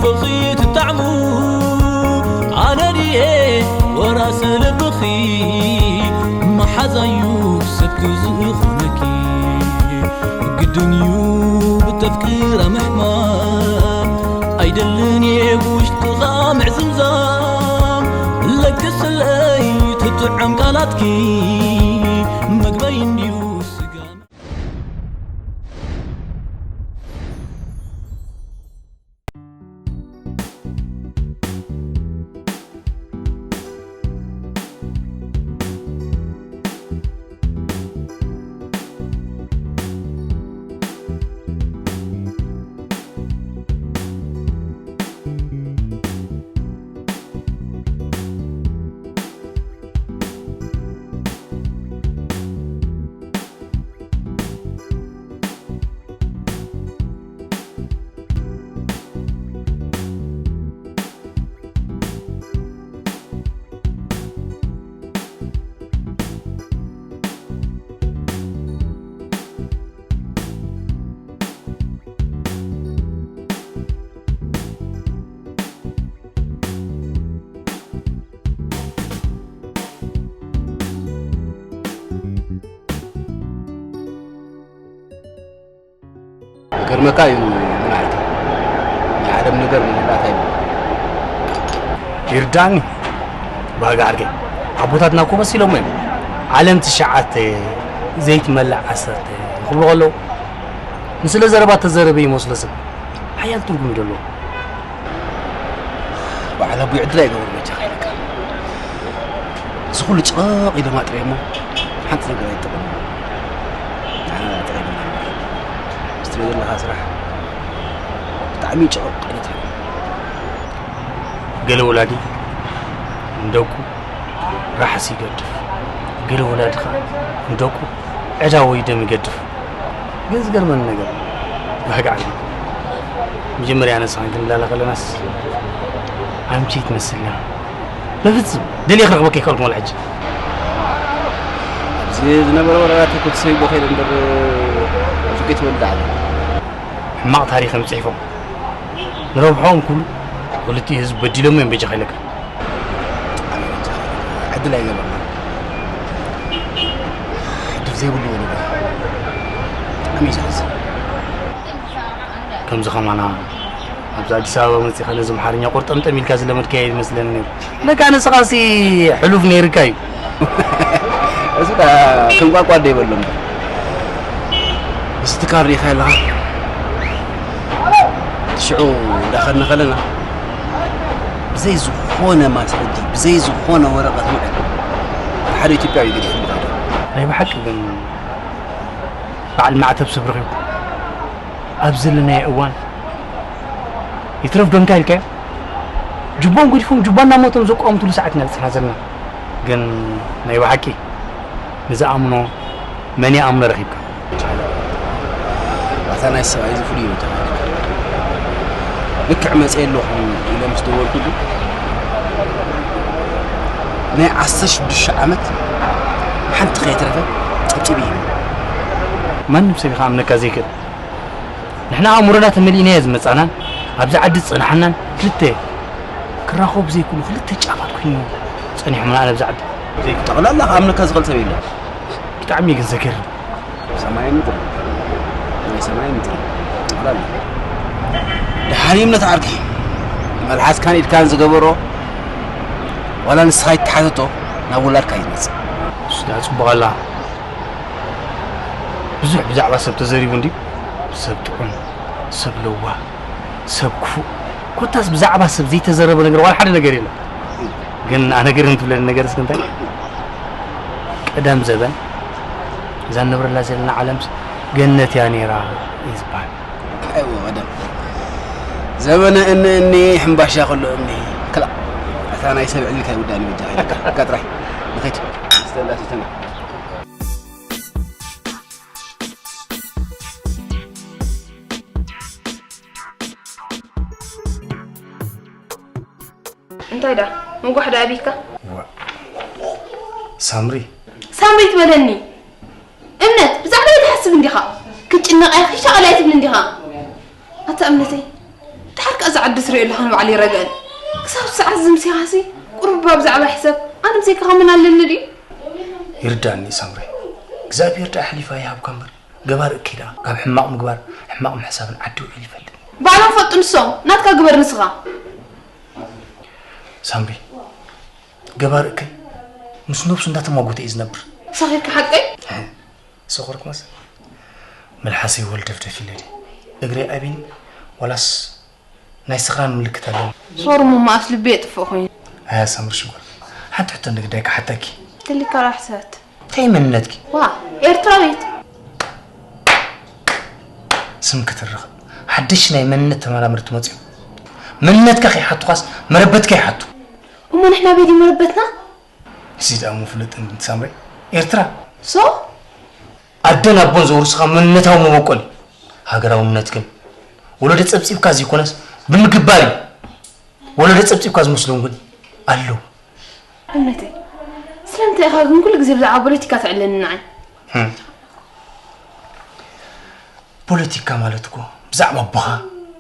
ፍኺ ትጣዕሙ ኣነ ድየ ወራሲ ልብኺ፣ መሓዛዩ ሰብኪ ዝኾነኪ። ግድን እዩ ብተፍቅራ ምሕማም፣ ኣይደልን እየ ብውሽጥኻ ምዕዝምዛም። ለግስለይ ትጥዕም ቃላትኪ፣ መግበይ እንድዩ ስጋ። ገርመካ እዩ ምናልባት ናይ ዓለም ነገር ምንላታ እዩ። ይርዳኒ። ባህጋ ዓርከይ፣ ኣቦታትና እኮ መሲሎም እዮም። ዓለም ትሽዓተ ዘይትመልእ ዓሰርተ ክብሉ ከለዉ፣ ንስለ ዘረባ ተዘረበ ይመስሎ ሰብ ሓያል ትርጉም እዩ ዘለዎ። በዓል ኣቦይ ዕድል ኣይገበሩ በጃኻ ኢለካ። እዚ ኩሉ ጭቕቕ ኢሎም ኣጥረይ እሞ ሓንቲ ነገር ኣይጠቐሙ። ንዓና ጥራይ ኢና ንብል። ምስ ትሪኦ ዘለኻ ስራሕ ብጣዕሚ ጭቕቕ ዓይነት እዩ። ገለ ወላዲ ንደቁ ራሕሲ ይገድፍ፣ ገለ ወላዲ ኸዓ ንደቁ ዕዳ ወይ ደም ይገድፍ። ግን ዝገርመኒ ነገር፣ ባህጊ ዓቢ። መጀመርያ ኣነ ንስኻን ክንላለ ከለናስ ኣምቼ ትመስልና። በፍጹም ደልየ ክረኽበካ ኣይከኣልኩን ወላ ሕጂ። ኣብዚ ዝነበረ ወረራት እኮ ተሰይቦ ከይደ እምበር፣ ፍቂት ወልድ ዓለም። ሕማቕ ታሪኽ እዮም ጽሒፎም። ንረብሖም ክብሉ ክልቲኡ ህዝቢ በዲሎም እዮም በጃኻ ኢለካ። ኣነ በጃኻ ኢለካ። ዕድል ኣይገበርናን። ዕድል ዘይብሉ ወለዶ። ብጣዕሚ እዩ ዘሕዝን። ከምዚ ከማና ኣብዚ ኣዲስ ኣበባ መጺኻ ነዚ ኣምሓርኛ ቁርጠምጠም ኢልካ ዝለመድካዮ ይመስለኒ ነይሩ። ለካ ንስኻሲ ሕሉፍ ነይርካ እዩ። እዚ ከኣ ከም ቋንቋ እንዶ ይበሎ እምበር። እዚ ትካል ርኢኻዮ ኣለኻ? ሽዑ እንዳኸድና ከለና፣ ብዘይ ዝኾነ ማስረጂ፣ ብዘይ ዝኾነ ወረቐት ውዕል፣ ሓደ ኢትዮጵያዊ ገዲፉ ይኸይድ። ናይ ብሓቂ ግን በዓል ማዕተብ ሰብ ረኺቡ። ኣብ ዘለናዮ እዋን ይትረፍ ዶ እንታይ ኢልካዮ? ጁባኦም ገዲፎም ጁባ እናሞቶም ዘቋምትሉ ሰዓት ኢና በጺሕና ዘለና። ግን ናይ ብሓቂ ንዝኣምኖ መን ይኣምኖ ረኺብካ? ኣታ ናይ ሰብኣይ እዚ ፍሉይ እዩ ተባሂልካ። ልክዕ መጽየ ኣለኹ ኢለ ምስ ደወልኩሉ፣ ናይ ዓሰርተ ሽዱሽተ ዓመት ሓንቲ ከይተረፈ ጸብጺቡ እዩ። ማንም ሰብ እዩ ክኣምነካ ዘይክእል። ንሕና ኣእምሮና ተመሊእናዮ ዝመጻናን ኣብዚ ዓዲ ዝጸናሕናን ክልተ ክራኸቡ ዘይክእሉ ክልተ ጫፋት ኮይኑ ጸኒሖምና ኣብዚ ዓዲ። ጠቕላላ ክኣምነካ ዝኽእል ሰብ የለን። ብጣዕሚ እዩ ግን ዘገርም። ሰማይ ምድሪ፣ ናይ ሰማይ ምድሪ። ጠቕላላ። ደሓን እዩ እምነት ዓርኪ። መልሓስካን ኢድካን ዝገበሮ ዋላ ንስኻ ይተሓተቶ ናብ ውላድካ እዩ ዝመጽእ። እሱ ደኣ ጽቡቕ ኣላ። ብዙሕ ብዛዕባ ሰብ ተዘሪቡ እንድዩ። ሰብ ጥዑም፣ ሰብ ለዋህ፣ ሰብ ክፉእ፣ ኮታስ ብዛዕባ ሰብ ዘይተዘረበ ነገር ዋላ ሓደ ነገር የለን። ግን ኣነ ግርም ትብለኒ ነገር እስኪ እንታይ? ቀደም ዘበን እዛ ንነብረላ ዘለና ዓለምስ ገነት እያ ነይራ እዩ ዝበሃል። ኣይወ ቀደም ዘበነ እኒ እኒ ሕምባሻ ከሎ እኒ ክላእ። እታ ናይ ሰብ ዕልልካ ይውዳእኒ በጃኻ ኢለካ። እካ ጥራይ ንኸይድ። ስተላ ስተና። እንታይ ደኣ ምጓሕ ደኣ ኣቢካ? ዋ፣ ሳምሪ። ሳምሪ ትበለኒ? እምነት፣ ብዛዕባይ ትሓስብ እንዲኻ? ክጭነቕ እየ፣ ክሻቐል እየ ትብል እንዲኻ? ኣታ እምነተይ፣ ደሓር ከኣ እዚ ዓዲ ትሪኦ ኣለኻ ንባዕሉ ይረግአን። ክሳብ ሰዓት ዝምስያኻሲ ቁሩብ ብዛዕባ ሕሰብ። ኣነ ምሰይካ ከምን ኣለኒ ድዩ? ይርዳእኒ ሳምሪ። እግዚኣብሔር ደኣ ኣሕሊፋ ይሃብካ እምበር ገባር እከይ ደኣ ካብ ሕማቕ ምግባር ሕማቕ ምሕሳብን ዓዲ ውዒሉ ይፈልጥ። ባዕሎም ፈልጡ ንሶም። ናትካ ግበር ንስኻ። ሳምሪ፣ ገባር እከይ ምስ ነብሱ እንዳተማጎተ እዩ ዝነብር። ሰኺርካ ሓቀይ? ሰኾርኩ መስ መልሓሰይ ወልደፍደፍ ኢለ ድየ እግረይ ኣቢኒ ዋላስ ናይ ስኽራን ምልክት ኣለኒ? ሶርሙ መኣስ ልቢ የጥፍእ ኮይኑ። ኣያ ሳምሪ ሽጎር፣ ሓንቲ ሕቶ ንግዳይ ክሓተኪ። ትልካ ራሕሰት። እንታይ መንነትኪ? ዋ፣ ኤርትራዊት። ስም ክትርኽ ሓድሽ ናይ መንነት ተመራመርቲ መጽኡ። መንነትካ ከይሓቱኻስ መረበትካ ይሓቱ። እሞ ንሕና ቤት መረበትና? እዚ ደኣ ምፍልጥ እንትን ሳምሪ ኤርትራ። ሶ ኣደን ኣቦን ዘውርስኻ መንነታዊ መበቆል ሃገራውነት ግን ወለዶ ጸብጺብካ ዘይኮነስ ብምግባር እዩ። ወለዶ ጸብጺብካ ዝመስሎም ግን ኣለዉ። እምነተይ፣ ስለምንታይ ኢኻ ግን ኩሉ ግዜ ብዛዕባ ፖለቲካ ተዕለኒ ንዓይ? ህም። ፖለቲካ ማለት እኮ ብዛዕባ ኣቦኻ፣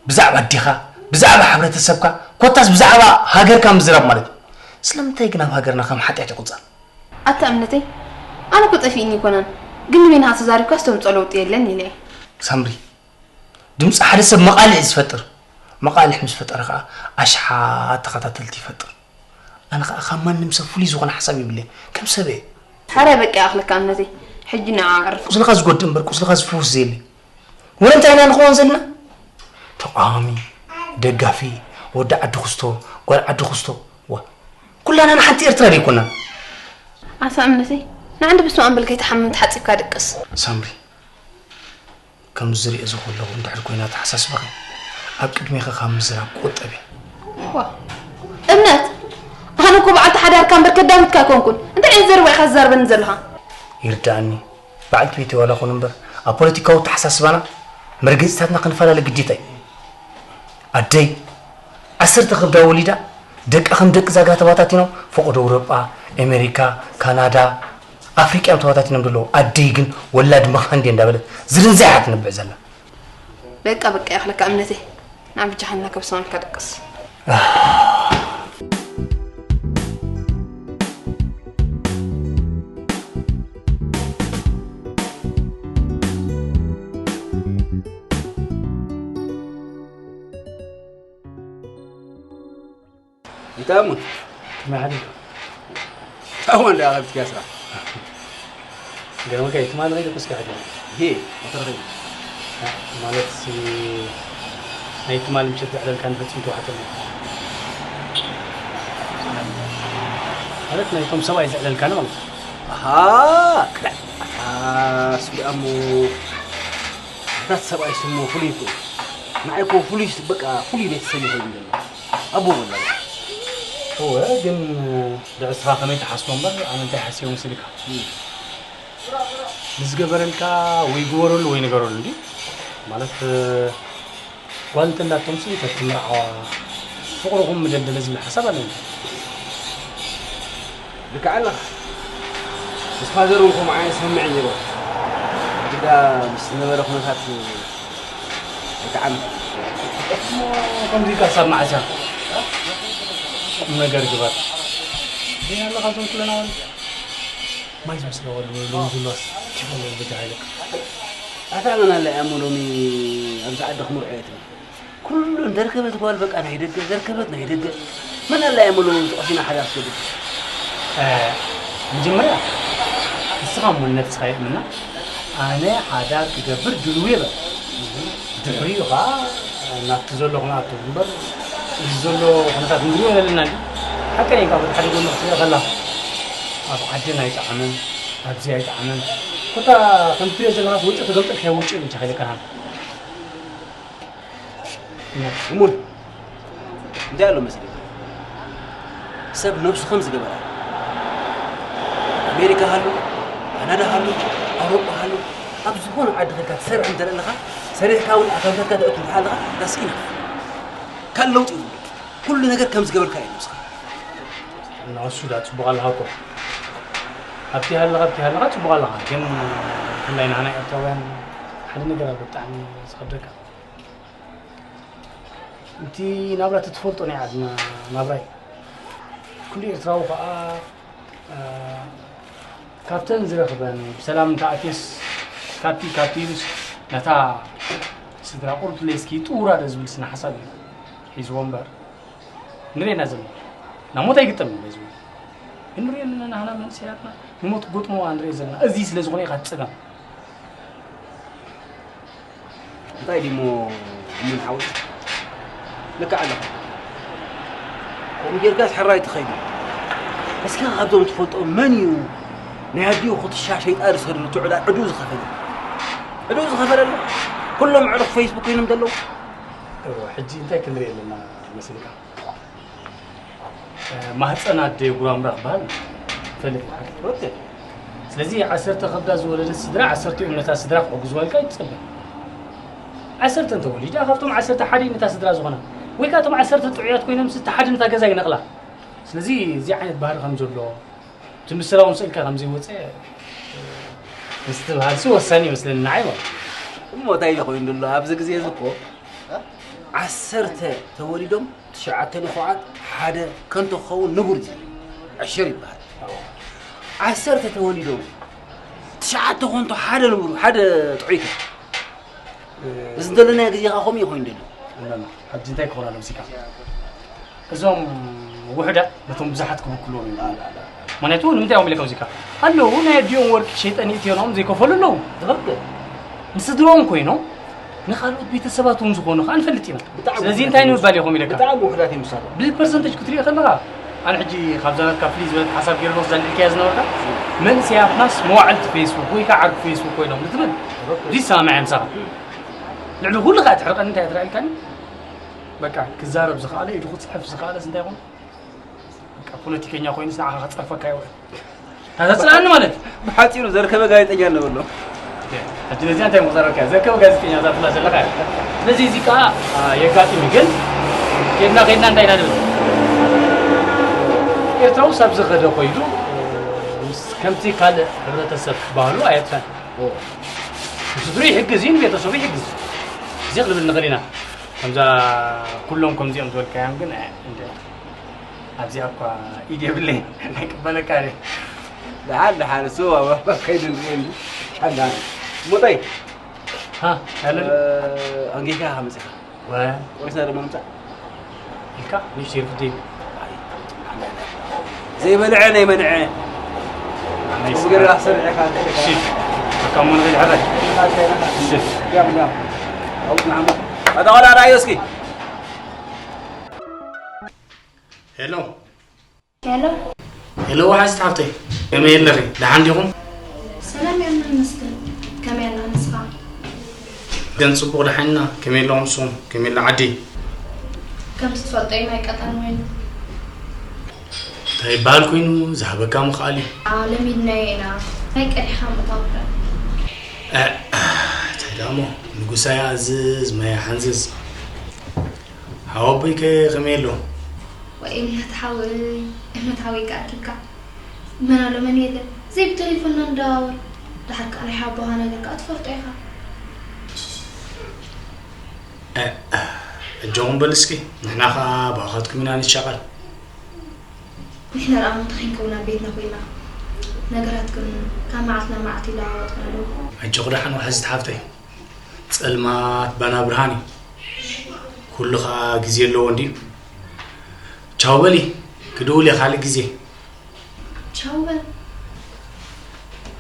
ብዛዕባ ኣዴኻ፣ ብዛዕባ ሕብረተሰብካ፣ ኮታስ ብዛዕባ ሃገርካ ምዝራብ ማለት እዩ። ስለምንታይ ግን ኣብ ሃገርና ከም ሓጢኣት ይቑጸር? ኣታ እምነተይ፣ ኣነ እኮ ጠፊእኒ ኣይኮነን፣ ግን ንበይንኻ ተዛሪብካ ዝተምፅኦ ለውጢ የለን ኢለ እየ። ሳምሪ፣ ድምፂ ሓደ ሰብ መቓልሕ እዩ ዝፈጥር። መቓልሕ ምስ ፈጠረ ከዓ ኣሽሓት ተኸታተልቲ ይፈጥር። ኣነ ከዓ ካብ ማንም ሰብ ፍሉይ ዝኾነ ሓሳብ የብለይ። ከም ሰብ እየ። ሕራይ በቃ ይኣኽለካ እምነተይ። ሕጂ ንዓ ኣዕርፍ። ቁስልኻ ዝጎድእ እምበር ቁስልኻ ዝፍውስ ዘየለ። ወረ እንታይ ኢና ንኸውን ዘለና? ተቃዋሚ፣ ደጋፊ፣ ወዲ ዓዲ ክስቶ፣ ጓል ዓዲ ክስቶ። ዋ፣ ኩላና ንሓንቲ ኤርትራ ደይኮና? ኣታ እምነተይ፣ ንዓንዲ ብስመ ኣም በል ከይትሓምም ተሓጺብካ ድቅስ። ሳምሪ፣ ከም ዝሪኦ ዘለኹ እንድሕር ኮይና ተሓሳስባኺ፣ ኣብ ቅድሜኺ ካብ ምዝራብ ቆጠቢ። ዋ፣ እምነት፣ ኣነ እኮ በዓልቲ ሓዳርካ እምበር ከዳሚትካ ኣይኮንኩን። እንታይ ዓይነት ዘረባ ኢኻ ዝዛረበኒ ዘለኻ? ይርድኣኒ። በዓልቲ ቤተይ ዋላ ኹን እምበር፣ ኣብ ፖለቲካዊ ኣተሓሳስባና መርገጺታትና ክንፈላለ ግዴታ እዩ። ኣደይ፣ ዓሰርተ ከብዳ ወሊዳ፣ ደቃ ከም ደቂ ዛግራ ተባታቲኖም፣ ፈቐዶ ኣውሮጳ፣ ኣሜሪካ፣ ካናዳ፣ ኣፍሪቃ እዮም ተባታቲኖም ዘለዉ። ኣደይ ግን ወላድ መኻን ድየ እንዳበለት ዝርንዛይ እያ ትነብዕ ዘላ። በቃ፣ በቃ፣ ይኣኽለካ እምነተይ። ንዓ ብጃኻ እናከብሰወልካ ደቅስ። ይታሙ። ማዕሪ። ታሙ እንዳ ኣኸብትካ ስራ። ገርመካ፣ ትማሊ ከይደ ኩስካ ሕጂ። ይሄ፣ ሞተር ከይደ። ማለት ሲ፣ ናይ ትማሊ ምሸት ዘዕለልካኒ ፈጺሙ ተዋሕጠኒ። ማለት ናይቶም ሰብኣይ ዘዕለልካኒ ማለት እዩ። ኣሃ፣ ክላ-፣ ኣታ፣ እሱ ደኣ እሞ፣ ኣታ ሰብኣይ ስሙ ፍሉይ እኮ እዩ። ንዓይ እኮ ፍሉይ፣ በቃ፣ ፍሉይ ቤተሰብ ይኸውን ዘሎ። ኣቦ ወላ። እወ፣ ግን ንዕስኻ ከመይ ትሓስቦ እምበር፣ ኣነ እንታይ ሓስዮ መሲልካ? እም። ንዝገበረልካ ወይ ግበረሉ ወይ ንገረሉ እንዲ። ማለት፣ ጓል እንተላቶምሲ ተትምርዓዋ፣ ፍቕርኹም ምደልደለ ዝብል ሓሳብ ኣለኒ። ልክዕ ኣለኻ። ምስ ፋዘር እውን ከምኡ ዓይነት ስምምዕ ነይርዎ። ግዳ ምስ ዝነበረ ኩነታት ኣይጠዓምን። እሞ ከምዚ ኢልካ ክሳብ መዓስ ኢኻ? ቁም ነገር ግበር። ደይ ኣለኻ እዞም ኩለና ወልድ። ማይ ዝመስለ ወልድ ወይ ሎሚ ዝሎስ ችግር በጃ ሃይለካ። ኣታ መን ኣላ እያ እሞ ሎሚ ኣብዚ ዓዲ ክምርዖ እየ ትብል? ኩሉ እንደርከበት ጓል በቃ ናይ ደገ፣ ዘርከበት ናይ ደገ። መን ኣላ እያ እሞ ሎሚ ተቐሲና ሓዳር ትገብር? እ፣ መጀመርያ ንስኻ እሞ ንነብስኻ የእምና፣ ኣነ ሓዳር ክገብር ድልው እየ በል። ድሕሪኡ ኸዓ ናብቲ ዘሎ ክንኣቱ እምበር፣ እዚ ዘሎ ኩነታት ንሪኦ ዘለና እንዲ። ሓቀይ ካብ ሓደ ጎኑ ክትሪኦ ከላ፣ ኣብ ዓድን ኣይጠዓመን፣ ኣብዚ ኣይጠዓመን። ኮታ ከምቲ ትሪኦ ዘለኻስ ወጪ ተገልጠልካዮ ወጪ እዩ እንጂ ከይለካ። እሙን፣ እንታይ ኣሎ መሲልካ? ሰብ ነብሱ ከም ዝገበራ። ኣሜሪካ ሃሉ፣ ካናዳ ሃሉ፣ ኣውሮጳ ሃሉ፣ ኣብ ዝኾነ ዓዲ ከድካ ትሰርሕ እንተ ኣለኻ፣ ሰሪሕካ እውን ኣታዊታትካ ተእቱ እንተ ኣለኻ፣ that's enough። ካልእ ለውጢ የብሉን። ኩሉ ነገር ከም ዝገበርካ እዩ ነብስኻ። ንሱ ዳ ጽቡቕ ኣለኻ እኮ። ኣብቲ ሃለኻ፣ ኣብቲ ሃለኻ ጽቡቕ ኣለኻ። ግን ብፍላይ ንዓና ኤርትራውያን ሓደ ነገር ኣሎ ብጣዕሚ ዝኸብደካ። እቲ ናብራ ትትፈልጦ ናይ ዓድና ናብራይ። ኩሉ ኤርትራዊ ከኣ ካብተን ዝረኽበን ብሰላም እንተኣትየስ ካብቲ ካብቲ ኢሉስ ነታ ስድራ ቁሩብ ትለየስኪ ጥውራ ዶ ዝብል ስነ ሓሳብ እዩ ሒዝዎ እምበር ንሪኤና ዘለና ናብ ሞት ኣይግጠምን እዩ ዝብል። እንሪኦ ኣለና ናህና መንእሰያትና ንሞት ክገጥምዋ ንሪኦ ዘለና። እዚ ስለ ዝኾነ ኢኻ እቲ ጸገም። እንታይ ድሞ ምን ሓወይ ልክዕ ኣለኻ። ከምኡ ጌርካስ ሕራይ ትኸይዱ። እስኪ ካብዞም ትፈልጦ መን እዩ ናይ ኣዲኡ ክትሻ ሸይጣ ዝሰደሉ ትዕዳ ዕዱ ዝኸፈለ? ዕዱ ዝኸፈለሉ ኩሎም ዕሩኽ ፌስቡክ ኮይኖም ዘለዉ። እወ፣ ሕጂ እንታይ ክንርኢ ኣለና መሲልካ? ማህፀን ኣደ ጉራምራ ክበሃል ፈልጥ ይሓግል። ስለዚ ዓሰርተ ከብዳ ዝወለደት ስድራ ዓሰርተ እዮም ነታ ስድራ ክሕግዝዋ ኢልካ ይትፅበ። ዓሰርተ እንተወሊዳ ካብቶም ዓሰርተ ሓደ ነታ ስድራ ዝኾና ወይ ከዓ እቶም ዓሰርተ ጥዑያት ኮይኖም እቲ ሓደ ነታ ገዛ ይነቕላ። ስለዚ እዚ ዓይነት ባህሪ ከም ዘሎ እቲ ምስላ እውን ስእልካ ከም ዘይወፀ ምስትብሃል ሲ ወሳኒ ይመስለኒ ንዓይ ማለት። እሞ እንታይ እዩ ኮይኑ ዘሎ ኣብዚ ግዜ እዚ እኮ ዓሰርተ ተወሊዶም ትሽዓተ ንፉዓት ሓደ ከንቶ ክኸውን ንቡር እዩ። ዕሽር ይበሃል። ዓሰርተ ተወሊዶም ትሽዓተ ከንቶ ሓደ ንቡር ሓደ ጥዑይ ከ? እዚ ዘለናዮ ግዜ ከ ከምኡ እዩ ኮይኑ ዘሎ። እነና ሕጂ እንታይ ክኾን ኣለምሲካ እዞም ውሑዳት ነቶም ብዙሓት ክብክልዎም እዩ። ምክንያቱ ንምንታይ እዮም ኢለ ከምዚካ ኣለዉ ናይ ኣዲኦም ወርቂ ሸይጠን ይእትዮኖም ዘይከፈሉ ኣለዉ። ትኽክል። ንስድሮኦም ኮይኖም ንኻልኦት ቤተሰባት እውን ዝኾኑ ከዓ ንፈልጥ ኢና። ስለዚ እንታይ ንምባል ኢኹም ኢለካ? ብጣዕሚ ውሑዳት እዮም ንሳቶም። ብፐርሰንቴጅ ክትሪኦ ከለኻ ኣነ ሕጂ ካብዛ ናትካ ፍልይ ዝበለት ሓሳብ ገይረ ንወስዳ ልዕልካያ ዝነበርካ መንእሰያትናስ መዋዕልቲ ፌስቡክ ወይ ከዓ ዓርኪ ፌስቡክ ኮይኖም ንትብል ይሰማማዕ እየ ምሳኻ። ልዕሊ ኩሉ ከዓ ትሕርቀኒ እንታይ እያ ትረኣልካኒ? በቃ ክዛረብ ዝኸኣለ ኢዱ ክፅሕፍ ዝኸኣለስ እንታይ ይኹን በቃ ፖለቲከኛ ኮይኑስ ንዓኻ ክፀርፈካ ይውዕል። ታዘፅላኒ ማለት እዩ። ብሓፂሩ ዘርከበ ጋዜጠኛ እንበሎ። ሕጂ ነዚኣ እንታይ ምቕዛረብካ ዘርከበ ጋዜጠኛ እዛ ትብላ ዘለኻ እያ። ስለዚ እዚ ከዓ የጋጥም እዩ ግን ኬድና ኬድና እንታይ ኢና ንብል ኤርትራውስ ኣብ ዝኸደ ኮይዱ ምስ ከምቲ ካልእ ሕብረተሰብ ባህሉ ኣየጥፈን። ንስድሩ ይሕግዝ እዩ ንቤተሰቡ ይሕግዝ። እዚ ክንብል ንኽእል ኢና። ከምዛ ኩሎም ከምዚኦም ዝበልካዮም ግን እንደ ኣብዚኣ እኳ ኢድ የብለይ ኣይቅበለካ እየ። ደሓን ደሓን እሱ ኣብ ኣባ ከይዱ ንሪኦ እንጂ ሓዳን ሙጠይ ሃ ያለ ኣንጌካ መፅኻ ወ ቆይስና ድማ ንምፃእ ኢልካ ንሽተይ ፍትይ ዘይበልዐ ናይ መንዐ ዝገራ ሰርዕካ እሺ በቃ ሞ ንኸይድ ሓራይ እሺ ኣጠቓላ ዳዮ እስኪ ሄሎ ሄሎ ሄሎ ወሓዚት ሓፍተይ ከመይ ኣለኺ ደሓን ዲኹም ሰላም እያ ንመስገን ከመይ ኣላ ንስኻ ግን ጽቡቕ ደሓን ኢና ከመይ ኣለኹም ንስኹም ከመይ ኣላ ዓዲ ከምዚ ትፈልጦ እዩ ናይ ቀጠን ወይኑ እንታይ ይበሃል ኮይኑ ዝሃበካ ምኽኣል እዩ ለሚድናዮ ኢና ናይ ቀዲኻ ምእታው እንታይ ደኣ እሞ ንጉሳ ይኣዝዝ ማይ ይሓንዝዝ ሓወቦይ ከ ከመይ ኣሎ? ወይ እምነት ሓወይ እምነት ሓወይ ከ ኣኪብካ መን ኣሎ መን የለ ዘይብተሌፎንና ንደዋወል ደሓር ከኣ ናይ ሓቦኻ ነገር ከኣ ትፈልጦ ኢኻ። ኣጆኹም በሉ እስኪ ንሕና ከኣ ብኣኻትኩም ኢና ንሻቐል። ንሕና ደኣ ሞተ ከይንከውን ኣብ ቤትና ኮይና ነገራት ግን ካብ መዓልቲ ናብ መዓልቲ ይለዋወጥ ኣሎ። ኣጆኺ ደሓን ዋሕዚት ሓፍተይ። ጸልማት ባና ብርሃን እዩ። ኩሉ ኸኣ ግዜ ኣለዎ እንድዩ። ቻው በሊ፣ ክድውል እየ ካልእ ግዜ። ቻው በል።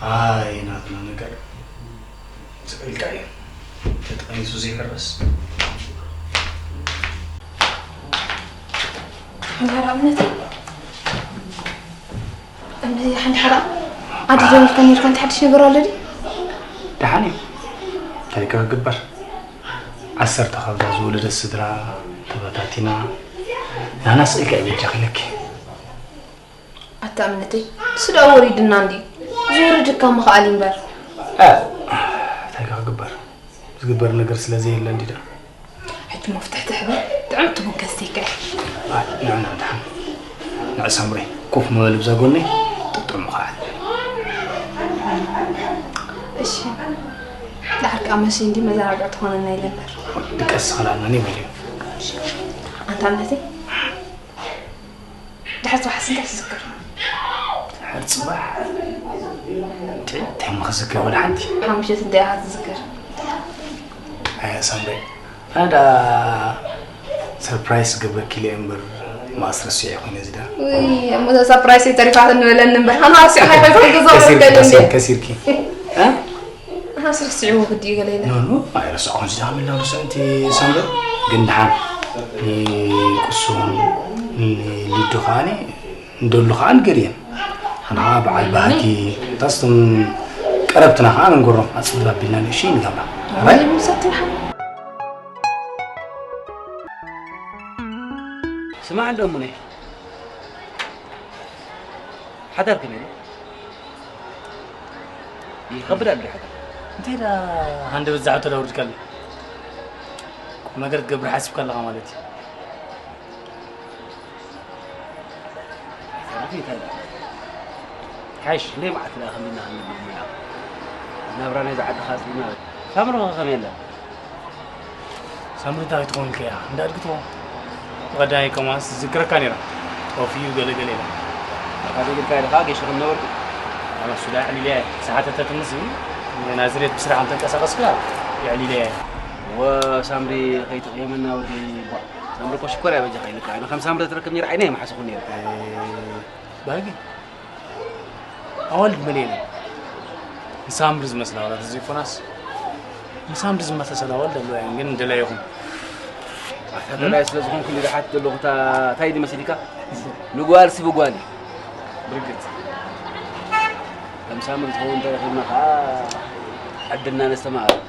ኣይ ናትና ነገር ዝብልካ እዩ። ተጠኒሱ ዘይሕረስ። መምህር ኣብነተይ እንዲ ሓንቲ ሓራ ዓዲ ደዊልካ ነርካ እንታይ ሓድሽ ነገር ኣሎ ድዩ? ደሓን እዩ። እንታይ ከ ክግበር? ዓሰርተ ካብዛ ዝወለደት ስድራ ተበታቲና ናና ስእልካ እዩ በጃኺ ኢለኪ። ኣታ እምነተይ ንሱ ደኣ ወሪድና እንድዩ ዝወርድ እካ ምኽኣል እዩ እምበር። እ እንታይ ከ ክግበር? ዝግበር ነገር ስለ ዘየለ እንዲ ደኣ። ሕጂ መፍትሕ ትሕበ ጥዕምቲ ቡን ከስተይካ እየ። ኣይ ንዕና ደሓን ንዕ ሳምሪ ኮፍ ምበል ብዛ ጎነይ ጥጥዑም ከዓ እሺ። ዳሕር ከዓ መሲ እንዲ መዘናግዒ ትኾነና ኢለ እምበር። ድቀስ ኸላና ኒ በልዩ። ኣንታ እምነተይ፣ ድሕሪ ጽባሕ ስንታይ ትዝክር? ድሕሪ ጽባሕ እንታይ እንታይ ምኽዝክር ወላ ሓንቲ? ሓሙሽተ ስንታይ ኢኻ ትዝክር? ኣያ ሳምሪ፣ ኣዳ ሰርፕራይዝ ክገብረኪ ኢለ እምበር ማስረስ ይኾነ ዝዳ። ውይ፣ እሞ እዛ ሰርፕራይዝ ተሪፋት እንበለኒ እምበር፣ ኣነ ኣስዮ ናይ ፈልቲ ገዛ ከሲርኪ፣ ወርደልኒ። ከሲር-፣ ከሲርኪ። እ? ኣስረስዕዎ ግዲ እዩ ገለ ኢለ። ኖ፣ ኖ፣ ኣይረሳዕኩን። ዝዳ ምን ላሉ ሰንቲ ሳምሪ ግን ደሓን ንቁሱን ንሊዱ ኸዓኒ እንደሉ ኸዓ ንገርየን። ሓና በዓል ባህጊ፣ ታስቶም ቀረብትና ኸዓ መንጎሮም ኣጽብብ ኣቢልና ንእሽተይ ንገብራ። ኣራይ? ሰቲ ሓ- ስማዕ እንዶ እሙነ፣ ሓዳር ከመይ ኣሎ? ይኸብድ ኣሎ ሓዳር። እንታይ ዳ ሃንደበት ዛዕባ ተዳውርድካ ኣሎ? ቁም ነገር ክትገብር ሓሲብካ ኣለኻ ማለት እዩ። ኣይተረፍን ይተርፍ። ሓይሽ፣ ክንደይ መዓልቲ ደኣ ከምና ክንነብር ኢና? ናብራ ናይዛ ዓዲ ካጽና። ሳምሪ ከ ከመይ ኣላ? ሳምሪ እንታይ ትኸውን ከያ? እንዳ ኣድግቶ። ብቐዳይ ከማስ ዝዝክረካ ነይራ። ኦፊዩ ገለ ገለ ኢላ። ኣታ ደጊምካያ ዲኻ? ጌሽ ከም ነበርኩ። ኣነ እሱ ደኣ የዕሊለያ እየ። ሰዓተተትንሲ ናዝሬት ብስራሕ እንተንቀሳቐስካ የዕሊለያ እየ። ወሳምሪ ከይትቕየመና ወደይ ቧ። ሳምሪ እኮ ሽኮር እያ በጃኻ ኢልካ። ኣነ ከም ሳምሪ ትረክብ ነይረ ዓይነ ኣይመሓሰኹን ነይረ። እ፣ ባህጊ ኣዋልድ መሊኤን እየን። ንሳምሪ ዝመስላ ዋላ ተዘይኮናስ፣ ንሳምሪ ዝመሳሰላ ኣዋልድ ኣለዋ እየን፣ ግን እንደላይ ይኹን። ኣታ ተላይ ስለ ዝኾንኩ ንድሓት ዘለኹ፣ እታ እንታይ ድመሲልካ? ንጓልሲ ብጓል እዩ። ብርግጽ። ከም ሳምሪ ዝኸውን እንተረኺብና ኸዓ ዕድልና ነስተማቕር።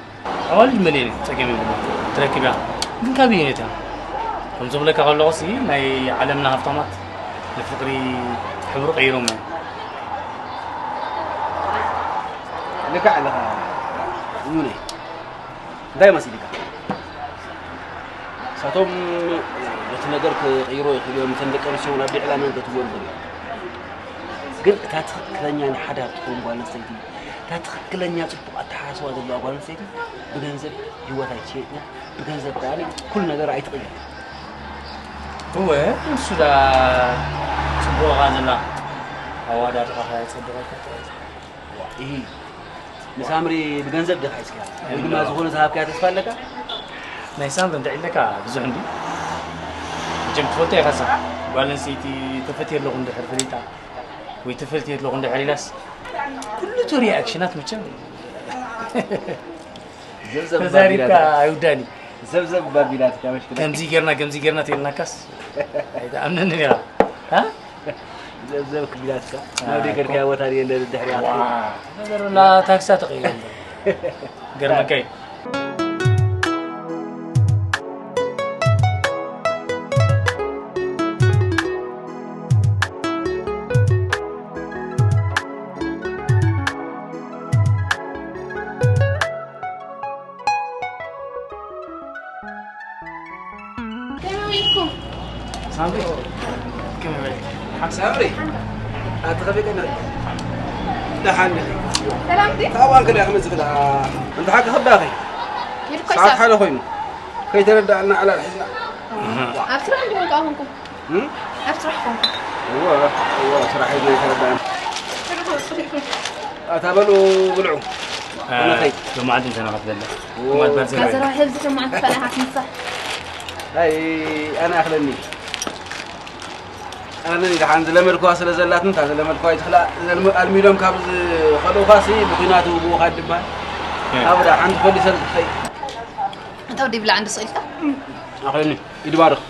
ኣዋልድ መሊኤን እዩ፣ ጸገም የብሉን። ትረክብ እያ። ግን ካበየን እያ? ከም ዝብለካ ከለኹሲ፣ ናይ ዓለምና ሃብታማት ንፍቕሪ ሕብሩ ቀይሮሞ እዮም። ልክዕ ኣለኻ እሙነይ። እንታይ መሲልካ? ንሳቶም ነቲ ነገር ክቕይሮ ይኽእሉ እዮም። እተን ደቂ ኣንስትዮ እውን ኣብ ልዕላ መን ከትብሎ ይኽእሉ እዮም። ግን እታ ትኽክለኛ ንሓዳር ትኸውን ጓል ኣንስተይቲ፣ እታ ትኽክለኛ ጽቡቕ ኣተሓሳስባ ዘለዋ ጓል ኣንስተይቲ ብገንዘብ ህይወት ኣይትሸየጥን እያ። ብገንዘብ ከኣ ኩሉ ነገር ኣይትቕየር። እወ፣ ንሱ ደኣ ጽቡቕ እኻ ዘላ። ኣወዳድቓኻ የጸብቐካ። ዋእ፣ ኢሂ። ንሳምሪ ብገንዘብ ዲኻ ሒዝካያ? ወይ ድማ የብላን። ዝኾነ ዝሃብካያ ተስፋ ኣለካ? ናይ ሳምሪ እንድዒ ኣለካ ብዙሕ እንድዩ። መቸም ትፈልጦ ኢኻሳ፣ ጓል ኣንስተይቲ ተፈትየ ኣለኹ እንድሕር ፈሊጣ፣ ወይ ተፈልትየ ኣለኹ እንድሕር ኢላስ፣ ኩሉ እቲ ሪኣክሽናት መቸም ዘብዘብ ተዛሪብካ ባቢላትካ። ኣይውዳእን እዩ። ዘብዘብ ባቢላትካ መሽክላ። ከምዚ ጌርና፣ ከምዚ ጌርና ተይልናካስ ኣይትኣምነንን ኢኻ። ሃ? ዘብዘብ ክቢላትካ። አ፣ ናብ ደገርካያ እኮ። ቦታ ድየ እንደ ድሕሪያ። ዋ፣ ነገር ላ ታክሳ ተቐይሩ። ገርመካ እዩ። ከመይ ውዒልኩም? ሳምሪ፣ ከመይ ውዒልኪ? ሓ-፣ ሳምሪ፣ ኣቲ ከመይ ቀኒኺ? ደሓን ዲኺ? ሰላም ድዩ? ካብ እዋን ከሊኣ ክመጽእ ክልኣ። እንተ ሓቂ ክዳኺ? ይድኮ ሰዓት ይሳብ። ሓደ ኮይኑ። ከይተረዳእና ዕላል ሒዝና። ኣብ ስራሕ እንዲኹም ከኣ ኮንኩም? እም? ኣብ ስራሕ ኮንኩም? እወ፣ እወ፣ ስራሕ ሒዝና ኣይተረዳእና። ስራሕ ወጽእ ኢኹም። ኣታ በሉ ብልዑ። እ፣ ኣነ ኸይድ። ሎማዓንቲ እንተና ክትበልዕ። ኦ። ማል ባርዘ ካዘራ ባይ። ሕዚ ከማን ትፈለሓ ትንሳ። ኣይ፣ ኣነ ኣኽለኒ። ኣነ ደሓን ዝለመድኩዋ ስለ ዘላትኒ፣ እታ ዝለመድኩዋ ይትኽላ፣ ዘልም-፣ ኣልሚዶም ካብ ዝኸልኡኻሲ ብኲናት ይውግኡኻ ድበሃል። እ። ኣብኡ ደኣ ሓንቲ ፈሊሰ ዝኽኸይ። እታ ወዲ ብላዕ እንዶ ስቕ ኢልካ? ኣኽለኒ፣ ይድባርኽ።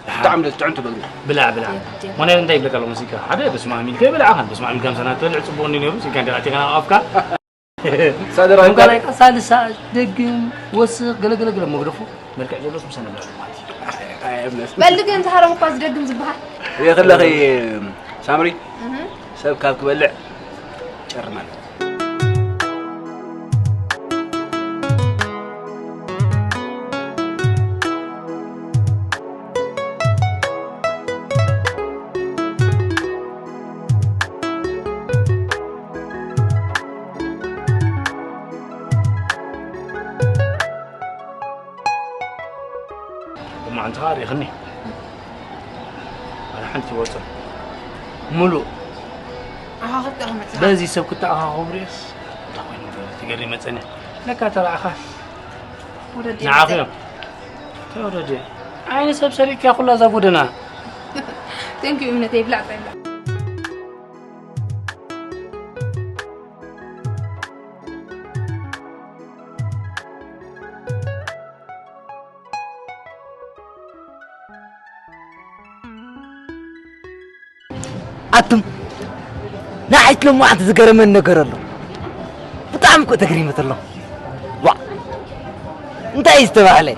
ደሓን። ብጣዕሚ ደስ ጥዕም ትበሉ። ብላዕ፣ ብላዕ። የብድል። ሞኔር እንታይ ይብለካ ኣሎ ሙዚቃ? ሓደ በስመ ኣብ ኢልካ ይበልዓኻን፣ በስመ ኣብ ኢልካ ምሳና ትበልዕ ጽቡቕ እንዲ ነይሩ፣ ሲካ እንዲ ኣቲኻ ናብ ኣፍካ። ሳደራ እንኳን ይባል። ኣይካ ሳልሳ ደግም ወስኽ ገለ ገለ ገለ መግደፉ መልክዕ ዘሎስ ምሳና ብላዕ ማለት እዩ። ኣይ፣ እምነት። በል ግን ተሃረም እኳ ዝደግም ዝበሃል። የኽለኺ ሳምሪ፣ እህ። ሰብ ካብ ክበልዕ ጨርማል። እሞ ኣንታ ሪእኽኒ። ሓንቲ ወጾ ሙሉእ ኣኻ ክልተ ክመጽእ። በዚ ሰብ ክተኣኻኸቡ ርእስ እንታይ ኮይኑ ትገሪ መጸኒ። ለካ ተራእኻስ ወደዲ ንዓኺ እዮም። ተወደዲ ዓይኒ ሰብ ሰሪቅካ ኩላ እዛ ጎደና። Thank you እምነተይ፣ ይብላዕ ይብላዕ። ኣቱም ንዓይ ሎማዓንቲ ዝገረመኒ ነገር ኣሎ። ብጣዕሚ እኮ ተገሪመት ኣለኹ። ዋ፣ እንታይ እዩ ዝተባህለ?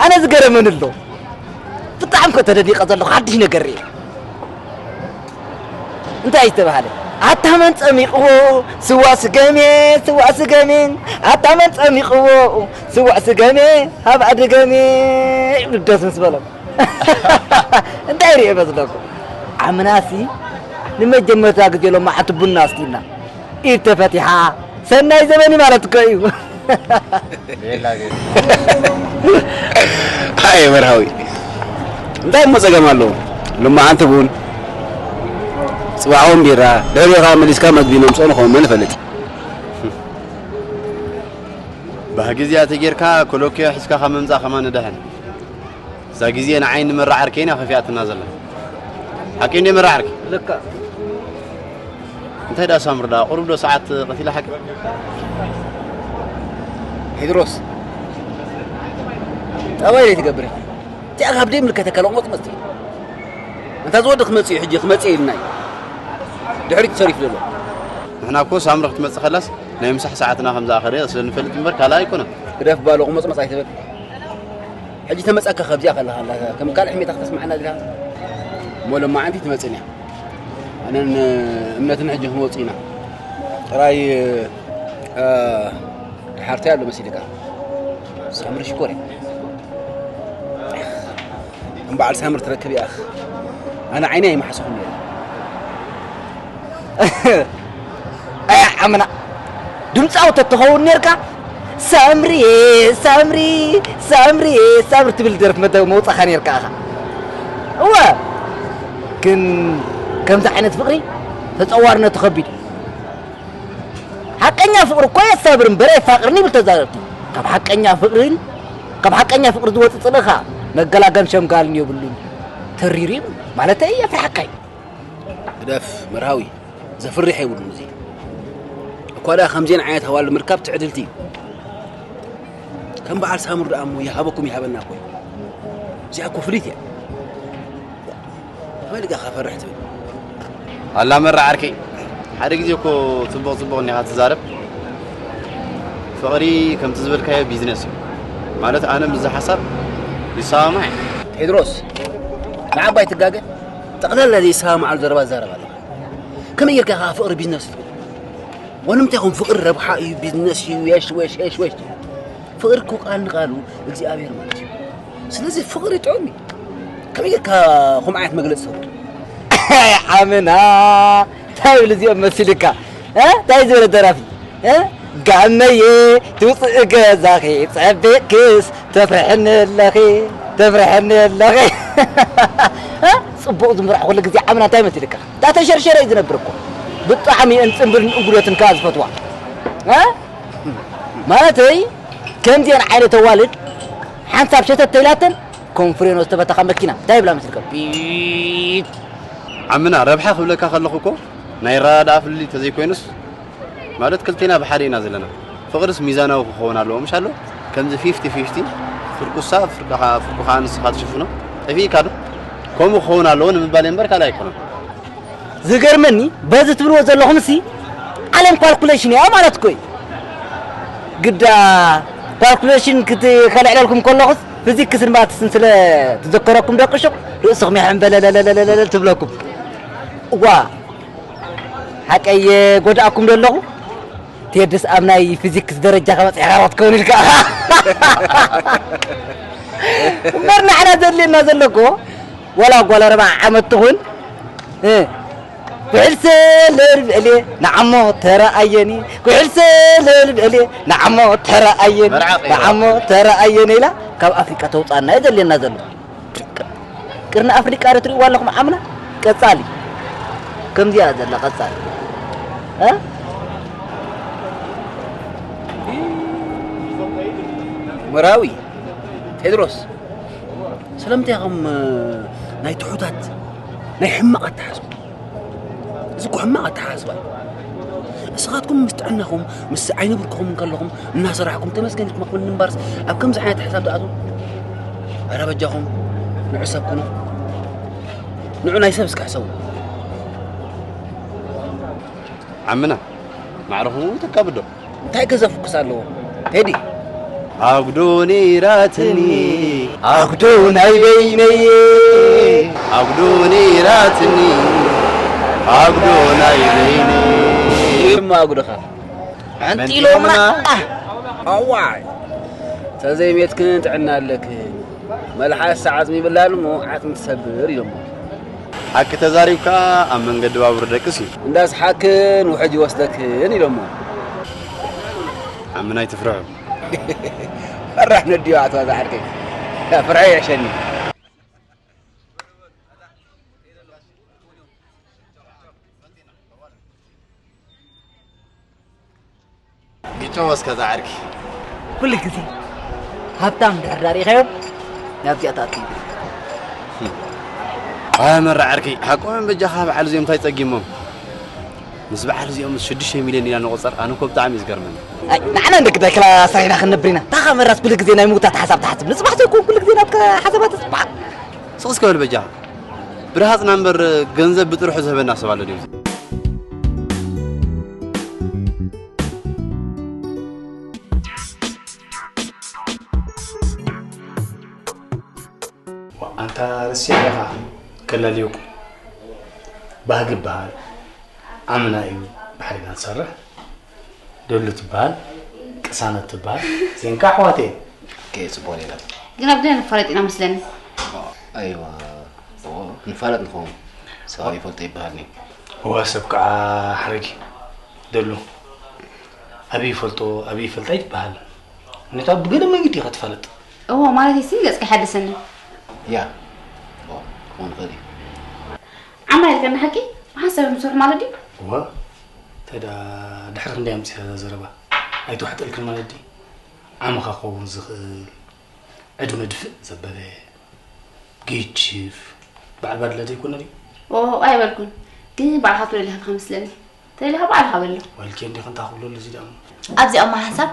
ኣነ ዝገረመኒ ኣሎ። ብጣዕሚ እኮ ተደኒቐ ዘለኹ ሓድሽ ነገር ሪኤ። እንታይ እዩ ዝተባህለ? ኣታ መን ጸሚቕዎ ስዋ ስገሜ፣ ስዋ ስገሜ፣ ኣታ መን ጸሚቕዎ ስዋ ስገሜ፣ ሃብኣ ድገሜ ይብሉ ደስ ምስ በሎም። እንታይ ሪኦ ይመስለኩም? ዓምናሲ ንመጀመርታ ግዜ ሎማዓንቲ ቡና ኣስቲና፣ ኢድ ተፈቲሓ፣ ሰናይ ዘመን እዩ ማለት እኮ እዩ። ኣየ መርሃዊ፣ እንታይ እሞ ጸገም ኣለዎ? ሎማዓንቲ ቡን፣ ጽባሕ እውን ቢራ፣ ድሕሪኡ ከኣ መሊስካ መግቢ ነምጽኦ ንኸውን፣ መን ይፈልጥ? ባህጊ እዚኣ ተጌርካ ኮሎኪዮ ሒዝካ ካብ ምምጻእ ከማን ንድሕን። እዛ ግዜ ንዓይ ንመራዓር ከይና ከፊኣትና ዘላ። ሓቂ እንዴ መራዓርኪ? ለካ። እንታይ ደኣ ሳምሪ ደኣ ቁሩብ ዶ ሰዓት ቀቲላ ሓቂ? ቴድሮስ፣ ጠባይ ዘይትገብር። እዚኣ ካብ ደይ ምልከተካ ለቕመጥ መጽእ። እንታ ዝወዲ ክመጽእ እዩ ሕጂ፣ ክመጽእ ኢልና እዩ። ድሕሪት ሰሪፍ ዘሎ። ንሕና እኮ ሳምሪ ክትመጽእ ከላስ ናይ ምሳሕ ሰዓትና ከም ዝኣኸለ ስለ ንፈልጥ እምበር ካልእ ኣይኮነን። ግደፍ ባሎ፣ ቁመጽመጽ ኣይትበል። ሕጂ ተመጻካ ካብዚኣ ከለኻ ኣላ፣ ከም ካልእ ሕሜታ ክተስምዓና ዲኻ? እሞ ሎማዓንቲ ትመጽእን እያ። ኣነን እምነትን ሕጂ ክንወጽእ ኢና። ጥራይ፣ እ፣ ድሓርታይ ኣሎ መሲልካ? ሳምሪ ሽኮር እያ። እምበዓል ሳምሪ ትረክብ እያ። ኣነ ዓይኒ ኣይመሓስኹን እየ። ኣያ ዓምና፣ ድምጻዊ ተትኸውን ኔርካ፣ ሳምሪየ፣ ሳምሪ፣ ሳምሪየ፣ ሳምሪ ትብል ደርፊ መተ-፣ መውጻኻ ኔርካ ኢኻ። እወ፣ ግን ከምዚ ዓይነት ፍቕሪ ተጸዋርነቱ ከቢድ እዩ። ሓቀኛ ፍቕሪ እኮ የሳብር እምበር የፋቕርን ይብል ተዛረብቲ። ካብ ሓቀኛ ፍቕርን ካብ ሓቀኛ ፍቕሪ ዝወጽእ ጽልኢ ኸኣ መገላገን ሸምጋልን የብሉን። ተሪር እዩ ማለተይ የፍርሓካ እዩ። ግደፍ መርሃዊ፣ ዘፍርሕ የብሉን እዚ። እኳ ደኣ ከምዚአን ዓይነት ኣዋልድ ምርካብ ትዕድልቲ እዩ። ከም በዓል ሳምር ደኣ እሞ ይሃበኩም ይሃበና እኮ እዩ። እዚኣ እኮ ፍልይቲ እያ። ከመይ ኢልካ ፈርሕ ትብል? ኣላ መራ ዓርከይ፣ ሓደ ግዜ እኮ ጽቡቕ ጽቡቕ እንዲኻ ትዛረብ። ፍቕሪ ከምቲ ዝበልካዮ ቢዝነስ እዩ። ማለት ኣነ ምስዚ ሓሳብ ይሰማማዕ እየ። ቴድሮስ፣ ንዓባይ ትጋገ። ጠቕላላ ዘይሰማማዓሉ ዘረባ ትዛረብ ኣለኻ። ከመይ ጌርካ ኢኻ ፍቕሪ ቢዝነስ ትብል? ወንምንታይ ይኹን ፍቕሪ ረብሓ እዩ፣ ቢዝነስ እዩ፣ የሽ ወሽ፣ የሽ ወሽ። ፍቕሪ እኮ ቃል ንቃሉ እግዚኣብሔር ማለት እዩ። ስለዚ ፍቕሪ ጥዑም እዩ። ከመይ ጌርካ ከምኡ ዓይነት መግለጺ ትህቡ? ዓምና፣ እንታይ ይብል እዚኦም መሲልካ? እ? እንታይ ዝበለ ደራፊ? እ? ጋመየ፣ ትውፅእ ገዛኺ ጸቢቕክስ፣ ተፍርሕኒ ኣለኺ፣ ተፍርሕኒ ኣለኺ። እ? ጽቡቕ ዝምራሕ ኩሉ ግዜ ዓምና እንታይ መሲልካ? እንዳተሸርሸረ እዩ ዝነብር እኮ። ብጣዕሚ እየን ጽንብልን እንጉዶትን ከኣ ዝፈትዋ። እ? ማለተይ፣ ከምዚአን ዓይነት ኣዋልድ ሓንሳብ ሸተት ተይላተን ኮንፍሬኖ ዝተፈተኻ መኪና እንታይ ይብላ መስልካ? ቢት። ዓምና፣ ረብሓ ክብለካ ከለኹ እኮ ናይ ረዳድኣ ፍልልይ ተዘይኮይኑስ፣ ማለት ክልቴና ብሓደ ኢና ዘለና። ፍቕርስ ሚዛናዊ ክኸውን ኣለዎ፣ ምሽ ኣሎ? ከምዚ ፊፍቲ ፊፍቲ፣ ፍርቁሳ፣ ፍርቃኻ፣ ፍርቁኻ ንስኻ ትሽፍኖ። ጠፊእካ ዶ? ከምኡ ክኸውን ኣለዎ ንምባል እየ እምበር ካልእ ኣይኮነን። ዝገርመኒ በዚ ትብልዎ ዘለኹምሲ ዓለም ኳልኩሌሽን እያ ማለት እኮ እዩ። ግዳ ኳልኩሌሽን ክት-፣ ከልዕለልኩም ከለኹስ ፊዚክስን ማትስን ስለ ትዘከረኩም ደቂ ሹቕ ርእስኹም ይሕንበለለለለለል ትብለኩም። እዋ፣ ሓቀይ ጎዳእኩም ዶ ኣለኹ? ቴድስ ኣብ ናይ ፊዚክስ ደረጃ ከበጽሕካ ዶ ክትከውን ኢልካ? እምበር ንሕና ዘድልየና ዘሎ እኮ፣ ዋላ ጓል ኣርብዓ ዓመት ትኹን፣ እ፣ ኩሕል ሰለል በልየ፣ ንዓሞ ተረኣየኒ፣ ኩሕል ሰለል በልየ፣ ንዓሞ ተረኣየኒ፣ መርዓ ቀይራ። ንዓሞ ተረኣየኒ ኢላ ካብ ኣፍሪቃ ተውጻና እዩ ዘድልየና ዘሎ። ቅርኒ ኣፍሪቃ ዶ ትርእይዋ ኣለኹም ዓምና? ቀጻሊ ከምዚኣ ዘላ ቀጻሊ እ? መራዊ ቴድሮስ፣ ስለምንታይ ኢኹም ናይ ትሑታት ናይ ሕማቕ ኣተሓስቡ? እዚ እኮ ሕማቕ ኣተሓስባ እዩ። ንስኻትኩም ምስ ጥዕናኹም ምስ ዓይኒ ብርክኹም እንከለኹም እናሰራሕኩም ተመስገን ኢልኩም ኣኽብርኒ እምበርስ፣ ኣብ ከምዚ ዓይነት ሕሳብ ትኣትዉ? ኧረ በጃኹም ንዑ ሰብ ኩኑ። ንዑ ናይ ሰብ እስከ ሕሰቡ። ዓምና ማዕረኹም እውን ተካብዶ? እንታይ ገዛ ፍኩስ ኣለዎ ቴዲ? ኣጉዶ ነይራትኒ ኣጉዶ ናይ በይነየ ኣጉዶ ነይራትኒ ኣጉዶ ናይ በይነየ እሞ ኣጉድኻ ሓንቲ ኢሎምና። ኣዋይ ተዘይሜትክን ጥዕና ኣለክን። መልሓስ ዓጽሚ ይብላን እሞ ዓጽሚ ትሰብር ኢሎሞ። ሓቂ ተዛሪብካ ኣብ መንገዲ ባቡር ደቅስ እዩ። እንዳስሓክን ውሕጅ ይወስደክን ኢሎሞ። ዓምና ኣይትፍርሑ። ፈራሕ ነድዮ ኣቶ ኣዛ ዓርከይ። ፍርሒ ይሕሸኒ። ግጨወስ ከዛ ዓርኪ ኩሉ ግዜ ሃብታም ድሕር ዳሪኻዮም ናብዚኣ ትኣቱ ይብል። ኣመራ ዓርኪ ሓቆም በጃኻ በዓል እዚኦም እንታይ ጸጊሞም ምስ በዓል እዚኦም ሽዱሽተ ሚልዮን ኢና ንቆጸር ኣነ እኮ ብጣዕሚ እዩ ዝገርመኒ። ኣይ ንዓና እንደግዳይ ክላ ስራሕና ክንነብር ኢና ታኻ መራስ ኩሉ ግዜ ናይ ምውታት ሓሳብ ትሓስብ ንጽባሕ ዘይኮን ኩሉ ግዜ ናትካ ሓሳባት ትጽባሕ ስቕ እስከ በል በጃኻ ብርሃጽና እምበር ገንዘብ ብጥርሑ ዝህበና ሰብ ኣሎ ድዩ? ኣንታ ርእሲ ኣለኻ ከላልየኩም ባህጊ ይበሃል ዓምና እዩ ባሕሪና ትሰርሕ ደሉ ትበሃል ቅሳነት ትበሃል ዜንካ ኣሕዋት እየን ከየ ጽቡቕ ሌላ ግን ኣብ ገለ ንፋለጥ ኢና መስለኒ ኣይዋ ንፋለጥ ንኸውን ሰብኣዊ ይፈልጦ ይበሃል እዋ ሰብ ከዓ ሓረጊ ደሉ ኣበይ ይፈልጦ ኣበይ ይፈልጣ ይትበሃል ነታ ብገለ መንገዲ ኢኻ ትፋለጥ እዎ ማለት ሲ ገጽካ ይሓድሰኒ ያ ክኾን ይኽእል እዩ ዓማ ኢልካ ንሓቂ ብሓንሳብ እዮም ዝሰርሑ ማለት ድዩ እዋ እንታይ ደኣ ድሕሪ ክንደይ ኣምፂኻ እዛ ዘረባ ኣይትውሕጠልክን ማለት ድዩ ዓምኻ ክኸውን ዝኽእል ዕድመ ድፍእ ዘበለ ገይችፍ በዓል ባድላ ዘይኮነ ድዩ? ኦ ኣይበልኩን ግን ባዕልኻ ትብሎ ኣለኻ መስለኒ ተደሊኻ ባዕልኻ በሎ። ወልኬ እንዲኺ እንታይ ክብለሉ እዚ ደኣ እሞ? ኣብዚኣ እሞ ሓንሳብ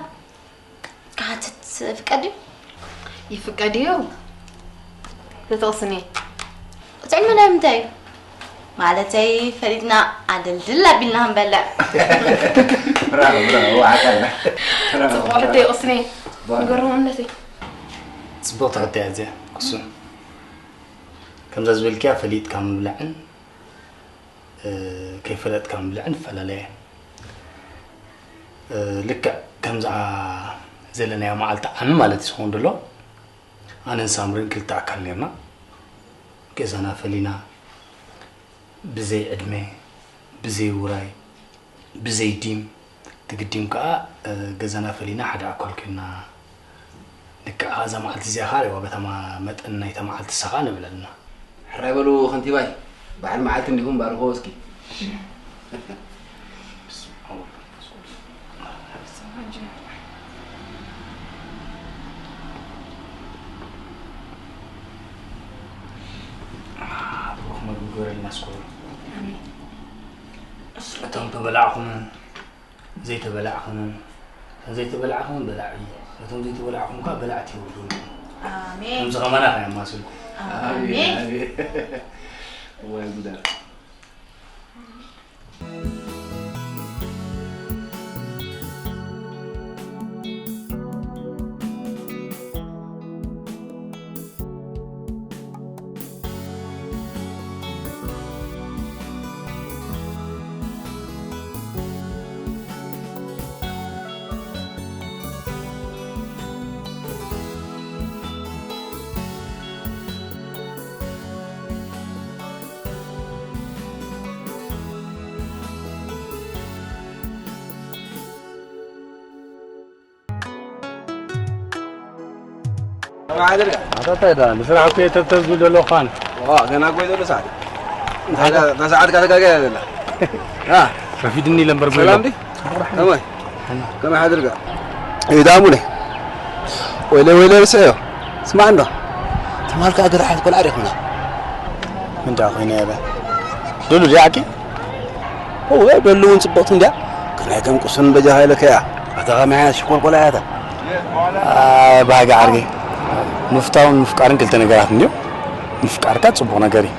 ክሓትት ፍቀድ ድዩ? ይፍቀድ እዩ። ተተቕስኒ። ጥዕሚ ናይ ምንታይ እዩ? ማለተይ ፈሊጥና ኣደልድል ኣቢልና ክንበልዕ። ብራቮ ብራቮ ዋዓቃና። ጽቡቕ ሕቶ ይቕስኒ። ንገርዎም እምነተይ። ጽቡቕቲ ሕቶ እያ እዚኣ ክሱን ከምዛ ዝበልክያ ፈሊጥካ ምብላዕን ከይፈለጥካ ምብላዕን ይፈላለያ ልክዕ ከምዛ ዘለናዮ መዓልቲ ዓሚ ማለት እዩ ዝኸውን ዘሎ ኣነን ሳምሪን ክልተ ኣካል ነርና ገዛና ፈሊና ብዘይ ዕድመ ብዘይ ውራይ ብዘይ ዲም እቲ ግዲም ከዓ ገዛና ፈሊና ሓደ ኣኳል ኮይና ልክዕ ከዓ እዛ መዓልቲ እዚኣ ከዓ ሪእዋ በታ መጠን ናይታ መዓልቲ እሳ ከዓ ንብለልና ሕራይ በሉ ከንቲባይ በዓል መዓልቲ እንዲኹም ባርኽዎ እስኪ እቶም ተበላዕኹምን ዘይተበላዕኹምን እቶም ዘይተበላዕኹምን በላዒ እቶም ዘይተበላዕኹም ከዓ በላዕቲ ይወዱ ኣሜን ከምዚ ከማና ከያማስልኩ ኣሜን ወይ ጉዳር ኣታ እንታይ ደኣ ንስራሕ እኮ እየ ተብተብ ዝብል ዘለኹ ኣነ። ዋ፣ ገና እኮ እዩ ዘሎ ሰዓት። እታ ሰዓትካ ተጋግያ ዘላ። አ፣ ረፊድኒ ለምበር ጎይሎ። ሰላም ዲ? ከመይ? ከመይ ሓድርካ? ኢዳሙነ። ወይለ ወይለ ርእሰዮ። ስማዕ እንዶ። ትማልካ እግሪ ሓት ቆልዓ ዲኹና? ምንዳ ኮይነ እየ በል። ዶሉ ዲያቂ? እወ፣ ዶሉ እውን ጽብቕቲ እንድያ። ከናይ ከም ቁሱን በጃኻ ኢለካ እያ። ኣታ ከመይ ዓይነት ሽኮር ቆልዓ እያ እታ? ኣይ፣ ባህጊ ዓርኪ። ምፍታውን ምፍቃርን ክልተ ነገራት እንድዮም። ምፍቃርካ ጽቡቕ ነገር እዩ።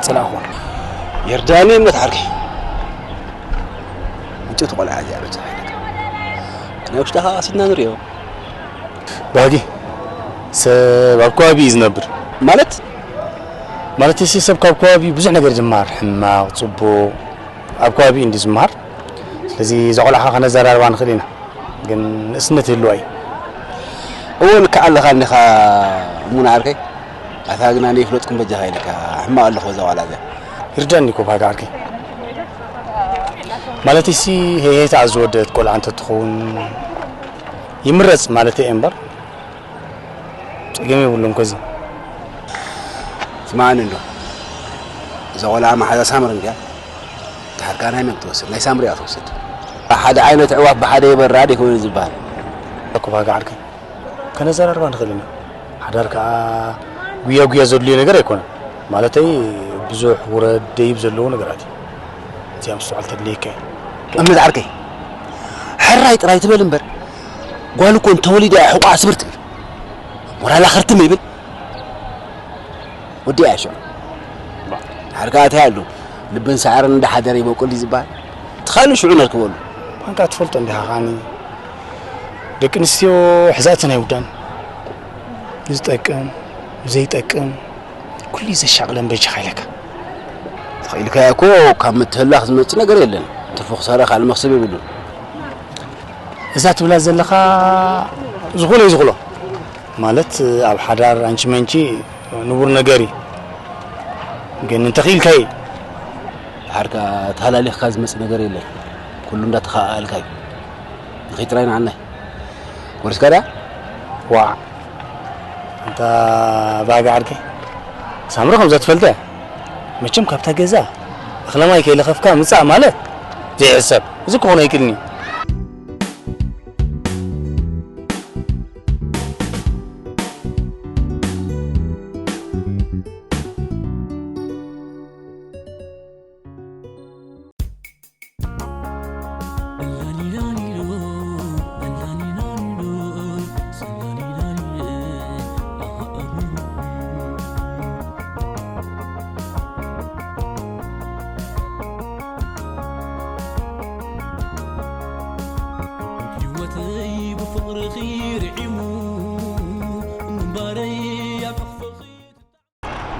ጽላእኹ። የርዳኒ እምነት ዓርኪ። ምጭት ቆልዓ እዚኣ በጃኻ ኢለካ። ናይ ውሽጣኻ ቀሲድና ንርእዮ። ባህጊ፣ ሰብ ኣብ ከባቢ እዩ ዝነብር። ማለት? ማለት፣ እዚ ሰብ ካብ ከባቢ ብዙሕ ነገር ዝመሃር፣ ሕማቕ፣ ጽቡቕ፣ ኣብ ከባቢ እንዲ ዝመሃር። ስለዚ፣ እዛ ቆልዓ ከነዘራርባ ንኽእል ኢና። ግን ንእስነት ይህልዋ እዩ። እዎ፣ ልክዕ ኣለኻ እንዲኻ፣ ሙና ዓርከይ። ኣታ ግና ንይፍለጥኩም በጃኻ ኢለካ፣ ሕማቕ ኣለኹ እዛ ቆልዓ እዚኣ። ይርዳኒ እኮ፣ ባህጊ ዓርከይ። ማለት፣ እዚ ሄሄታ ዝወደት ቆልዓ እንተትኸውን ይምረጽ ማለት እየ እምበር፣ ጸገም የብሉን እኮ እዚ። ስማዕኒ እንዶ፣ እዛ ቆልዓ መሓዛ ሳምሪ እንድያ። ድሓር ከኣ ናይ መን ትወስድ? ናይ ሳምሪ እያ ትወስድ። ሓደ ዓይነት ኣዕዋፍ ብሓደ ይበራ ዶ ይኸውን ዝበሃል? እኮ ባህጊ ዓርከይ፣ ከነዘራርባ ንኽእል ኢና። ሓዳር ከኣ ጉያ ጉያ ዘድልዮ ነገር ኣይኮነን። ማለተይ፣ ብዙሕ ውረድ ደይብ ዘለዎ ነገራት እዩ። እዚኣ ምስትውዓል ተድልየካ እያ። እምነት ዓርከይ፣ ሕራይ ጥራይ ትበል እምበር፣ ጓል እኮ እንተወሊዳ እያ ሕቋ ስብር ትብል። ሞራላ ክርትም ይብል። ወዲኣ እያ ሽዑ። ድሓር ከኣ እንታይ ኣሎ? ልብን ሳዕርን እንዳሓደረ ይበቁል እዩ ዝበሃል። ትኻሉ ሽዑ ነርክበሉ። ባንካ ትፈልጦ እንዲኻ ኻኒ። ደቂ ኣንስትዮ ሕዛእተን ኣይውዳን። ንዝጠቅም፣ ንዘይጠቅም፣ ኩሉ እዩ ዘሻቕለን በጃኻ ኢለካ። ተኽኢልካዮ እኮ ካብ ምትህላኽ ዝመጽእ ነገር የለን። ትርፉ ክሳራ ካልእ መኽስብ የብሉን። እዛ ትብላ ዘለኻ ዝኹሎ እዩ ዝኹሎ። ማለት ኣብ ሓዳር ኣንቺ መንቺ ንቡር ነገር እዩ። ግን እንተኽኢልካዮ። ድሓር ከኣ ተሃላሊኽካ ዝመጽእ ነገር የለን። ኩሉ እንዳተኸኣኣልካ እዩ። ንኺድ ጥራይ ንዓናይ። ወሪስካ ድያ? ዋዕ። ኣንታ ባህጊ ዓርከይ። ሳምሪ ከምዛ ትፈልጠ። መቸም ካብታ ገዛ እኽለ ማይ ከይለኸፍካ ምጻእ ማለት ዘይሕሰብ። እዚ ክኾን ኣይክእልን እዩ። ህይወተይ ብፍቕርኺ ርዒሙ ምንባረይ ኣብ ሕቕፍኺ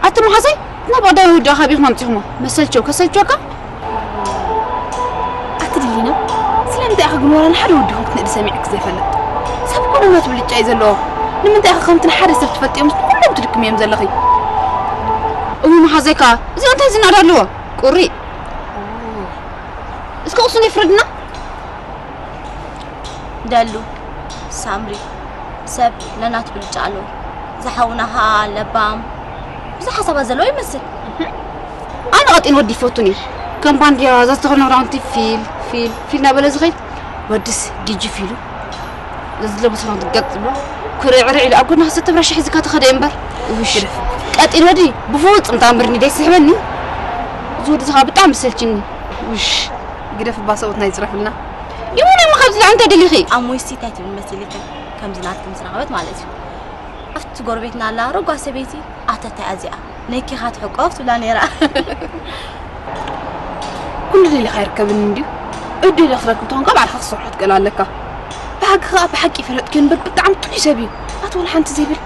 ኣቲ መሓዛይ ናብ ቀዳማይ ወዲ ኣኻቢኹም ኣምጺኹሞ መሰልቸው ከሰልቸካ ኣቲ ድሊና ስለምንታይ ኢኺ ግን ዋላ ንሓደ ወዲ ኹም ክትንእዲ ሰሚዐኪ ዘይፈልጥ ሰብ ኩሉ ናቱ ብልጫ እዩ ዘለዎ ንምንታይ ኢኺ ከምቲ ንሓደ ሰብ ትፈልጥዮ ምስ ኩሎም ትድክምዮም ዘለኺ እዊ መሓዛይ ከኣ እዚ እንታይ ዝናዳ ኣለዎ ቁሪ እስከ ቁሱን ይፍረድና ደሉ፣ ሳምሪ፣ ሰብ ነናቱ ብልጫ ኣለዎ። ዝሓውና ኸኣ ለባም፣ ብዙሕ ሓሳባት ዘለዎ ይመስል። ኣነ ቀጢን ወዲ ይፈቱን እዩ። ከም ባንድያ እዛ ዝተኸድኖ ክዳውንቲ ፊል ፊል ፊል እናበለ ዝኸይድ ወድስ ዲጂ ፊሉ እዛ ዝለበሶ ክዳውንቲ ገጥ ዝብሎ ኩርዕርዕ ኢሉ ኣብ ጎድና ክሰተ ብራሻ ሒዝካ ተኸደ እምበር ውሽ ቀጢን ወዲ ብፍጹም ተኣምርኒ ደይስሕበኒ እዚ ወዲ እዚ ከዓ ብጣዕሚ ዝሰልችኒ ውሽ ግደፍ እባ ሰብኡትና ይፅረፍልና። ይኹን እሞ ካብዚ ላዕሊ እንታይ ደሊኺ? ኣሞይሲ እንታይ ትብል መሲልክን ከምዚ ናትክን ምስ ረኸበት ማለት እዩ። ኣብቲ ጎረቤትና ኣላ ረጓ ሰበይቲ ኣተታ እያ እዚኣ ነኪኻ ትሕቆፍ ትብላ ነይራ። ኩሉ ደሊኻ ኣይርከብን እንድዩ። እድል ክትረክብ ትኾንካ ባዕልኻ ክትሰርሖ ትክእል ኣለካ። ብሓቂ ከዓ ብሓቂ ይፈለጥክዮ እምበር ብጣዕሚ ጥዑይ ሰብ እዩ። ኣቲ ወላ ሓንቲ ዘይብል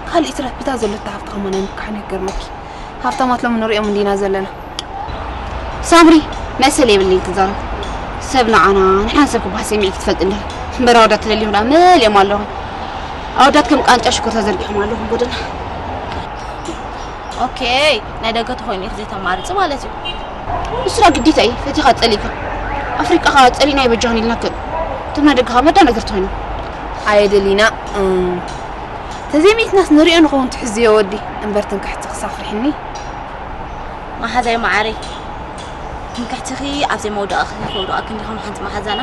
ካልእ ይትረፍ ብታ ዘለቶ ሃፍቲ ከሞ ናይ ምክሓኑ ይገርመኪ። ሃፍታማት ሎሚ ንሪኦም እንዲና ዘለና። ሳምሪ መሰል የብልኝ ክዛረብ ሰብ ንዓና ንሓን ሰብ ክበሃል ሰሚዕኪ ትፈልጢ እንዲኺ እምበር ኣወዳት ትደልዩ ኹና መሊኦም ኣለኹ ኣወዳት ከም ቃንጫ ሽኮር ተዘርጊሖም ኣለኹ ጎደና ኦኬ ናይ ደገ ተኾይኑ ኢኺ ዘይተማርፂ ማለት እዩ ንሱ ዳ ግዲታ እዩ ፈቲኻ ፀሊእካ ኣፍሪቃ ኸዓ ፀሊእና ይበጃኹን ኢልና ከ እቶም ናይ ደገ ኸዓ መዳ ነገር ተኾይኖም ኣየ ደሊና ተዘይሚእትናስ ንሪኦ ንኸውን ትሕዝዮ ወዲ እምበር ትንክሕቲ ክሳፍርሕኒ መሓዛይ መዓረይ፣ ትምክሕትኺ ኣብ ዘይመውደቕኺ ከውድቐኪ እንዲኹም ሓንቲ መሓዛና።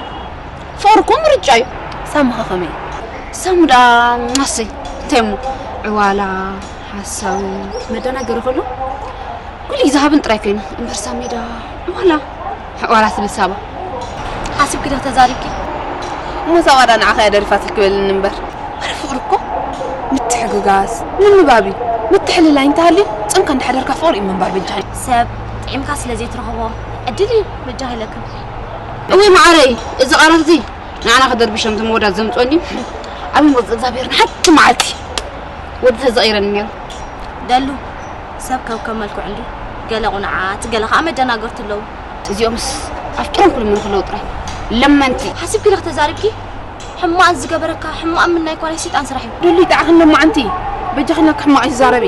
ፍቕሪ እኮ ምርጫ እዩ። ሳሙኻ ከመይ? ሳሙ ደኣ ማሰይ፣ እንታይ እሞ? ዕዋላ፣ ሓሳዊ፣ መደናገሪ ከሎ ኩሉ ግዜ ሃብን ጥራይ ኮይኑ። እምበር ሳሚ ደኣ ዕዋላ፣ ዕዋላ ትብል ሳባ። ሓሲብኪ ዶ ተዛሪብኪ? እሞ ሳባ ደኣ ንዓኻ እያ ደሪፋትልኪ በልኒ እምበር። ኣረ ፍቕሪ እኮ ምትሕግጋዝ፣ ምንባብ እዩ። ምትሕልላይ እንተሃልዩ፣ ጸምካ እንዳሓደርካ ፍቕሪ እዩ ምንባር በጃኻ። ሰብ ጥዒምካ ስለ ዘይትረኽቦ ዕድል እዩ በጃኻ ኢለክን። እወ መዓረይ፣ እዚ ቃላት እዚ ንዓና ክደርብሾም ዝመወዳት ዘምጽኦ እንድዩ። ኣብ መንጎ እግዚኣብሔር ንሓንቲ መዓልቲ ወዲ ተዘቒረኒ ነይሩ። ደሉ፣ ሰብ ከብከብ መልክዑ እንድዩ። ገለ ቁኑዓት፣ ገለ ኸዓ መደናገርቲ ኣለዉ። እዚኦምስ ኣፍቂሮም ክልምኑ ከለዉ ጥራይ ለመንቲ። ሓሲብኪ ዶ ተዛሪብኪ? ሕማቕ ዝገበረካ ሕማቕ ምናይ እኳ ናይ ሰይጣን ስራሕ እዩ። ደሉ ይጥዓኽን ሎማዓንቲ። በጃኺ ናካ ሕማቕ ኣይትዛረቢ።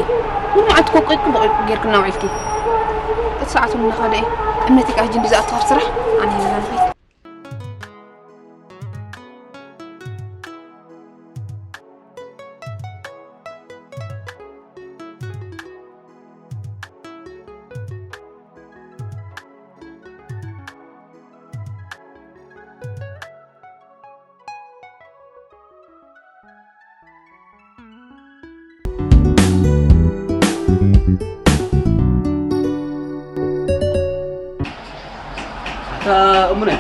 ሎማዓንቲ እኮ ቆይቂ ብቆይቂ ጌርክና ውዒልኪ። እቲ ሰዓት እውን እናኸደ እዩ። እምነተይ ከዓ ሕጂ እንድዩ ዝኣተዋ ስራሕ ኣነ ይበላልኪ። ኣታ እሙነ፣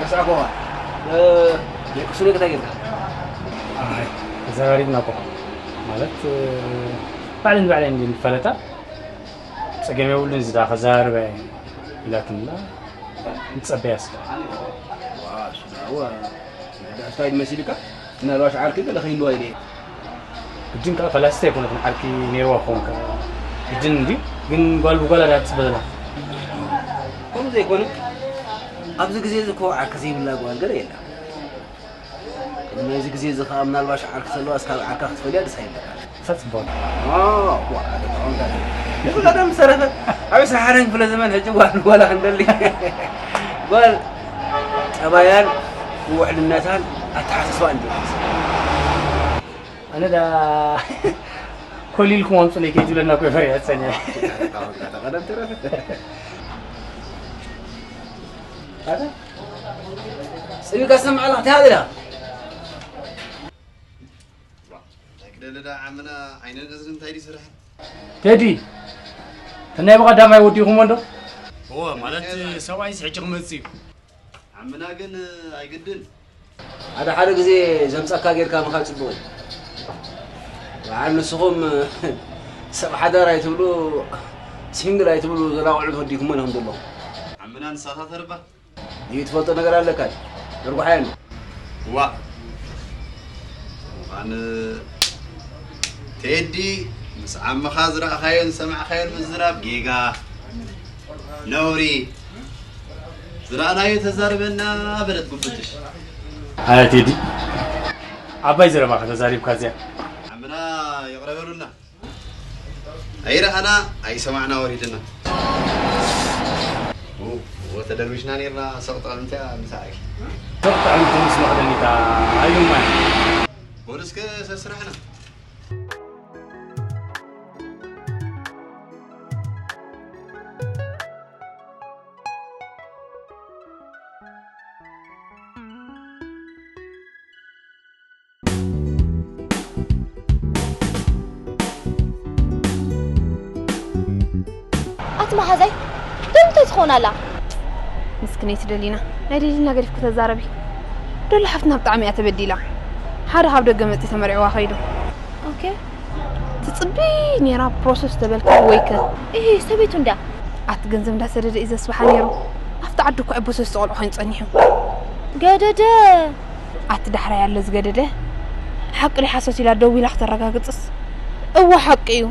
ረሳዕኩኻ። እ፣ ናይ ቅሱነይ እንታይ ጌርካ? ኣይ፣ ተዘራሪብና እኮ። ማለት፣ እ፣ ባዕለን ባዕለን እንድየን ዝፋለጣ። ጸገም የብሉን፣ እዚ ደኣ ከዘራርባ እየ ኢላትንላ። ንጸበያ እስከ። ዋ፣ እሱ ደኣ፣ ዋ፣ ንሕዳ ስታይል መሲልካ? ምናልባሽ ዓርኪ ገለ ከይህልዋ ኢለ እየ። ግድን ከኣ ፈላሲት ኣይኮነትን፣ ዓርኪ ነይርዋ ክኸውን ከኣ ግድን እንድዩ። ግን ጓል ብጓል እያ ትጽበ ዘላ። ከምኡ ዘይኮነ፣ ኣብዚ ግዜ እዚ እኮ ዓርኪ ዘይብላ ጓል ገለ የላ። ቅድሚ ናይዚ ግዜ እዚ ከኣ ምናልባሽ ዓርኪ ተለዋ እስካብ ዓርካ ክትፈልያ ደስ ኣይብለካ። እሳ ጽቡቕ። ዋ፣ ዋ፣ ኣደ ተቐምጣ። ንኹላ ደም ሰረፈ። ኣብ ዕስራ ሓደን ክፍለ ዘመን ሕጂ ጓል፣ ጓል ክንደሊ። ጓል ጠባያን ውዕልነታን ኣተሓሳስባን እዩ። ኣነ ዳ ኮሊልኩም ኣምጹለይ ከይትብለና እኮ ፈሪሐ ጸኒሐ። ተቐደም ተረፈ። ኣታ ጽቢቃ ሰምዓላ እንታይ ሃገራ? እንታይ ክደሊ ደኣ ዓምና ዓይንን እዝንን እንታይ ድዩ ስርሐን? ቴዲ፣ እቲ ናይ ብቐዳማይ ወዲኹሞ እንዶ? እወ፣ ማለት ሰብኣይስ ሕጂ ክመጽእ እዩ። ዓምና ግን ኣይግድን። ሓደ ሓደ ግዜ ዘምጻካ ጌርካ ምኻድ ጽቡቕ እዩ። በዓል ንስኹም ሰብ ሓዳር ኣይትብሉ፣ ሲንግል ኣይትብሉ፣ ዘላ ቆልዑት ወዲኹሞ ኢኹም ዘለኹም። ዓምና ንሳታተር እባ። እዩ ትፈልጦ ነገር ኣለካ ድዩ? ደርጉሓዮ እንዶ። ዋእ። ምዃን ቴዲ፣ ምስ ዓምኻ ዝረኣኻዮን ዝሰማዕካዮን ምዝራብ ጌጋ፣ ነውሪ፣ ዝረኣናዮ ተዛርበና በለት ጉብትሽ። ኣያ ቴዲ፣ ዓባይ ዘረባ ከተዛሪብካ እዚኣ። ዓምና ይቕረ በሉልና። ኣይረኣና ኣይሰማዕና ወሪድና። ው፣ ው፣ ተደርቢሽና ኔርና። ሰቕ ጥዕምቲ እያ ምሳዕኪ። ሰቕ ጥዕምቲ ምስ መቕደኒታ ኣዩማይ። በሉ እስከ ሰስራሕና። ኣቲ መሓዛይ፣ ደም እንታይ ትኸውን ኣላ? ምስክነይቲ ደሊና፣ ናይ ደሊና ገዲፍኪ ተዛረቢ። ደሉ ሓፍትና ብጣዕሚ እያ ተበዲላ። ሓደ ካብ ደገ መጺኡ ተመርዕዋ ከይዱ። ኦኬ። ትጽቢ ኔራ ፕሮሰስ ተበልካ ወይከ? እሂ፣ ሰበይቱ እንድያ። ኣቲ ገንዘብ እንዳሰደደ እዩ ዘስብሓ ኔሩ። ኣብቲ ዓዲ እኮ ዕቦ ሰለስተ ቆልዑ ኮይኑ ጸኒሑ። ገደደ። ኣቲ ዳሕራይ ኣሎ ዝገደደ። ሓቂ ድዩ ሓሶት ኢላ ደዊላ ክተረጋግጽስ? እወ ሓቂ እዩ።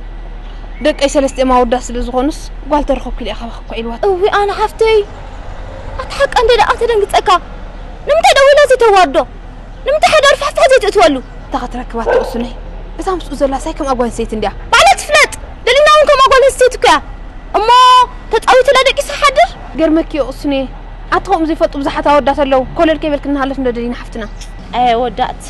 ደቀይ ሰለስቲኦም ኣወዳት ስለ ዝኾኑስ ጓል ተረኸብኩ ኢለ እየ ካባኺ እኮ ኢልዋ። እዊ ኣነ ሓፍተይ። ኣቲ ሓቃ እንደ ደኣ ተደንግጸካ። ንምንታይ ደዊላ ዘይተዋርዶ? ንምንታይ ሓዳር ፋሕፋሕ ዘይትእትወሉ? እታ ክትረክባ ትቕስነይ። እታ ምስኡ ዘላ ሳይ ከምኣ ጓል ኣንስተይቲ እንድያ። ባዕላ ትፍለጥ። ደሊና እውን ከምኣ ጓል ኣንስተይቲ እኮ እያ። እሞ ተጻዊቱላ ደቂሳ ሓድር? ገርመኪ ይቕስነ። ኣቲ ከምኡ ዘይፈልጡ ብዙሓት ኣወዳት ኣለዉ። ኮለል ከይበልኪ ንሃለፍ እንዶ ደሊና ሓፍትና። ኣየ ወዳእት።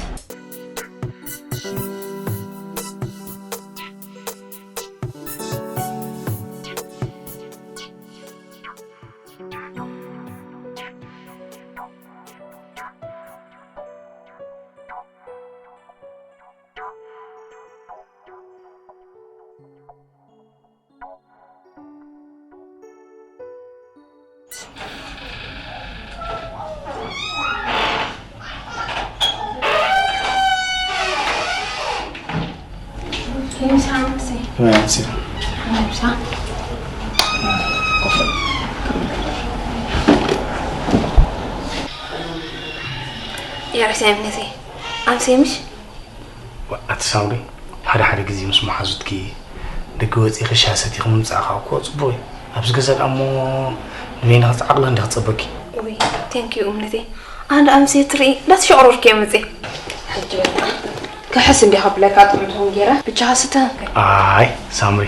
ከመይ ኣምሲኻ? ምሳ። ኮፈ። የርሕሰይ እምነተይ። ኣምሰይ ምሽ? ኣቲ ሳምሪ፣ ሓደ ሓደ ግዜ ምስ መሓዙትኪ ደገ ወፂእኺ ሻሂ ሰቲኺ ምምፃእኻ እኮ ፅቡቕ እዩ። ኣብዚ ገዛ ደኣ እሞ ንበይንኺ ዓቕሊ እንዲኺ ትፀበኪ። ውይ፣ ቴንኪዩ እምነተይ። ኣነ ኣምስየ ትርኢ እንዳተሸቕረርኩ እየ መፅየ። ሕጂ በቃ ክሕስ እንዲኻ ብለካ ጥዑም ትኹን ገይረ ብቻኻ ስተ። ኣይ ሳምሪ፣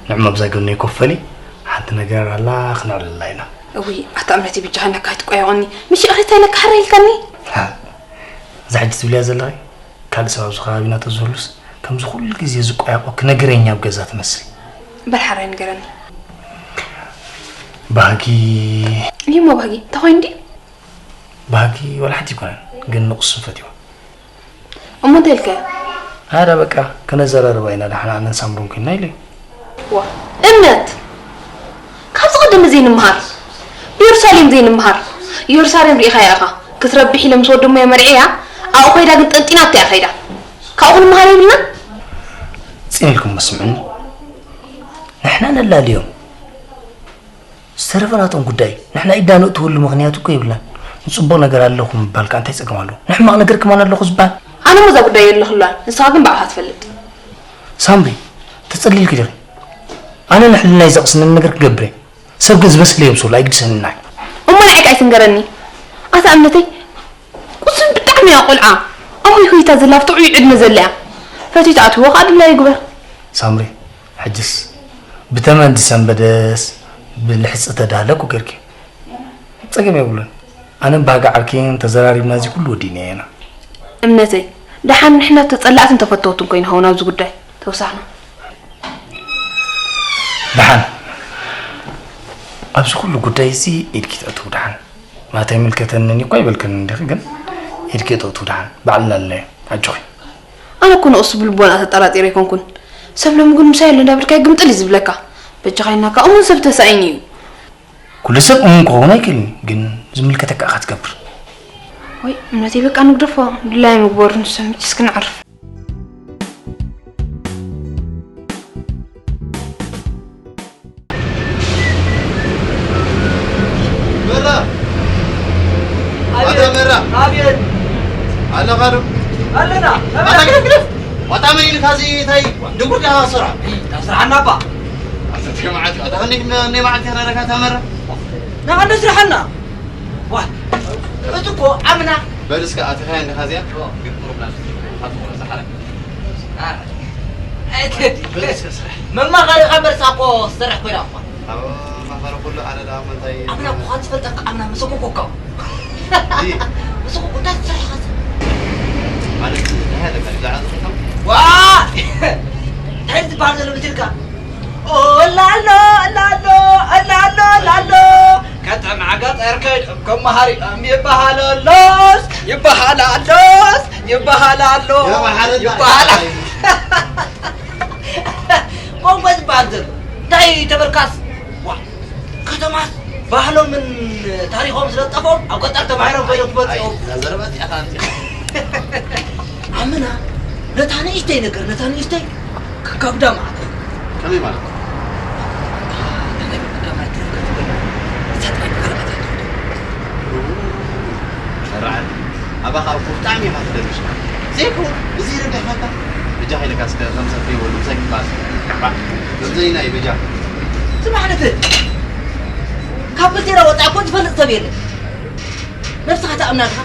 ንዕማ ብዛ ገኖ ይኮፈሊ ሓንቲ ነገር ኣላ ክነዕልላ ኢና። እውይ ኣታ እምነተይ ብቻኻ ነካ ኣይትቆየቐኒ። ምሽ እኺ እንታይ ኢለካ ሕረ ኢልካኒ? እዛ ሕጂ ትብልያ ዘለኺ ካልእ ሰብ ኣብዚ ከባቢና ተዝህሉስ ከምዚ ኩሉ ግዜ ዝቆያቆ ክነግረኛ ኣብ ገዛ ትመስል። በል ሓራይ ንገረኒ። ባህጊ ይሞ ባህጊ እንታይ ኮይኑ ድዩ? ባህጊ ወላ ሓንቲ ይኮነን ግን ንቁስን ፈትዋ። እሞ እንታይ ኢልካዮ? ኣረ በቃ ክነዘራርባ ኢና ዳሕና ኣነን ሳምሩን ኮይና ኢለ። ዋ እምነት ካብዚ ቀደም ዘይንምሃር ብየሩሳሌም ዘይንምሃር የሩሳሌም ርኢኻያ ኢኻ ክትረብሕ ኢለ ምስ ወዲ እሞያ መርዕያ ኣብኡ ኮይዳ ግን ጠንጢናቶ እያ ከይዳ ካብኡ ክንምሃር የብልና ጽን ኢልኩም መስምዕኒ ንሕና ነላልዮም ዝተረፈ ናቶም ጉዳይ ንሕና ኢድና ነእትወሉ ምኽንያት እኮ የብልናን ንጽቡቕ ነገር ኣለኹ ምባል ከኣ እንታይ ጸገም ኣለዎ ንሕማቕ ነገር ከማን ኣለኹ ዝበሃል ኣነ እሞ እዛ ጉዳይ የለኽላን ንስኻ ግን ብኣኻ ትፈልጥ ሳምሪ ተጸሊልኪ ዲኺ ኣነ ንሕልናይ ዘቕስነኒ ነገር ክገብር እየ ሰብ ግን ዝበሰለ የምስሉ ኣይግድሰንና እዩ እሞ ንዓይ ከኣ ኣይትንገረኒ ኣታ እምነተይ ቁስን ብጣዕሚ እያ ቆልዓ ኣብ ሆይሆይታ ዘላ ኣብ ጥዑይ ዕድመ ዘላ እያ ፈትዩ ትኣትዎ ከኣ ድላዩ ይግበር ሳምሪ ሕጅስ ብተመን ዝሰንበደስ ብልሕፂ ተዳህለ እኮ ገይርክዮ ፀገም የብሉን ኣነን ባህጊ ዓርክየይን ተዘራሪብና እዚ ኩሉ ወዲእናዮ ኢና እምነተይ ደሓን ንሕና ተፀላእትን ተፈተውትን ኮይንኸውን ኣብዚ ጉዳይ ተውሳኽና ደሓን ኣብዚ ኩሉ ጉዳይ እዚ ኢድኪ ተእትው ደሓን ማለት ኣይምልከተንን እኮ ኣይበልክን እንዲኺ ግን ኢድኪ ተእትው ደሓን ባዕልና ኣለናዮ ኣጆኺ ኣነ እኮ ንቕሱ ብልቦና ተጠራጢረ ኣይኮንኩን ሰብ ሎሚ ግን ምሳይ ኣሎ እንዳበልካዮ ግምጥል እዩ ዝብለካ በጃኻ ኢልናካ እሙን ሰብ ተሳኢኑ እዩ ኩሉ ሰብ እሙን ክኸውን ኣይክእልን ግን ዝምልከተካ ኢኻ ትገብር ወይ እምነተይ በቃ ንግደፎ ድላዮም ይግበሩ ንሶም እስኪ ንዕርፍ መራ ኣታ መራ ኣቤት ኣለኻ ዶ ኣለና ኣታ ግደፍ ግደፍ ዋጣ መን ኢልካ እዚ እንታይ ድጉር ዲኻ ስራሕ ስራሕና እባ ኣታ ተማዓት ኣታ ክንደይ ክንደይ መዓልቲ ያናረካ ተመራ ናኻ እንደ ስራሕና ዋ እቲ እኮ ኣምና በል እስከ ኣቲኻያ እንዲኻ እዚኣ ግን ቁሩብ ናብ ዝሓረ መማኸሪ ካብ መርፃ እኮ ዝሰርሕ ኮይና እኳ ኣማኸሪ ኩሉ ኣነ ደኣ እሞ እንታይ ኣምና እኮ ካብ ዝፈልጠካ ኣምና መሰኮኮካ መሰኮኮ እንታይ ትሰርሕ ኢኻ ማለት እንታይ ኣለካ ብዛዕባ ዝፈልጦም ዋ እንታይ ዝበሃል ዘሎ ብትልካ ኦላሎ ላሎ ላሎ ላሎ ከተማ ገጠር ከይዶም ከም መሃሪኦም ይበሃል ኣሎስ ይበሃል ኣሎስ ይበሃል ኣሎ ይበሃል ይበሃል ቋንቋ ዝበሃል ዘሎ እንታይ ተበልካስ ዋ ከተማስ ባህሎምን ታሪኾም ስለጠፍኦም ኣብ ገጠር ተማሂሮም ኮይኖም ክመፅኦም እዛ ዘረባ እዚኣ ከኣ ኣምፂኻ ኣመና ነታ ንእሽተይ ነገር ነታ ንእሽተይ ከካብዳ ማለት እዩ። ከመይ ማለት? መርዓት ኣባኻ እኮ ብጣዕሚ ኢኻ ትደርሽ። ዘይኮ እዚ ይርብሕካ በጃኻ ኢለካ እስከ ከም ሰብ ከይበሉ ምሳይ ክበኣስ ከምዘይና እዩ በጃ። ስማዕ ንፍዕ ካብ ክልቴና ወፃእ እኮ ዝፈልጥ ሰብ የለን። ነብስኻ ተኣምና ድኻ?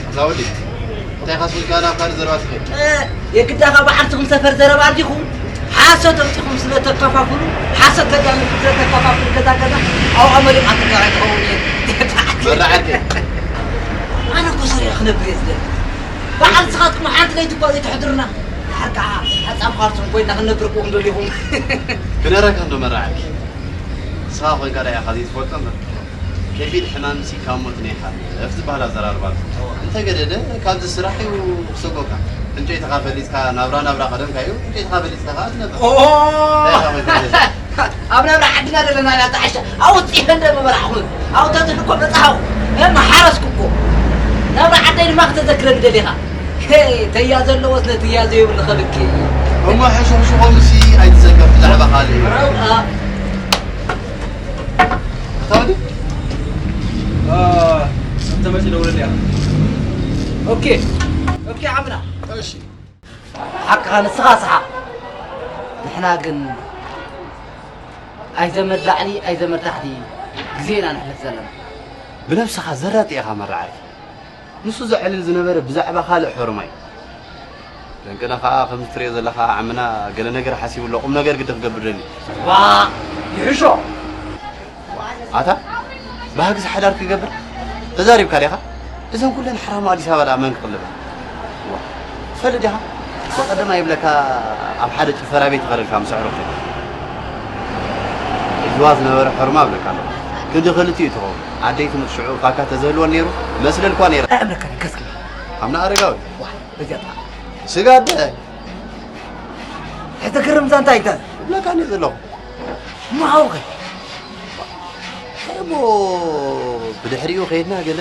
ኣዛ ወዲ እንታይ ካስብልካ ናብ ካልእ ዘረባ ትኸይድ? የግዳ ካብ ዓርስኹም ሰፈር ዘረባ ኣርዲኹም ሓሶት ኣምፂኹም ስለ ተከፋፍሉ ሓሶት ተጋሚኩም ስለ ተከፋፍሉ ገዛ ገዛ ኣብኣ መሊቕ ኣትጋራይ ትኸውን እየ። መራዓት ኣነ እኮ ሰሪዐ ክነብር እየ ዝደሊ። ብዓል ንስኻትኩም ሓንቲ ለይቲ እኳ ዘይትሕድሩና። ድሓር ከዓ ሓፃም ኳርሶም ኮይና ክንነብር እኮ ክንደልኹም። ክነረካ እንዶ መራዓት ንስኻ ኮይንካ ዳ ኢኻ ዘይትፈልጦ እምበር። ከቢድ ሕማምሲ ካብ ሞት ነይሓልፍ ዝበሃል ኣዘራርባ ኣሎ። እንተገደደ ካብዚ ስራሕ እዩ ክሰጎካ። ዕንጨይትኻ ፈሊጥካ ናብራ ናብራ ቀደምካ እዩ። ዕንጨይትኻ ፈሊጥካ ከኣ ትነብር። እንታይ ኢኻ ኮይንካ ገዛ? ኣብ ናብራ ዓድና ዘለና ኢና ተዓሻ። ኣብኡ ፂፈ እንደ ምበላዕኹም። ኣብኡ ተትህሉ እኮ በፃሕኹ። እም ሓረስኩ እኮ። ናብራ ዓደይ ድማ ክተዘክረኒ ደሊኻ። ተያ ዘለዎስ ነትያ ዘይብሉ ከብኪ። እሞ ሕሹኽሹኾምሲ ኣይትዘከር ብዛዕባ ካልእ እዩ። ኣታ ወዲ? አ፣ እንተ መጺ ደውለልያ። ኦኬ። ኦኬ ዓምና። እሺ። ሓቅኻ ንስኻ ሰሓቕ። ንሕና ግን ኣይዘመድ ላዕሊ ኣይዘመድ ታሕቲ ግዜ ኢና ነሕልፍ ዘለና። ብነብስኻ ዘራጢ ኢኻ መራዓይ። ንሱ ዘዕልል ዝነበረ ብዛዕባ ካልእ ሕሩማይ። ደንቅና ኸኣ ከምዚ ትሪኦ ዘለኻ ዓምና ገለ ነገር ሓሲቡ ኣሎ፣ ቁም ነገር ግዲ ክገብር ደልዩ። ዋእ! ይሕሾ! ኣታ ባህግዚ ሓዳር ክገብር ተዛሪብካ ዲኻ? እዘን ኩለን ሓራማ ኣዲስ ኣበባ ደኣ መን ክቕልበን? ዋ! ትፈልጥ ዲኻ? ብቐደም ኣይብለካ ኣብ ሓደ ጭፈራ ቤት ይኸደልካ ምስ ኣዕሩኽተይ። ሒዝዋ ዝነበረ ሕርማ እብለካ ኣለኹ። ክንዲ ክልቲኡ ትኸውን። ኣደይ ትሙት ሽዑ ፋካ ተዘህልወን ነይሩ፣ መስለልኳ ነይረ። ኣእምረካ ነን ከስኪ። ኣምና ኣረጋዊ። ዋይ፣ በዚኣ ጥራሕ። ስጋ ኣደ። ሕዚ ግርም ዛንታ ኣይተ። እብለካ እየ ዘለኹ። እሞ ሓውኸ? እሞ ብድሕሪኡ ከይድና ገለ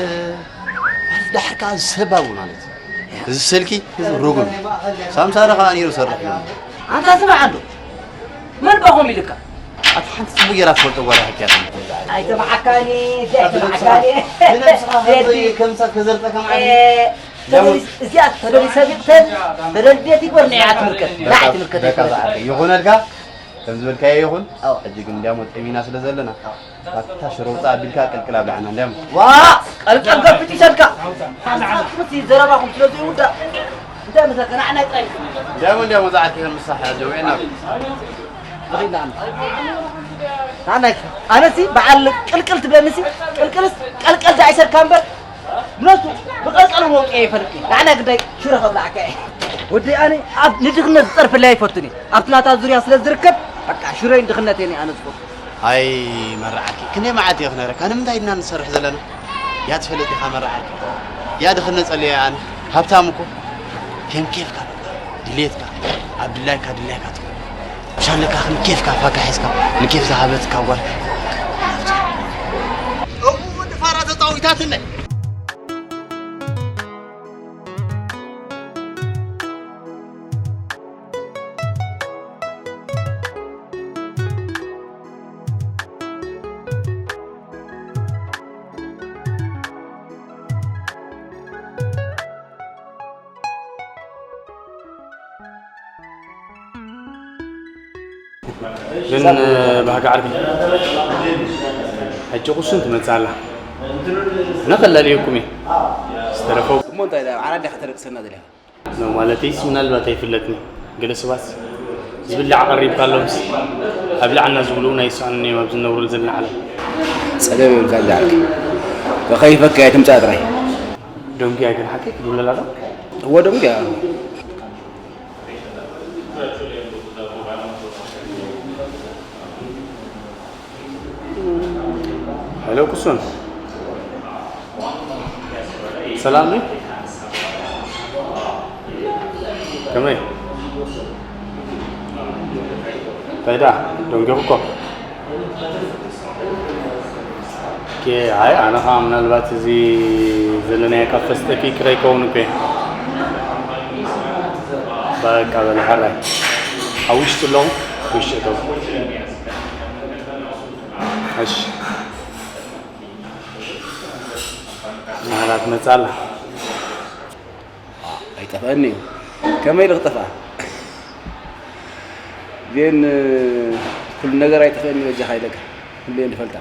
ማለት ዳሕር ከኣ ዝሰባቡ ማለት እዩ። እዚ ስልኪ፣ እዚ ርጉም። ሳምሳና ከኣ ነይሩ ሰርሕ እዩ። ኣንታ ስማዕ ኣሎ። መን ባኹም ኢልካ? ኣታ ሓንቲ ጽቡቕ ጌራ ትፈልጦ ጓል እያ ሕክያትኒ። ኣይተባዓካኒ፣ እዚ ኣይተባዓካኒ። ብነብስኻ ከምዚ ከምሳ ተዘርጠካ ማለት እዩ። እ፣ ተደሊ-፣ እዚኣ ተደሊ ሰቢቕተን፣ ተደሊ ቤት ይግበር ንያ ትምልከት። ንዓይ ትምልከት በቃ ይኮነ። በቃ ይኹነልካ፣ ከም ዝበልካዮ ይኹን። ኣዎ። ሕጂ ግን እንዲያሞ ጠሚና ስለ ዘለና፣ ኣዎ። ኣታ ሽሮ ውጻእ ኣቢልካ ቅልቅል ኣብልዓና እንዲያሞ። ዋ! ቀልቀል ገፊት ይሰድካ። ሓንቲ ሓንቲ ምስ ዘረባኹም ስለ ዘይውዳእ፣ እንታይ መሰልካ? ንዓና ይጥራይ። እንዲያሞ፣ እንዲያሞ ዝዓርከ ምሳሕ ጀውዕና። ንኺድ ንዓና። ንዓና ይክ-፣ ኣነሲ በዓል ቅልቅል ትብለንሲ፣ ቅልቅልስ ቀልቀል ደኣ ይሰድካ እምበር፣ ነሱ ብቐልቀል ወቂ ይፈልጥ። ንዓና ግዳይ ሽሮ ከብላዕካ እየ። ወዲ ኣነ ኣብ ንድኽነት ዝጸርፍለይ ኣይፈቱን እየ። ኣብቲ ናታ ዙርያ ስለ ዝርከብ፣ በቃ ሽሮይን ድኽነተይን እየ ኣነ ዝፈቱ። ኣይ መራዓልኪ፣ ክንደይ መዓልቲ እየ ክነግረካ? ንምንታይ ድና ንሰርሕ ዘለና? ያ ትፈልጥ ኢኻ መራዓልኪ። ያ ድኽነት ጸልየ ኣነ። ሃብታም እኮ ከም ኬፍካ፣ ድሌትካ፣ ኣብ ድላይካ፣ ድላይካ ትኾን። ሻለካ ከም ኬፍካ ፋካ ሒዝካ፣ ንኬፍ ዝሃበትካ ጓል። እሙ ወዲ ፋራ ተጻዊታትለይ። ግን፣ እ፣ ባህጊ ዓርኪ፣ ሕጂ ቁሱን ትመጽእ ኣላ። ኣነ ከላልየኩም እየ። ዝተረፈው እሞ እንታይ ደኣ፣ ዓራት ዲኻ ከተደቅሰና ደሊኻ? ነው ማለትስ፣ ምናልባት ኣይፍለጥን እዩ። ገለ ሰባት ዝብላዕ ኣቐሪብካሎምስ ኣብልዓና ዝብሉ እውን ኣይሰኣኑን እዮም ኣብዚ ንነብረሉ ዘለና ዓለም። ጸገም የብልካ እንዳ ዓርኪ። ከኸይፈካ እየ፣ ትምጻእ ጥራይ። ደንጉያ ግን ሓቀይ ክትብለላ ዶ? እወ፣ ደንጉያ። ሄሎ፣ ኩሱን። ሰላም ነህ? ከመይ? እንታይ ደኣ? ደንጊኹ እኮ። ኦኬ፣ ኣይ፣ ኣነ ኸዓ ምናልባት እዚ ዘለናዮ ካፈ ስጠፊ ክረይ ከውን እኮ እየ። በቃ በለ፣ ሕራይ። ኣብ ውሽጢ ኣለዉ፣ ውሽጢ እተው። እሺ። ናህላ ትመጽእ ኣላ። ኣይጠፍኣኒ እዩ። ከመይ ኢሉ ክጠፍኣ? ግን ኩሉ ነገር ኣይጠፍኣኒ በጃኻ ኢለካ። ኩሉ እየ ዝፈልጣ።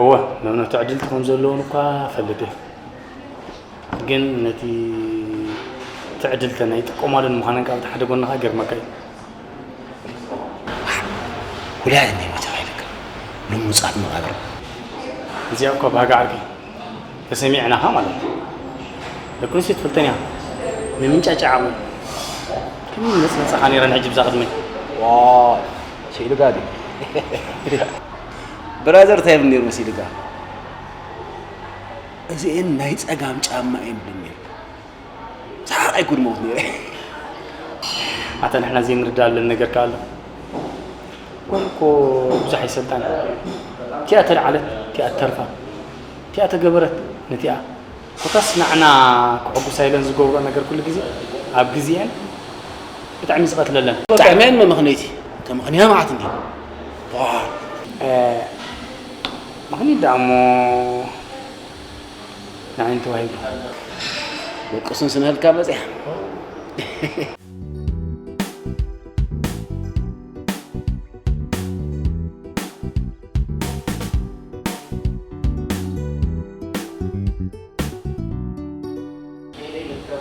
እወ፣ ነብነቱ ዕድልቲ ከም ዘለውን እኳ እፈልጥ እየ። ግን ነቲ ትዕድልተን ኣይጥቀማሉን ምዃነን ካብ እቲ ሓደ ጎንኻ ይገርመካ እዩ። ውላድ ናይ መተኻ ኢለካ። ልሙጻት መቓብር። እዚኣ እኳ ባህጊ ዓርከይ ተሰሚዕናኻ ማለት እዩ። ደቂ ኣንስትዮ ትፈልጠን እያ። ንምንጫጫ ዓቕሚ። ከመይ መጽመጻኻ ነይረን ሕጂ ብዛ ቅድመይ? ዋይ፣ ስኢልካ ድዩ? ብራዘር እንታይ ይብል ነይሩ መሲልካ? እዚኤን ናይ ጸጋም ጫማ እየን ብለኒ። ሰሓቕ ኣይኩን ሞት ነይረ። ኣታ ንሕና ዘይንርዳኣለን ነገር ከ ኣሎ? ጓል እኮ ብዙሕ ኣይሰልጣን። እቲኣ ተልዓለት፣ እቲኣ ተርፋ፣ እቲኣ ተገበረት፣ ነቲኣ። ኮታስ ንዓና ክሕጉሳ ኢለን ዝገብሮ ነገር ኩሉ ግዜ ኣብ ግዜኤን ብጣዕሚ ዝቐትለለን። ብጣዕሚ እየን መመኽነይቲ። ተመኽንያ መዓት እንዲ። ዋ። እ፣ ምኽንያት ደኣ እሞ ንዓይን ተዋሂቡ። ደቂ ሱን ስንህልካ መጽያ።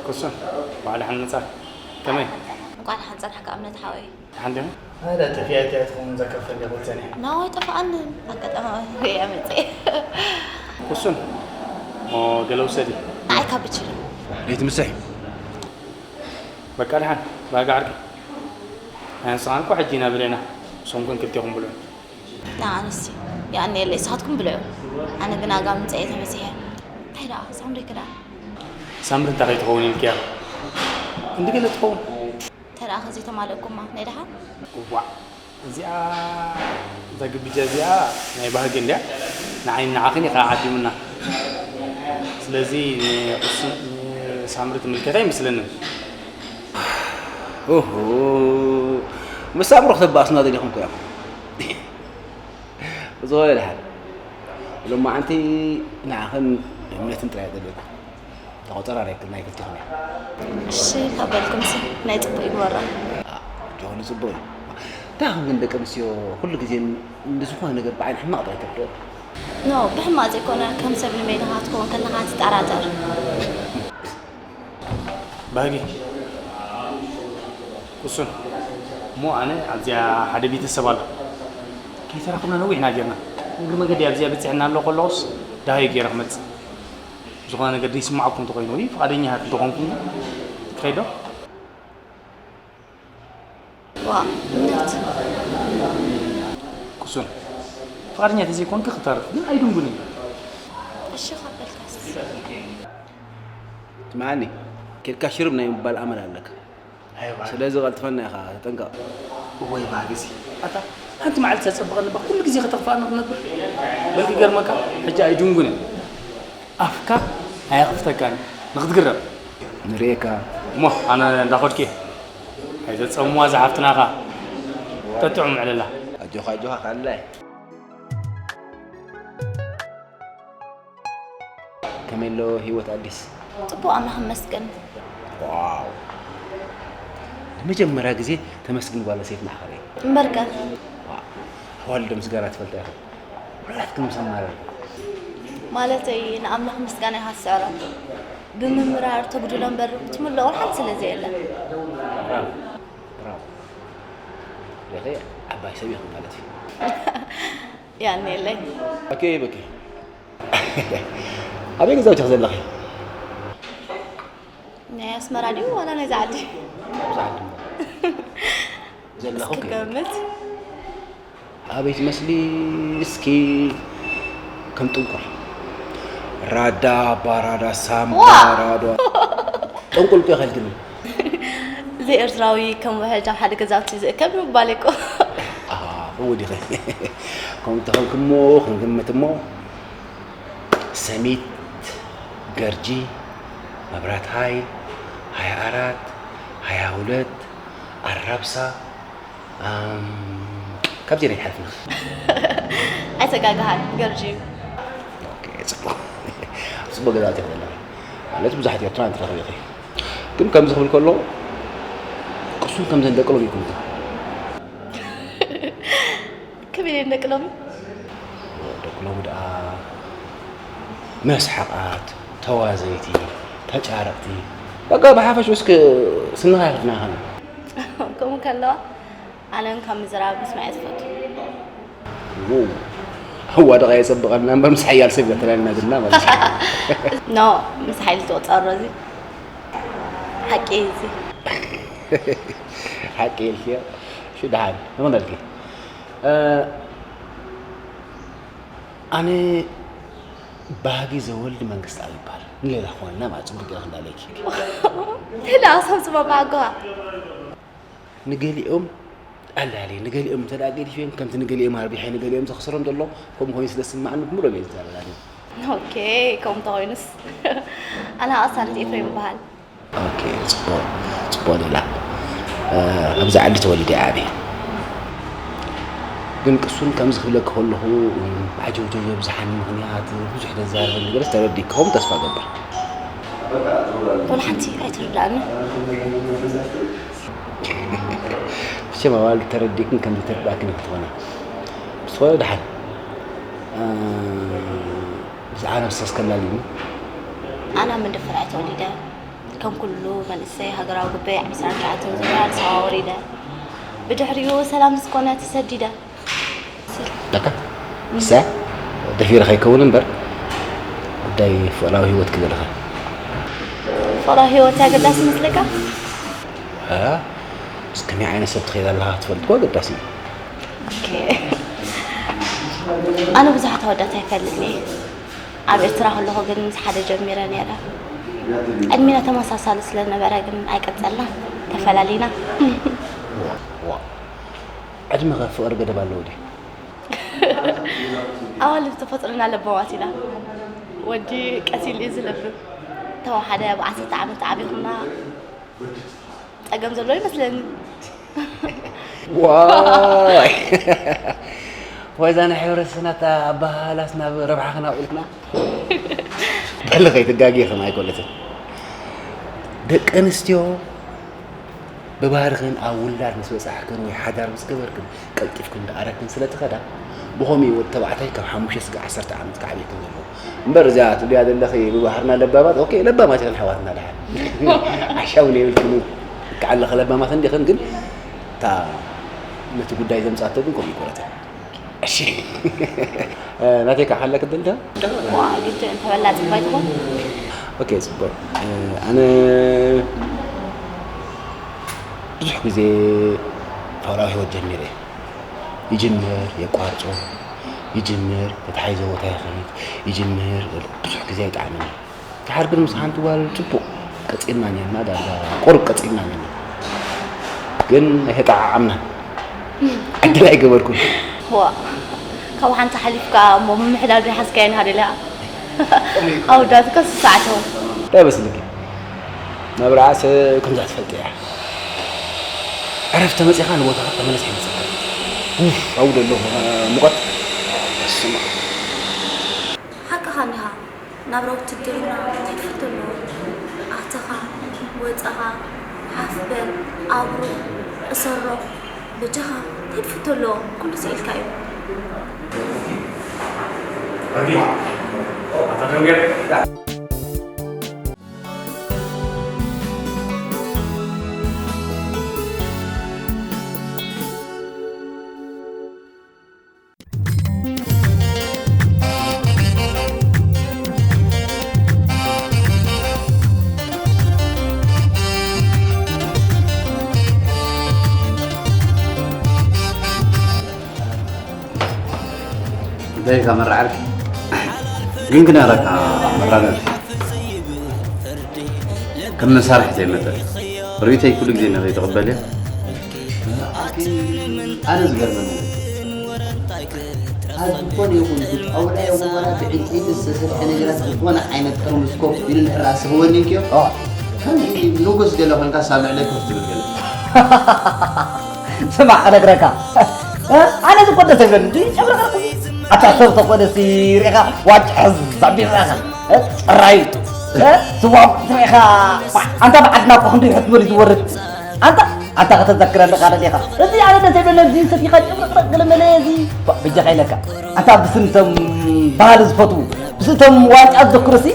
ኩሱን፣ ባዕሊ ሓንጻ። ከመይ? እንቋዕ ደሓን ጸናሕካ እምነት ሓወይ። ደሓን ዲኹም? ኣረ፣ ጠፊኣ እያ ትኸውን እዛ ካፈ እንዲያ ቁልተን እያ። ናዋይ ጠፍኣኒ፣ ኣጋጣሚ ሪኣ መጸ። ኩሱን፣ ሞ ገለ ውሰዲ። ንዓይ ካብ ብችል። ለይቲ ምሳሕ። በቃ ደሓን፣ ባጋ ዓርኪ። ኣነ ንስኻን እኮ ሕጂ ኢና ብሊዕና፣ ንስኹም ግን ክልቴኹም ብልዑ። ንዓንስ የቐንየለይ፣ ንስኻትኩም ብልዑ። ኣነ ግን ኣጋ ምምጻእ እየ ተመሲሐ። እንታይ ደኣ፣ ሳምሪ ክዳ? ሳምሪ እንታይ ከይትኸውን ኢልክያ? ክንዲ ገለ ትኸውን። እንታይ ደኣ ከዘይተማልእኩማ፣ ናይ ደሓን? እዋእ፣ እዚኣ፣ እዛ ግብጃ እዚኣ ናይ ባህጊ እንድያ። ንዓይን ንዓኽን እዩ ከዓ ዓዲሙና። ስለዚ ንቁሱን፣ ንሳምሪ ትምልከት ኣይመስለንን። ኦሆ፣ ምስ ሳምሪ ክተባእሱና ደሊኹም እኮ እዮም። ብዝኾነ ደሓን። ሎማዓንቲ ንዓኽን እምነትን ጥራይ እያ ዘለኩም። ተቖጸራሪክን ናይ ክልቲኹም እያ። እሺ፣ ካብ በልኩምሲ ናይ ጽቡቕ ይግበሮ። አ፣ ጆኒ ጽቡቕ እዩ። እንታይ ኹን ግን ደቂ ኣንስትዮ ኩሉ ግዜ ንዝኾነ ነገር ብዓይኒ ሕማቕ ጥራይ ተርድኦ። ኖ፣ ብሕማቕ ዘይኮነ፣ ከም ሰብ ንሜዳኻ ክትከውን ከለኻ ትጠራጠር። ባህጊ። ኩሱን። እሞ ኣነ ኣብዚኣ ሓደ ቤተሰብ ኣሎ። ከይተራኽብና ነዊሕ ኢና ጌርና። እግሪ መገዲ ኣብዚኣ በጺሕና ኣሎ ከለኹስ ደሃይ ገይረ ክመጽእ። ዝኾነ ነገር ዘይስምዓኩም እንተኾይኑ ወይ ፍቓደኛታት እንተኾንኩም ክኸይድ ዶ? ዋ፣ እምነት። ኩሱን። ፍቓደኛ ተዘይኮንኪ ክተርፍ ግን ኣይድንጉን እዩ። እሺ፣ ካብ በልካስ። ስምዓኒ፣ ኬድካ ሽርብ ናይ ምባል ኣመል ኣለካ። ኣይዋ። ስለዚ ቀልጥፈና ኢኻ፣ ተጠንቀቕ። ወይ ባህግሲ። ኣታ፣ ሓንቲ መዓልቲ ተጸብቐኒ እባ፣ ኩሉ ግዜ ከተጥፍኣኒ ክትነብር። በል ክገርመካ፣ ሕጂ ኣይድንጉን እየ። ኣፍካ ኣየኽፍተካን፣ ንኽትግረም። ንርእየካ። እሞ፣ ኣነ እንዳኸድኩ እየ። ኣይተጸምዋ ዝሓፍትናኻ። ተጥዑም ዕለላ። ኣጆኻ፣ ኣጆኻ፣ ካልላይ። ከመይ ኣሎ ህይወት ኣዲስ? ጽቡቕ ኣምላኽ ይመስገን። ዋው! ንመጀመርያ ግዜ ተመስግን ጓል ኣንስተይቲ ንዓኻ ርእየ። እምበርከ? ዋው! ኣዋልድ ምስጋና ትፈልጣ ኢኹም። ኩላትክን ምስ ኣማረርኩም። ማለተይ ንኣምላኽ ምስጋና ኢኻ ትስዕሮ። ብምምራር ተጉድሎ እምበር ትምልኦ ሓንቲ ስለ ዘየለ። ብራቮ! ብራቮ! ርኢኺ ዓባይ ሰብ ኢኺ ማለት እዩ። ያኔለይ። ኦኬ፣ በቂ። ኣበይ ገዛውቲ ኢኺ ዘለኺ? ናይ ኣስመራ ድዩ ዋላ ናይዛ ዓዲ? ኣብዛ ዓዲ እሞ። ዘለኹ እስኪ ከ? ገምት። ኣበይ ትመስሊ? እስኪ ከም ጥንቁል። ራዳ፣ ባራዳ፣ ሳምባ፣ ዋ! ራዳ። ጥንቁል እኮ ኢኺ ኢልክኒ። እዚ ኤርትራዊ ከም ውሕጅ ኣብ ሓደ ገዛውቲ ዝእከብ ምባል እኮ። ኣሃ፣ እው ዲኺ? ከምኡ ተኾንኪ እሞ ክንግምት እሞ፣ ሰሚት፣ ገርጂ፣ መብራት ሃይል፣ ሃያ ኣራት፣ ሃያ ሁለት፣ ኣራብሳ፣ ኣም፣ ካብዚኤን ኣይትሓልፍን ኢኺ። ኣይተጋግሃን፣ ገርጂ እዩ። ኦኬ፣ ጽቡቕ። ጽቡቕ ገዛእቲ ኢኺ ዘለኺ። ማለት ብዙሓት ኤርትራውያን ትረኽቢ ኢኺ። ግን ከምዚ ክብል ከሎ፣ ቅሱን ከምዘን ደቂ ሎሚ ኣይኮንኩን። ከመይ ኢለን ደቂ ሎሚ? ደቂ ሎሚ ደኣ መስሓቓት፣ ተዋዘይቲ፣ ተጫረቕቲ፣ በቃ ብሓፈሽኡ እስከ ስንኻ ይኽድና ይኸና። ከምኡ ከለዋ ኣነ እውን ካብ ምዝራብ ምስማዕ እየ ዝፈቱ። ው፣ ኣዋድቕ ኣየጸብቐና እምበር ምስ ሓያል ሰብ ኢና ተላሊና ግና ማለት እዩ። ኖ፣ ምስ ሓይሊ ትቑጸሮ እዚ ሓቂ እዩ እዚ። ሓቂ ኢልክዮ። እሺ፣ ደሓን፣ ይኹነልኪ። እ፣ ኣነ ባህጊ ዘወልድ መንግስትኣብ ይበሃል። ንሌላ ክኾነና ማለት ጽቡቅ ገይረ እንዳለይኪ። እንታይ ደኣ ክሰብስቦ ባህግኻ? ንገሊኦም ኣላልየ፣ ንገሊኦም እንተ ደኣ ገዲፈዮም፣ ከምቲ ንገሊኦም ኣርቢሐ ንገሊኦም ዘኽስሮም ዘሎ፣ ከምኡ ኮይኑ ስለ ዝስምዓኒ ብምሉእ ገይረ ዝዛረብ ኣለኹ። ኦኬ፣ ከምኡ እንተኾይኑስ። ኣነ ኣሳልጥ ኤፍሬም ይበሃል። ኦኬ፣ ጽቡቕ፣ ጽቡቕ ሌላ። ኣብዚ ዓዲ ተወሊደ እየ ዓብየ። ግን ቅሱን ከምዚ ክብለኪ ከለኹ፣ ዓጀውጀው የብዝሓኒ ምኽንያት ብዙሕ ዘዛርበኒ ገለስ ተረዲእኪ ክኸውን ተስፋ እገብር። ወላ ሓንቲ ኣይትርዳእኒ። መቸም ኣዋልድ ተረዲእክን ከም ዘይተረዳእክን ኢኺ ትኾና። ብዝኾነ ደሓን፣ ብዛዕባ ነብስኺ እስከ ኣላልይኒ። ኣነ ኣብ መንደፈራ እየ ተወሊደ። ከም ኩሉ መንእሰይ ሃገራዊ ጉበይ ዓሰርተ ኣርባዕተ ዝነበረ ኣዲስ ኣበባ ወሪደ። ብድሕሪኡ ሰላም ምስ ኮነ ተሰዲደ። በቃ እሳ ደፊረ ከይከውን እምበር ጉዳይ ፍቕራዊ ህይወት ክበልኻ። ፍቕራዊ ህይወት ኣገዳሲ ይመስለካ? እ፣ ምስ ከመይ ዓይነት ሰብ ትኸይድ ኣለኻ ክትፈልጥ እኮ ኣገዳሲ እዩ። ኦኬ። ኣነ ብዙሓት ኣወዳት ኣይፈልጥን እየ። ኣብ ኤርትራ ከለኹ ግን ምስ ሓደ ጀሚረ ነይረ። ዕድሜና ተመሳሳሊ ስለነበረ ግን ኣይቀጸልናን፣ ተፈላሊና። ዋ፣ ዕድመ ከ ፍቕሪ ገደብ ኣለዎ ድዩ? ኣዋልድ ተፈጥሮና ለባማት ኢና። ወዲ ቀስ ኢሉ እዩ ዝለብም። ተወሓደ ብዓሰርተ ዓመት ዓቢኹምና ጸገም ዘሎ ይመስለኒ። ዋይ፣ ወይዛ ናይ ሕብረተሰብና ኣበሃህላስ ናብ ረብሓ ክናውዕልክና። በሊ ከይትጋጊ ከም ኣይኮነትን። ደቂ ኣንስትዮ ብባህርኽን ኣብ ውላድ ምስ በጻሕክን ወይ ሓዳር ምስ ገበርክን ቀልጢፍክን እንዳኣረግክን ስለ ትኸዳ፣ ብኸምኡ ወዲ ተባዕታይ ካብ ሓሙሽተ ስጋዕ ዓሰርተ ዓመት ክዓብየክን ዘለዎ። እምበር እዚኣ ትብልያ ዘለኺ ብባህርና ለባማት፣ ኦኬ፣ ለባማት ኢኽን ኣሕዋትና ደሓን። ዓሻ እውን የብልክን፣ ልክዕ ኣለኺ፣ ለባማት እንዲኽን፣ ግን እታ ነቲ ጉዳይ ዘምጻቶ ግን ከምኡ ይኮነትን። እሺ። ናተይ ከዓ ሓለክ ድልደ? ዋ፣ ግድን ተበላጺ ባይትኾን? ኦኬ፣ ጽቡቅ። ኣነ ብዙሕ ግዜ ፍቕራዊ ህይወት ጀሚረ። ይጅምር፣ የቋርጾ፣ ይጅምር፣ ተታሒዞ ቦታ ይኸይድ፣ ይጅምር፣ ብዙሕ ግዜ ኣይጠዓመኒ። ድሓር ግን ምስ ሓንቲ ጓል ጽቡቕ ቀጺልና ኔርና፣ ዳርጋ ቁሩብ ቀጺልና ኔርና። ግን ኣይተጠዓዓምናን። ዕድል ኣይገበርኩን። ዋ፣ ካብ ሓንቲ ሓሊፍካ እሞ ምምሕዳር ዘይሓዝካዮ ንሃደልያ። ኣወዳት ከስ ሰዓተው። እንታይ መስልኪ? ናብራኣስ ከምዛ ትፈልጥ እያ። ዕረፍቲ መጺኻ ንቦታኻ ተመለስ ኣይመጸካ። ኡፍ፣ ኣብኡ ዘሎ ሙቐት ስማ። ሓቅኻ እንዲኻ። ናብራ ውትድርና እንታይ ትፍቶ ኣለዎ? ኣተኻ፣ ወጸኻ፣ ሓፍ በል፣ ኣብሩኽ፣ እሰሮም፣ በጃኻ እንታይ ትፍቶ ኣለዎ? ኩሉ ስኢልካ እዩ። እንታይ ኢልካ መራዓርኪ? ግን ክነግረካ መራመርኪ ከም መሳርሕተይ መጠን ርእይቶይ ኩሉ ግዜ ንኸይትቕበልዮ። ኣነ ዝገርመኒ ኣብ ዝኾነ ይኹን ብጣውላ ይኹን ዋላ ብዕንጨይቲ ዝተሰርሐ ነገራት ዝኾነ ዓይነት ጥርሙዝ ኮፍ ኢሉ እንድሕር ኣስህወኒ እንክዮ ከምዚ ንጉስ ገለ ኮንካ ሳብ ልዕለይ ኮፍ ትብል ገለ ስማዕ ክነግረካ ኣነ ዝኮ ደስ ይብለኒ ጨብረቅረቅ ኣታ ሰብ ተኮነ ሲ ሪኢኻ ዋጭ ሕዝ ኣቢልካ ጽራይ ስዋ ሪኢኻ ኣንታ ብዓድና እኮ ክንደይ ሕትመል ዝወርድ ኣንታ ኣንታ ከተዘክረኒ ቃል ዲኻ እዚ ኣነ ደስ ይብለኒ እዚ ሰቲኻ ጨብረቅረቅ ገለ መለ እዚ ብጃኻ ኢለካ ኣንታ ብስንቶም ባህሊ ዝፈትዉ ብስንቶም ዋንጫ ዝዘክሩ ሲ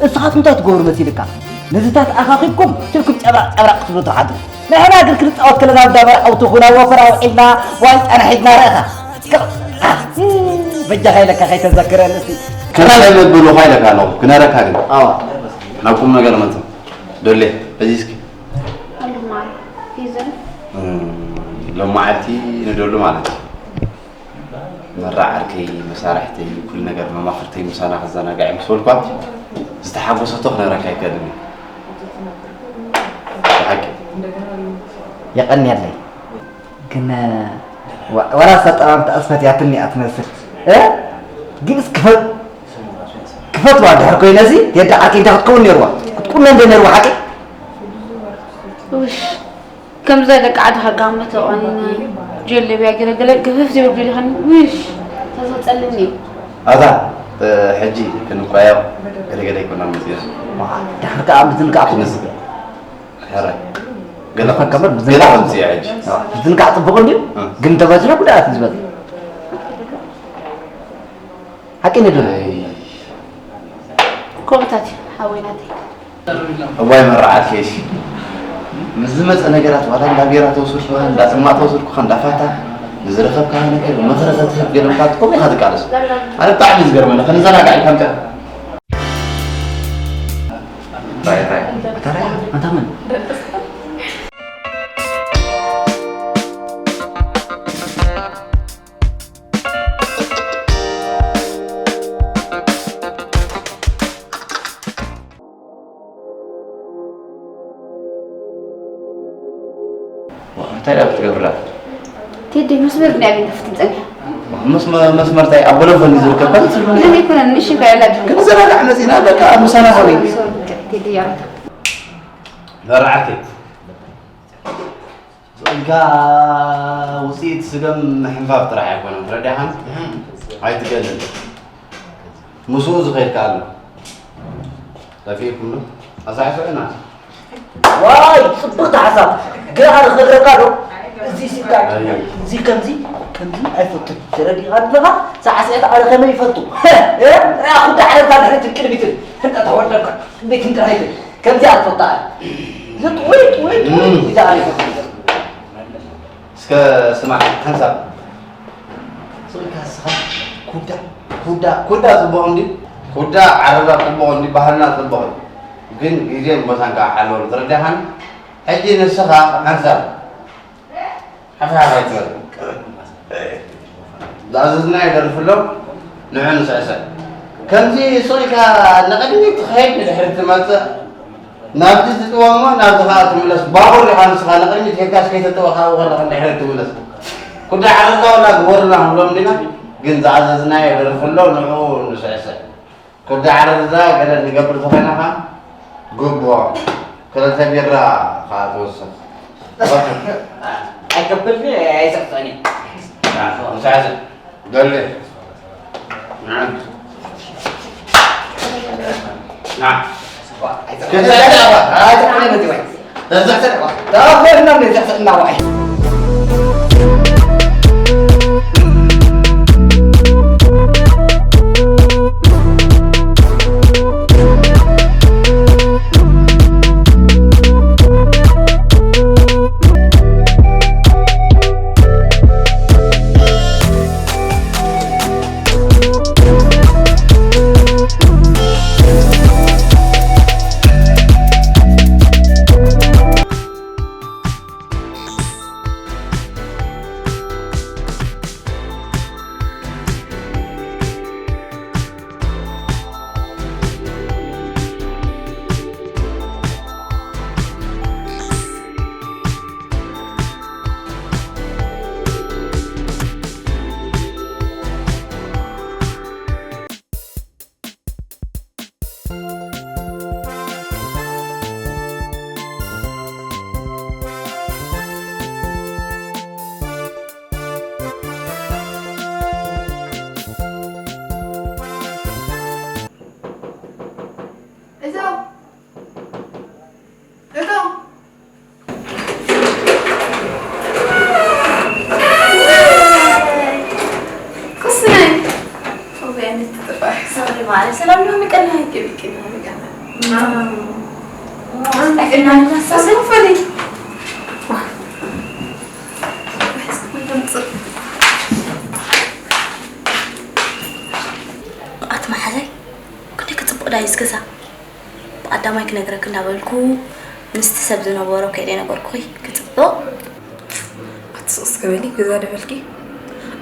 እስኻትኩም እንታይ ትገብሩ መሲልካ ነዚታት ኣኻኺብኩም ስልኩም ጨብራቅ ጨብራቅ ክትብሉ ትሓድሩ ንሕና ግን ክንጻወት ከለና ኣብ ዳበር ዓውትኹ ናብ ወፈር ኣውዒልና ዋንጫና ሒዝና ረእኻ በጃኻ ኢለካ ከይተዘክረኒ እስቲ ከናይ መብሉኻ ኢለካ ኣለኹ ክነረካ ግን ኣዋ ናብ ቁም ነገር መጽእ ዶሌ በዚ እስኪ ሎማዓልቲ ንደሉ ማለት እዩ መራ ዓርከይ መሳርሕተይ ኩሉ ነገር መማኽርተይ ምሳና ክዘናጋዕ ምስ በልኳ ዝተሓጎሰቶ ክነግረካ ኣይክእልን እየ ብሓቂ የቐንየለይ ግን ወላ ሰጠማምታ ኣስፈትያትኒ እያ ትመስል ግን ክፈትዋ ድሕር ኮይነ እዚ የዳ ዓርከይ እንታይ ክትከውን ነርዋ ክትቁነ እንደ ነርዋ ሓቂ ውሽ ከምዛ ደቂ ዓድኻ ጋመ ተቆኒነ፣ ጀለብያ ገለገለ ገፈፍ ዘይብል ጀሊኻኒ፣ ውሽ፣ ተዘጸልኒ። ኣታ፣ እ፣ ሕጂ ክንቋየቕ ገለገለ ኣይኮናን መጺና። ዋ፣ ድሓር ከኣ ምዝንጋዕ ክንስ-፣ ሕራይ። ገለ ገለ ከምር ገለ ምዝንጋዕ ከምዚ እያ ሕጂ። ምዝንጋዕ ጽቡቕ እንድዩ፣ እ። ግን ተበዝሒ ጉድኣት እዩ ዝበዝሕ። ሓቂ ንድሮ። ኣይ። ከምታት እዩ፣ ሓወይ ናተይ። እዋይ መርዓት ኬሽ። ምስ ዝመጸ ነገራት ዋላ እንዳ ቢራ ተወሰድኩኻ፣ እንዳ ጽማቕ ተወሰድኩኻ፣ እንዳ ፋታ ንዝረኸብካዮ ነገር መኽረ ተትህብ ገለ ምታት ከምኡ ኢኻ ትቃለስ። ኣነ ብጣዕሚ እዩ ዝገርመኒ፣ ክንዘናጋዕ ኢልካ ምጽእ። ራያ፣ ራያ። ኣታ ራያ፣ ኣንታ መን? እንታይ ደኣ ክትገብር ደኣ? ቴዲ፣ መስመር ናይ ኣበይ ከፍትም ጸኒሐ? መስ-፣ መስመር እንታይ ኣብ ቦሎፎን እዩ ዝርከብ? ካልእ ትርጉም ግን ኣይኮነን፣ ንእሽቶ እንታይ ኣላ ግን ዘረጋዕ መጺና፣ በቃ ምሳና ሃበይ። ሶሪ፣ ቴዲ፣ ያረታ። መርዓት። ኢልካ ውጽኢት ስገም ምሕንፋፍ ጥራሕ ኣይኮነን፣ ተረዲእኻን? እህ። ኣይትገልን። ምስኡ ዝኸይድ ከኣ ኣሎ። ጠፊእኩም ዶ? ኣሳዕስዑና። ዋይ፣ ጽብቕቲ ሓሳብ። ግን ኣነ ክነግረካ ዶ? እዚ ሲታይ፣ ኣይ። እዚ ከምዚ፣ ከምዚ ኣይፈቱን። ተረዲእኻ ኣለኻ? ሳዕስዒት ኣነ ከመይ ይፈቱ? እ? እ? ኩዳ ዓለምካ ድሕሪትን ቅድሚትን። ህንጠት ኣወደብካ። ቤትን ጥራይትን። ከምዚ ኣትፈታ። ዝጥ ወይ ወይ እም። ኢዛ ኣሪፍ። እስከ ስማዕ፣ ሓንሳብ። ስቕ ኢልካ እስኻ ኩዳ፣ ኩዳ፣ ኩዳ ጽቡቕ እንዲ፣ ኩዳ ዓረዳ ጽቡቕ እንዲ፣ ባህልና ጽቡቕ እዩ። ግን ግዜን ቦታን ከዓ ሓለወሉ፣ ተረዳኻን? ሕጂ ንስኻ ሓንሳብ ሓፍሓፍ ኣይትበል። ዝኣዘዝናዮ ደርፊ ኣሎ፣ ንዑ ንስዕስዕ። ከምዚ ስቕ ኢልካ ንቕድሚት ትኸይድ ንድሕሪት ትመጽእ፣ ናብዚ ትጥወ እሞ ናብዚ ኸኣ ትምለስ። ባቡር ኢኻ ንስኻ፣ ንቕድሚት ኬድካስ ከይተጠወ ካብኡ ከለኻ ንድሕሪት ትምለስ። ኩዳ ዓረዛ ወላ ግበሩልና ክንብሎም ዲና፣ ግን ዝኣዘዝናዮ ደርፊ ኣሎ፣ ንዑ ንስዕስዕ። ኩዳ ዓረዛ ገለ ንገብር ተኾይና ኸኣ ግቦ ክልተ ቢራ ኸኣ ትውስኽ። ኣይከፍልን፣ ኣይስዕስዕን እየ። ንስዕስዕ። ደሊ። እዞም፣ እዞም። ኩስነይ። ወይ፣ ኣነ ትጥፋ። ሶሪ፣ ማዕረ ሰላም ነው የሚቀና፣ ይቅር፣ ይቅር ነው የሚቀና። አዎ። አዎ። አዎ። አዎ። ኣቲ መሓዛይ፣ ክንደይ ክጽብቕ ዳዩ እዚ ገዛ? ብቐዳማይ ክነግረኪ እንዳበልኩ፣ ምስቲ ሰብ ዝነበሮ ከይደ ነገርኩኺ፣ ክጽብቕ። ኣቲ ስቕ እስከ በሊ፣ ገዛ ዶ በልኪ?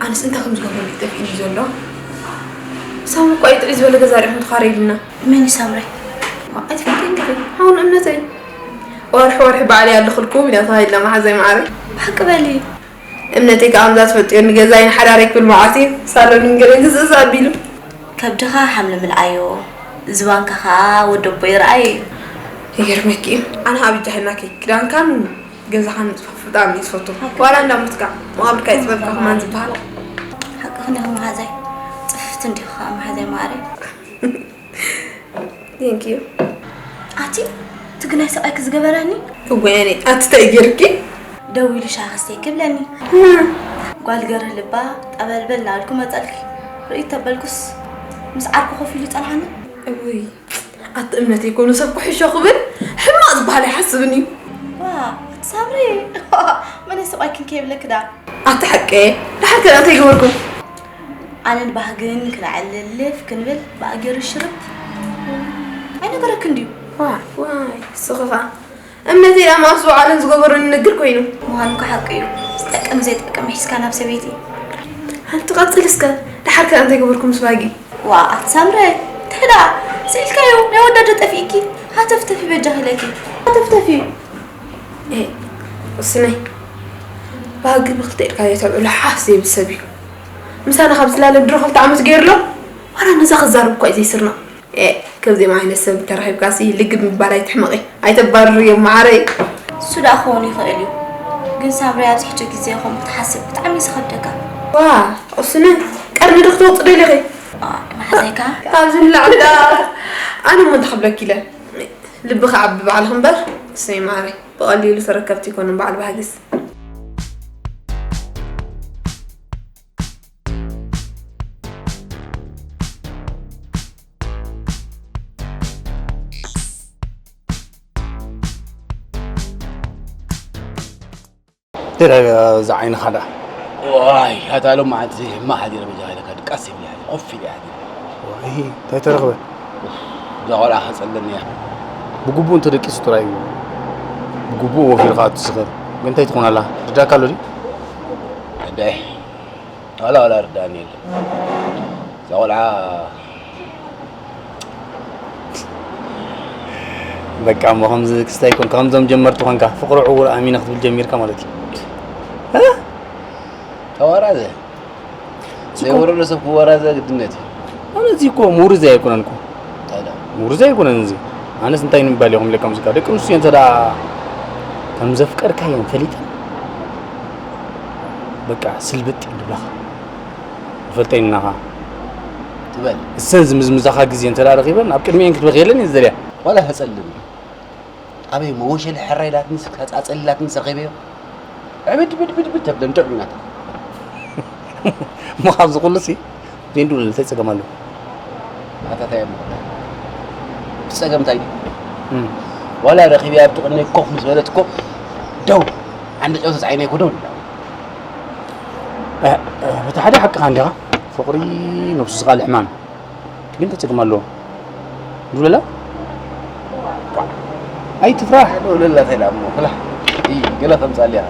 ኣነስ እንታይ ከም ዝገብረሉ ጠፊኡኒ ዘሎ። ሳሚ እኮ እዩ ጥዕይ ዝበለ ገዛ ርኢኹም ትኻረይልና። መን እዩ ሳምራይ? ዋ፣ ኣይትፈልጥን ዲኺ? ሓውን እምነተይ። ወርሒ ወርሒ በዓል እየ ኣለኹልኩም ኢና ተባሂልና መሓዛይ መዓረይ። ብሓቂ በሊ። እምነተይ ከዓ ከምዛ ትፈልጥዮ ንገዛይ ንሓዳረይ ክብል መዓልቲ ሳሎንን ገለን ግዝእዝ ኣቢሉ። ከብድኻ ሓምሊ ምልኣዮ፣ ዝባንካ ከዓ ወዲ ኣቦ ይርኣዮ እዩ። ይገርመኪ እዩ። ኣነ ከዓ ብጃ ሒናኪ ክዳንካን ገዛኻ ምፅፋፍ ብጣዕሚ እየ ዝፈቱ። ዋላ እንዳ ሞትካ መቓብርካ ይፅበብካ ከማን ዝበሃል። ሓቅኺ እንዲኹ መሓዛይ። ፅፍፍቲ እንዲኹ ከዓ መሓዛይ ማዕረይ። Thank you። ኣቲ እቲ ግናይ ሰብኣይኪ ዝገበረኒ እወ ያኔ ኣቲ እንታይ ገይርኪ? ደው ኢሉ ሻሂ ክስተይ ክብለኒ። ጓል ገርህ ልባ ጠበልበል እናበልኩ መፀልኪ። ርእይ ተበልኩስ ምስ ዓርኩ ኮፍ ኢሉ ጸንሓኒ። እውይ ኣቲ እምነት ይኮኑ ሰብ ኩሕሾ ክብል ሕማቕ ዝበሃል ኣይሓስብን እዩ። ዋ ሳምሪ መን ሰብኣይኪ ከይብለኪ ዳ? ኣቲ ሓቀ ድሓር ከ እንታይ ገበርኩም? ኣነን ባህግን ክነዕልልፍ ክንብል ብኣገሩ ሽርብ ኣይነገረክን ድዩ? ዋይ ዋይ ስኽኻ እምነተይ ኣብ መኣስ ውዓለን ዝገበሮ ንነግር ኮይኑ። ምዃኑ እኮ ሓቂ እዩ። ዝጠቅም ዘይጠቅም ሒዝካ ናብ ሰበይቲ። ሓንቲ ቀጽል እስከ ድሓር ከ እንታይ ገበርኩም ምስ ባጊ? ዋ ኣቲ ሳምረ እንታይ ደኣ ስኢልካዮ ናይ ወዳዶ ጠፊእኪ ሃተፍተፊ በጃኺ ኢለኪ ሃተፍተፊ። ኤ እስነይ ባህጊ ብክልተ ኢድካ ዘይተልዕሎ ሓፍ ዘይብል ሰብ እዩ። ምሳና ካብ ዝላለ ድሮ ክልተ ዓመት ገይሩ ኣሎ። ዋላ ነዛ ክዛረብ እኳ እዩ ዘይስርና። ኤ ከምዚኦም ዓይነት ሰብ ተረኺብካሲ ልግብ ምባል ኣይትሕመቒ። ኣይተባርርዮም መዓረይ። እሱ ደኣ ክኸውን ይኽእል እዩ ግን ሳምሪ ኣብዚ ሕጂ ግዜ ከምኡ ክትሓስብ ብጣዕሚ እዩ ዝኸብደካ። ዋ እስነ ቀርኒ ዶ ክተውፅእ ደሊኺ? መሓዘይካ ኣብዚ ንላዕሊ ደኣ ኣነ እሞ እንታይ ክብለኪ ኢለ። ልቢ ክዓቢ ባዕልኺ እምበር እስነይ መዓረይ ብቐሊሉ ተረከብቲ ኣይኮኑን በዓል ባህጊስ። እንታይ እዛ ዓይንኻ ደኣ? ዋይ ኣታ ሎማዓንቲ ሕማቕ ሓዲረ በጃኻ ኢለካ ድቃስ ይብለኒ ኮፍ ኢለ እየ ሓዲረ። ዋይ እንታይ ተረኽበ? እዛ ቆልዓ ከጸልለኒ እያ። ብግቡእ እንተደቂሱ ጥራይ እዩ ብግቡእ ወፊርካ ትስኽር። ግን እንታይ ትኾን ኣላ? ርዳእካ ኣሎ ድዩ? ኣዳይ ዋላ ዋላ ርዳእኒ የለን። እዛ ቆልዓ በቃ እሞ ከምዚ ክስታይ ኮንካ ከምዞም ጀመርቲ ኮንካ ፍቅሪ ዕውር ኣሚነ ክትብል ጀሚርካ ማለት እዩ። ተዋራዘ ዘይወረዶ ሰብ ክወራዘ ግድነት እዩ። ኣነ እዚ እኮ ምውርዝ ኣይኮነን እኮ ምውርዝ ኣይኮነን እዚ ኣነስ እንታይ ንምባል ኢኹም ኢለ ከምዚ ደቂ ኣንስትዮ እንተ ከም ዘፍቀርካየን ፈሊጠን በቃ ስልብጥ ይብላኻ። ይፈልጠኒ ኢኻ ትበል። እሰን ዝምዝምዛኻ ግዜ እንተ ደኣ ረኺበን ኣብ ቅድሚኤን ክትበኽየለን እየ ዝደልያ። ዋላ ከጸልለኒ ኣበይ መወሸሊ ሕራይ ኢላትንስ ኣጸሊላትንስ ረኺበዮ ዕብድ ብድ ብድ ብድ ተብለን ጥዑም ኢናታ። እሞ ካብዚ ኩሉሲ ቤንዱ እንታይ ጸገም ኣለዎ? ኣታ እንታይ እሞ እቲ ጸገም እንታይ ድዩ? ዋላ ረኺበያ ኣብቲ ቅድመይ ኮፍ ምስ በለት እኮ ደው ዓንዲ ጨው ተጻዒነ እኮ ደው ንብላ። በቲ ሓደ ሓቅኻ እንዲኻ ፍቕሪ ነብሱ ዝኻል ሕማም ግን እንታይ ጸገም ኣለዎ? ንብለላ ኣይትፍራሕ። ደውለላ እንታይ ደኣ እሞ ፍላሕ እይ ገለ ከምጻልያ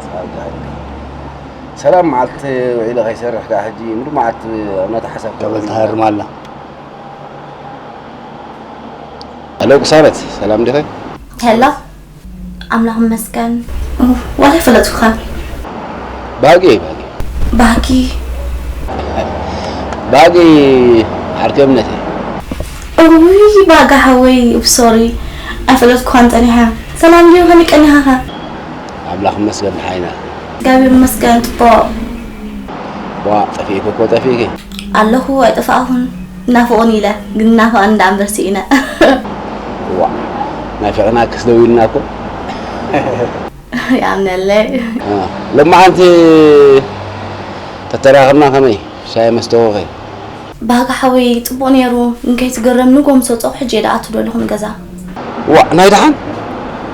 ሰላም መዓልቲ ውዒለ ከይሰርሕ ደኣ ሕጂ ምሉእ መዓልቲ እናተሓሰብኩ ተበል ትሃርም ኣላ። ሄሎ ቅሳነት ሰላም ዲኺ? ሄሎ ኣምላኽ ይመስገን ዋላ ይፈለጥኩኻ። ባህጊ እየ ባህጊ። ባህጊ ባህጊ ዓርኪ እምነተይ። እውይ ባጋ ሓወይ ሶሪ ኣይፈለጥኩኻን ጸኒሐ። ሰላም ድዩ ከመይ ቀኒኻኻ? ኣምላኽ ይመስገን ደሓን ኢና። እግዚኣብሔር ይመስገን ጽቡቕ። ዋእ ጠፊእኪ እኮ ጠፊእኪ። ኣለኹ ኣይጠፋእኹን ናፍቑኒ ኢለ ግን ናፍቐኒ ደኣ እምበር ስኢነ። ዋእ ናፊቕናክስ ደው ኢልና እኮ። ይኣምነለይ። ሎማዓንቲ ተተራኸብና ከመይ ሻሂ መስተኺ? ባህጊ ሓወይ ጽቡቕ ነይሩ ግን ከይትግረም ንጎ ምስ ወጸኹ ሕጂ እየ ደኣ ኣቱ ደለኹ ንገዛ። ዋእ ናይ ደሓን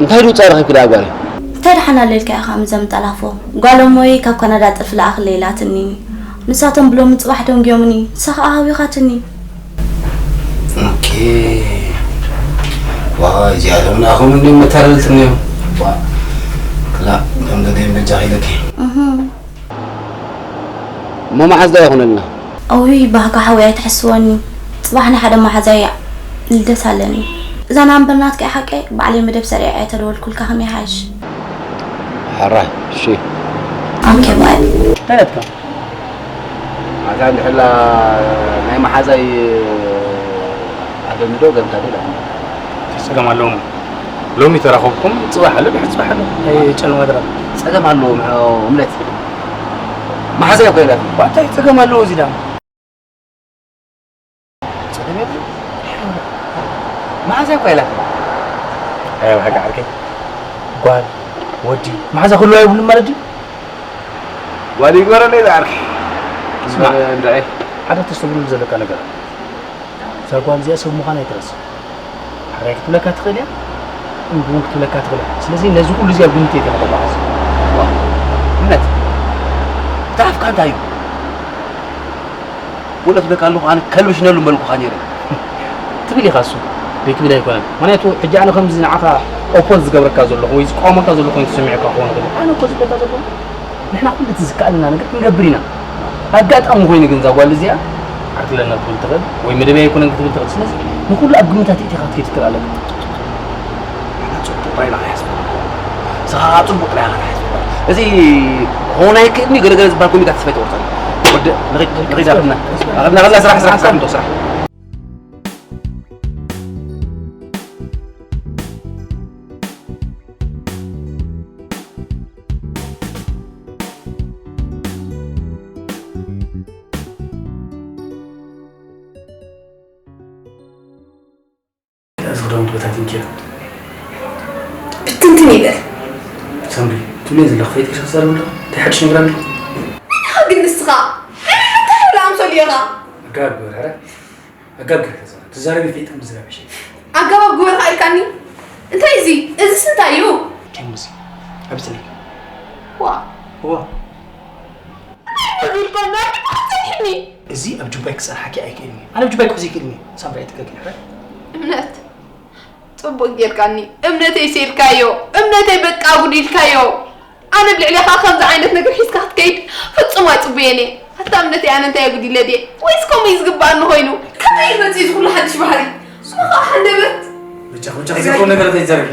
እንታይ ድውጻእ ረኺብኪ ደኣ ጓለይ? እንታይ ደሓን ኣለልካ ኢኻ ምዘም ጠላፎ ጓለሞይ ካብ ካናዳ ጥልፊ ለኣኽለይ ኢላትኒ ንሳቶም ብሎሚ ጽባሕ ደንጉዮምኒ ንሳ ኸኣ ሃዊኻትኒ። ኦኬ ዋይ እዚኣቶም ንኣኹም እንዲም መታለልቲ እኒኦም። ዋእ ክላእ እቶም ደገም በጃኺ ኢለኪ። እህ እሞ መዓዝ ደኣ ይኹነልና? እውይ ባህካ ሓወይ ኣይትሕስወኒ ጽባሕ ናይ ሓደ መሓዛይ ልደት ኣለኒ እዛ ናምበር ናትካ እያ ሓቀይ ባዕለይ መደብ ሰሪዐ እየ ተደወልኩልካ ከመይ ይሓይሽ ሕራይ እሺ ኦኬ ባይ ተረትካ ኣታ እንድሕላ ናይ መሓዛይ ኣለኒ ዶ ገምታ ዶ ኢላ ጸገም ኣለዎም ሎሚ ተራኸብኩም፣ ጽባሕ ኣሎ፣ ድሕሪ ጽባሕ ኣሎ። ኣይ፣ ጨለማ ድራር። ጸገም ኣለዎ፣ ምዑ-፣ እምነት። መሓዛ እኮ ኢላት። ባዕታይ ጸገም ኣለዎ፣ እዚ ዳም። ጸገም የብሉን። መሓዛ እኮ ኢላት። ኣይ፣ ብሓቂ ዓርከይ። ጓል፣ ወዲ፣ መሓዛ ክህልዋ የብሉን ማለት ድዩ? ጓል ይግበረለይ ዝዓርከይ። ስማዕ፣ እንድዒ። ሓደ ተስተብህለሉ ዘለካ ነገር ኣሎ። እዛ ጓል እዚኣ ሰብ ምዃና ኣይትረስዕ። ሕራይ ክትብለካ ትኽእል እያ፣ እምቢ እውን ክትብለካ ትኽእል እያ። ስለዚ ነዚ ኩሉ እዚ ኣብ ግምት የእቲኻ ተጓዓዝ። ዋ፣ እምነት፣ እቲ ኣፍካ እንታይ እዩ? ብእውነት እብለካ ኣለኹ፣ ኣነ ከልብሽነሉ ምበልኩኻ ነይረ። ትብል ኢኻ እሱ፣ ዘይትብል ኣይኮነን። ምኽንያቱ ሕጂ ኣነ ከምዚ ንዓኻ ኦፖዝ ዝገብረካ ዘለኹ ወይ ዝቃወመካ ዘለኹ ኮይኑ ተሰሚዑካ ክኸውን ይኽእል እዩ። ኣነ እኮ ዝብለካ ዘለኹ፣ ንሕና ኩሉ እቲ ዝከኣለና ነገር ክንገብር ኢና። ኣጋጣሚ ኮይኑ ግን እዛ ጓል እዚኣ ዓርክለና ክትብል ትኽእል ወይ መደበይ ኣይኮነን ክትብል ትኽእል። ስለዚ ንኹሉ ኣብ ግምታት ኣእቲኻ ክትከይድ ትኽእል ኣለካ። ንዓና ጽቡቕ ጥራይ ኢና ክንሓስብ። ንስኻ ከኣ ጽቡቕ ጥራይ ኢኻ ክትሓስብ። እዚ ክኸውን ኣይክእልን እዩ፣ ገለ ገለ ዝበሃል ኮሚታት ተስፋ ኣይትቑረጸሉ። ወዲ፣ ንኺድ፣ ንኺድ ኣብትና። ንኺድ፣ ንኺድ፣ ስራሕ፣ ስራሕ፣ ስራሕ፣ ስራሕ። እዚ ክዳውንቲ በታቲንኪ። ብትንትን ይበል። ሳምሪ፣ ትብለይ ዘለኺ ፈይጥኪ ክትዛረቢ ኣለኹ? እንታይ ሓድሽ ነገር ኣሎ? መን ኢኻ ግን ንስኻ? እንታይ ኢኻ ትብል ኣምሰሉ ኢኻ? ኣጋብ ግበር፣ ኧረ። ኣጋብ ግበር፣ ተዛረቢ። ትዛረቢ ፈይጥኪ ምዝራብ ይሻል። ኣጋባብ ግበር ኢልካኒ? እንታይ እዚ? እዚስ እንታይ እዩ? እንታይ ሙዚ? ኣብ ጽንሒ። ዋ። ዋ። እንታይ ኢልካ? ናይ ብሓቂ ጽንሕኒ። እዚ ኣብ ጁባይ ክጸንሓኪ ኣይክእልን እዩ። ኣነ ኣብ ጁባይ ክሕዝ ይክእልን እዩ። ሳምሪ ኣይትከልክል፣ ሕራይ? እምነት፣ ጽቡቕ ጌርካኒ። እምነተይ ሴልካዮ። እምነተይ በቃ ጉድ ኢልካዮ። ኣነ ኣብ ልዕሌኻ ከምዚ ዓይነት ነገር ሒዝካ ክትከይድ ፍጹም ኣይጽቡየን እየ። ኣታ እምነተይ ኣነ እንታይ ኣጉዲለ ድየ? ወይስ ከምኡ እዩ ዝግብኣኒ ኮይኑ? ከመይ መጺኡ እዚ ኩሉ ሓድሽ ባህሪ? ስሙ ኸኣ ሃንደበት። ብጫ፣ ብጫ፣ እዚ ኩሉ ነገር እንታይ ይዛረብ?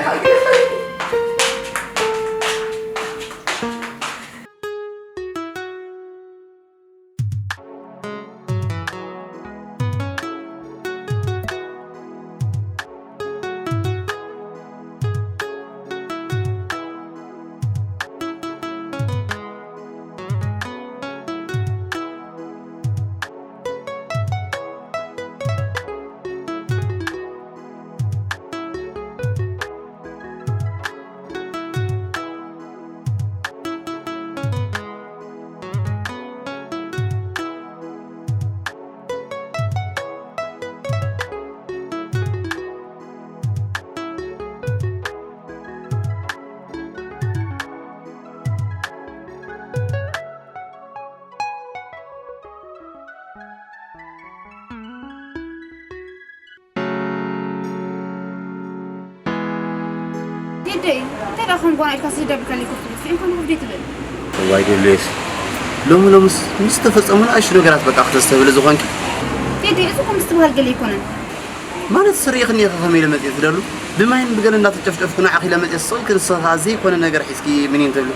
ቴደይ፣ እንታይ ደኣ ከም ጓና ኢልካ ስደድ ኣቢልካ ለይ ኮፍ ትብል? ስዒንካ ንኹፍ ደይ ትብል? እዋይ ዴሌስ፣ ሎሚ ሎምስ ምስ ዝተፈጸሙ ንኣሽቱ ነገራት በቃ ክተስተብህሊ ዝኾንኪ። ቴደይ፣ እዚ እኮ ምስትብሃል ገለ ኣይኮነን። ማለት ስሪእኽኒ ኢኺ ከመይ ኢለ መጺኤ ትደሉ? ብማይን ብገለ እንዳተጨፍጨፍኩ ንዓኺ ኢለ መጺኤ ስቕ ኢልኪ ንስኺ ከኣ ዘይኮነ ነገር ሒዝኪ ምኒን ትብሊ?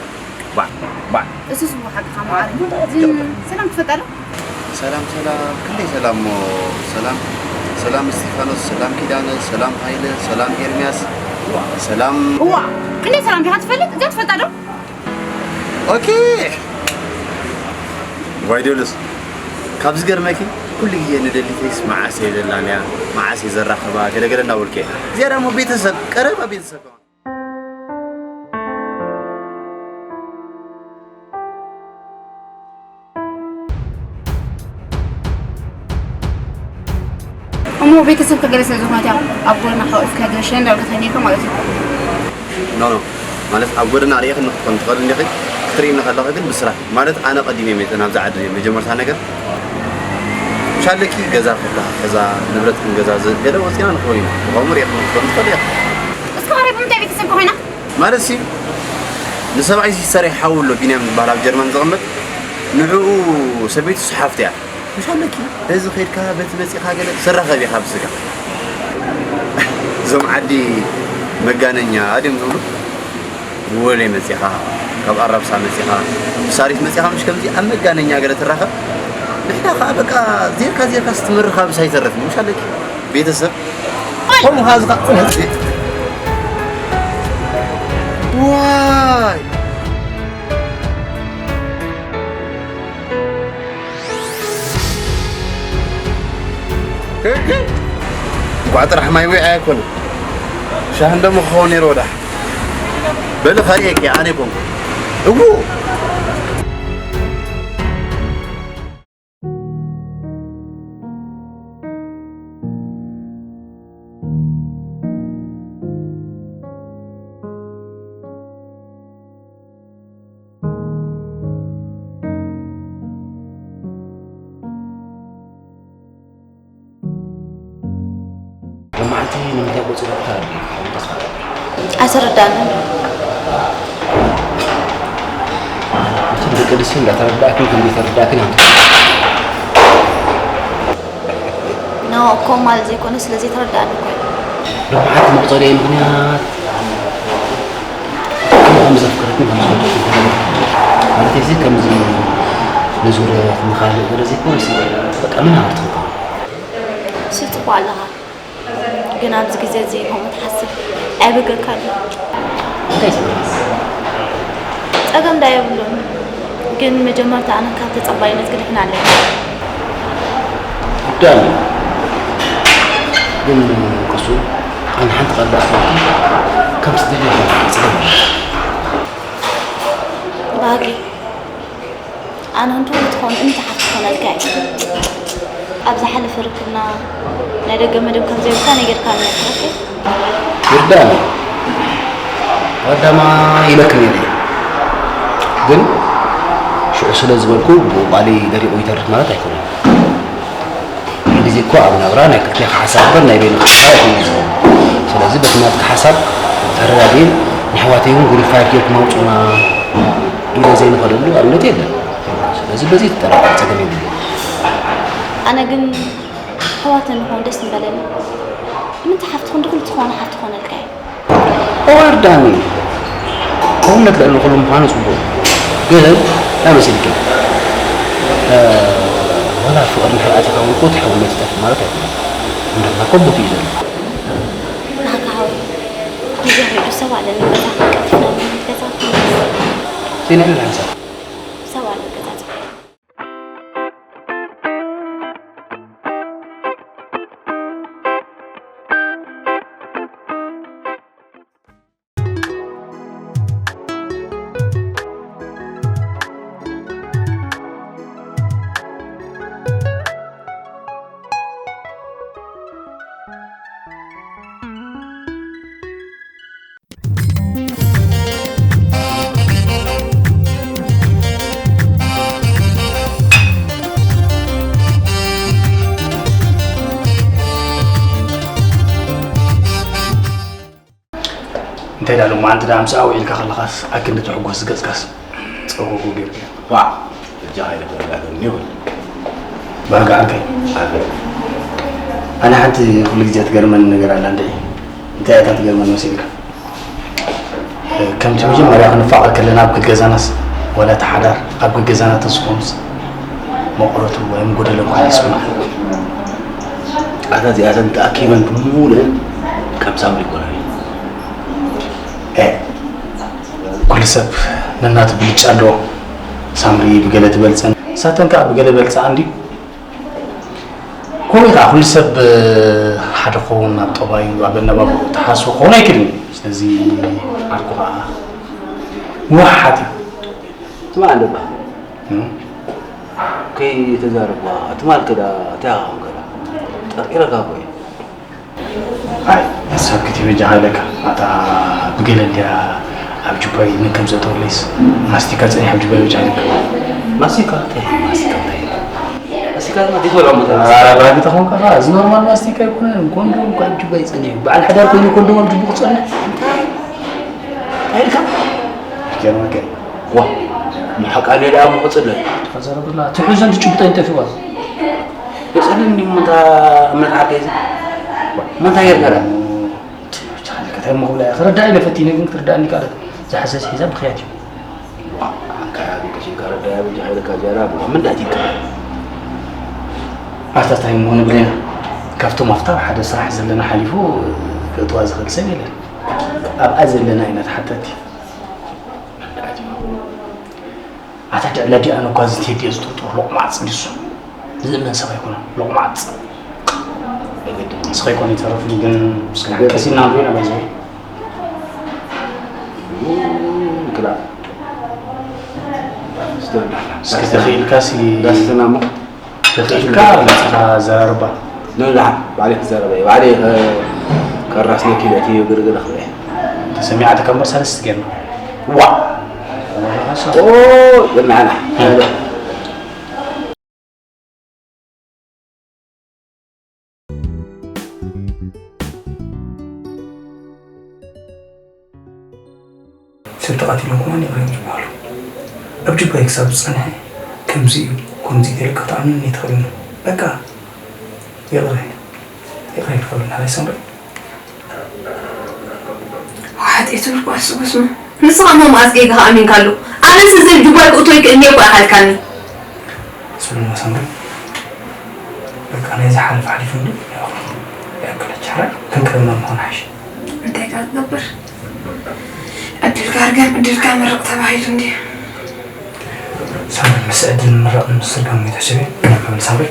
ባዕ፣ ባዕ። እሱስ ብሓቅኻ መዓረይ። ግን ሰላም ትፈልጣ ዶ? ሰላም፣ ሰላም፣ ክንደይ ሰላም እሞ፣ ሰላም፣ ሰላም እስቲፋኖስ፣ ሰላም ኪዳነ፣ ሰላም ሃይለ፣ ሰላም ኤርሚያስ፣ ሰላም። እዋ፣ ክንደይ ሰላም ዲኻ ትፈልጥ? እዚኣ ትፈልጣ ዶ? ኦኬ። ዋይ ዲዮልስ፣ ካብ ዝገርመኪ፣ ኩሉ ግዜ ንደሊተይስ መዓስ እየ ዘላንያ፣ መዓስ እየ ዘራኽባ፣ ገለገለ እናበልኩ እየ። እዚኣ ደሞ ቤተሰብ፣ ቀረባ ቤተሰብ ከማን። እሞ ቤተሰብ ከገለ ስለ ዝኾነት እያ ኣብ ጎድና ሓቂፍካ ገለ ሸንዳ ኢልካ ተሃኒኻ ማለት እዩ። ኖ፣ ኖ። ማለት ኣብ ጎድና ርኢኽኒ ክትኮን ትኽእል እንዲኺ፣ ክትርእይኒ ከለኺ ግን ብስራሕ። ማለት ኣነ ቀዲመ እየ መፅእ ናብዚ ዓዲ መጀመርታ ነገር። ሻለኪ ገዛ ፍታሕ፣ ገዛ ንብረት ክንገዛዝእ፣ ገለ ወፂና ንኸውን ኢና። ብኸምኡ ርኢኽኒ ክትኮን ትኽእል ኢኺ። እስከ ኸ ብምንታይ ቤተሰብ ኮይና? ማለት ሲ፣ ንሰብኣይ ሲስተረይ ሓው ኣሎ፣ ቢንያም ዝበሃል ኣብ ጀርመን ዝቕመጥ። ንዕኡ ሰበይቱ ሓፍቲ እያ። ምሽ ኣለኪ፣ በዚ ኸይድካ፣ በቲ መጺኻ ገለ ትራኸብ ኢኻ ብስጋ። እዞም ዓዲ መጋነኛ ድዮም ዝብሉ? ብቦሌ መጺኻ፣ ካብ ኣራብሳ መጺኻ፣ ብሳሪት መጺኻ፣ ምሽ ከምዚ ኣብ መጋነኛ ገለ ትራኸብ። ንሕና ኸኣ በቃ ዜርካ ዜርካስ ትምርኻብስ ኣይተርፍን። ምሽ ኣለኪ፣ ቤተሰብ። ከምኡ ኸኣ ዝኻ-፣ ዋይ! እንኳዕ ጥራሕ ማይ ዊዐ ኣይኮነ። ሻሂ እንደሞ ክኸውን ነይሩ ወዳሕ። በሊ ኸርእየኪ ኣነ ኮንኩ። እዉ! ሎማዓንቲ ንምንታይ ቆፂሮካ ተረዲእካ? ተስፋ ኣይተረዳንን። መቸም ደቂ ኣንስትዮ እንዳተረዳእክን ከም ዘይተረዳእክን እዮም። ኖ፣ እኮ ማለት ዘይኮነ ስለ ዘይተረዳእኒ እኮ እዩ። ሎማዓንቲ መቁፀሪያ ምኽንያት ከም ዘፍቅረክን ከም ዝፈትወክን ተረዲእካ። ማለት እዚ ከምዚ ንዙረት ንኻልእ ገለ ዘይኮነስ በቃ ምን ኣርትኽካ። እሱ ጽቡቕ ኣለኻ። ግን ኣብዚ ግዜ እዚ ከምኡ ትሓስብ ኣየበገካን እዩ። እንታይ ጸገም? ጸገም ዳ የብሉን። ግን መጀመርታ ኣነ ካብ ተጸባይነት ክድሕን ኣለኒ። ጉዳይ ግን ከሱ ኣነ ሓንቲ ቃል ዳ ኣኽበርኩ ከምቲ ትደልዮ ጸገም። ባህጊ ኣነ እንድኹም ትኾኑ እንታይ ሓፍ ትኾነልካ እዩ? ኣብ ዝሓለፈ ርክብና ናይ ደገ መደብ ከም ዘይብልካ ነጊርካኒ ነይርካ። ይርዳእኒ። ቀዳማ ኢለክ ነይረ እየ። ግን ሽዑ ስለ ዝበልኩ ብኡ ቃለይ ደሪቑ ይተርፍ ማለት ኣይኮነን። ኩሉ ግዜ እኮ ኣብ ናብራ ናይ ክልቴኻ ሓሳብ እምበር ናይ በይንኻ ሓሳብ ኣይኮነን ዝኸውን። ስለዚ በቲ ናትካ ሓሳብ ተረዳድኤ ንኣሕዋተይ እውን ግሩፕ ፋይፍ ጌርኩም ኣውፁና ኢለ ዘይንኸደሉ ኣብነት የለን። ስለዚ በዚ ትጠራጠር ጸገም የብሉን። ኣነ ግን ኣሕዋት እንኾን ደስ ምበለኒ። ንምንታይ ሓፍቲ ክንዲ ኩሉ ዝኾነ ሓፍቲ ኮነልካ እዩ? እወ ዳኒ፣ ክውነት ልዕሊ ኩሉ ምዃኑ ጽቡቕ። ግን እንታይ መሲልኪ? እ፣ ዋላ ፍቕሪ እንድሕር ኣቲኻ እውን እኮ እቲ ሕውነት ይጠፍእ ማለት ኣይኮነን። እምነትና እኮ ቦትኡ እዩ ዘሎ። ናካ ሃወይ፣ ግዜ ኸይዱ ሰብ ኣለኒ፣ ገዛ ቀልጢፍና ንመለስ፣ ገዛ ክንመልስ። ዘይንዕልል ሓንሳብ። ሰብ ኣሎ ገዛ ጽቡቕ። እንታይ ዳሉ መዓልቲ ደኣ ምስኣ ውዒልካ ከለኻስ ኣክንዲ ትሕጎስ ዝገጽካስ ጸጉጉ ጌርካ። ዋዕ! በጃኻ ኢለ ተረጋግእኒ ይብል። ባርጋ ዓርከይ። ዓርከይ። ኣነ ሓንቲ ኩሉ ግዜ ትገርመኒ ነገር ኣላ እንድዒ። እንታይ እያ እታ ትገርመኒ መሲልካ? ከምቲ መጀመርያ ክንፋቐር ከለና ኣብ ገገዛናስ፣ ዋላ እቲ ሓዳር ኣብ ገገዛና ተዝኾኑስ፣ መቑረቱ ወይም ጎደሎ እኳ ይስምዓኒ። ኣታ እዚኣተን ተኣኪበን ብምሉእን ከም ሳምሪ ይኮና። ኤ፣ ኩሉ ሰብ ነናቱ ብልጫ ኣለዎ። ሳምሪ ብገለ ትበልጸን፣ ሳተን ከኣ ብገለ በልጸኣ እንድዩ። ከምኡ ከኣ ኩሉ ሰብ ሓደ ክኸውን ኣብ ጠባዩ፣ ኣብ ኣነባብርኡ ተሓስቦ ክኸውን ኣይክእልን እዩ። ስለዚ ዓርኩ ከኣ ምውሓጥ እዩ። ትማል ደባ እም? ከይተዛረብዋ ትማል ከዳ እንታይ ኣኻኹም ከዳ ጠርጢረካ እኮ እየ። ኣይ፣ ንሳብ ክትበጃ ሃለካ፣ ኣታ ብገለ እንድያ ኣብ ጁባይ መን ከም ዘእተወለይስ፣ ማስቲካ ጸኒሕ ኣብ ጁባይ በጃ ሃለካ። ማስቲካ? እንታይ ማስቲካ? እንታይ? ማስቲካ ድማ ዘይትበልዖ መጠን። ኧረ፣ ባቢ ተኾንካ ኸዓ፣ እዚ ኖርማል ማስቲካ ኣይኮነን፣ ኮንዶም እኮ ኣብ ጁባይ ጸኒሑ። በዓል ሓዳር ኮይኑ ኮንዶም ኣብ ጁቡ ክጸንሕ? እንታይ? እንታይ ኢልካ? ይገርመካ እዩ። ዋ፣ ምሕቃን ደኣ እሞ ክጽለል። ተዘረብላ፣ ትሕዞን ትጭብጦን ጠፊእዋ። የጸልል እንዲሞ እታ እምነት ዓርከይ እዚ። እሞ እንታይ ጌርካ ደኣ? ብቻ፣ እንታይ እሞ ክብላ እየ? ክርዳእ ኢለ ፈቲነ፣ ግን ክትርዳእኒ ከኣለት። ዝሓሰስ ሒዛ ብኽያት እዩ። ዋ፣ ኣንካ ያ ግን ቀሺ ከረዳያ ብጃ ሓይለካ ጃራ ብሎ። ምን ዳእቲ ይከኣል? ኣታ እንታይ እሞ ንብሌና? ካብቶም ኣፍታ ሓደ ስራሕ ዘለና ሓሊፉ ክእትዋ ዝኽእል ሰብ የለን። ኣብኣ ዘለና ኢና ተሓተቲ። ኣታ ድዕለ ዲኣን እኳ እዚ ቴዲ እየ ዝጥርጥሮ፣ ሎቕማጽ ድዩ እሱ? ዝእመን ሰብ ኣይኮነን፣ ሎቕማጽ። ንስኻ ኣይኮነ ይተረፍኒ፣ ግን እስኪ ሓቀስ ኢልና ንሪኦ ኢና፣ ባይዘወይ። ግዳ። እስኪ ተኽኢልካሲ ዳስና እሞ። ተኽኢልካ መጺኻ ዘራርባ። ንብዛሕ ባዕለይ ክዛረብ እየ። ባዕለይ ከ-፣ ከራስ ነኪለ እቲ ግርግር ክብለ። ተሰሚዓትካ እምበር ሰለስተ ጌርና። ዋ! ኦ፣ ይመዓና። እ። ሰብ ተቐቲሎም ከማን ይቕረ እዮም ዝበሃሉ። ኣብ ጅባይ ክሳብ ዝጸንሐ ከምዚ እዩ፣ ከምዚ ኢለ ክትኣምነኒ ኣይትኽእልን። በቃ ይቕረ፣ ይቕረ ኢልካ በል፣ ሓራይ ሳምራይ። ሓጢኡ ትብል እኳ ኣስጎስማ። ንስኻ እሞ መኣስ ጌጋኻ ኣሚንካሉ? ኣነስ እዚ ኣብ ጅባይ ክእቶ ይክእልኒ እኮ ኢኻ ኢልካኒ። ስምዕማ ሳምራይ፣ በቃ ናይ ዝሓለፈ ሓሊፉ እንዶ፣ ያው፣ ያው፣ ከለቻ ሓራይ፣ ክንቅርብና ምዃን ሓይሽ። እንታይ ኢኻ ትገብር? ዕድልካ ርገም፣ ዕድልካ ምረቕ ተባሂሉ እንድዩ። ሳምሪ፣ ምስ ዕድል ምረቕ ምስ ስርጋም ቤተሰብ እዩ። ከመል ሳምሪ።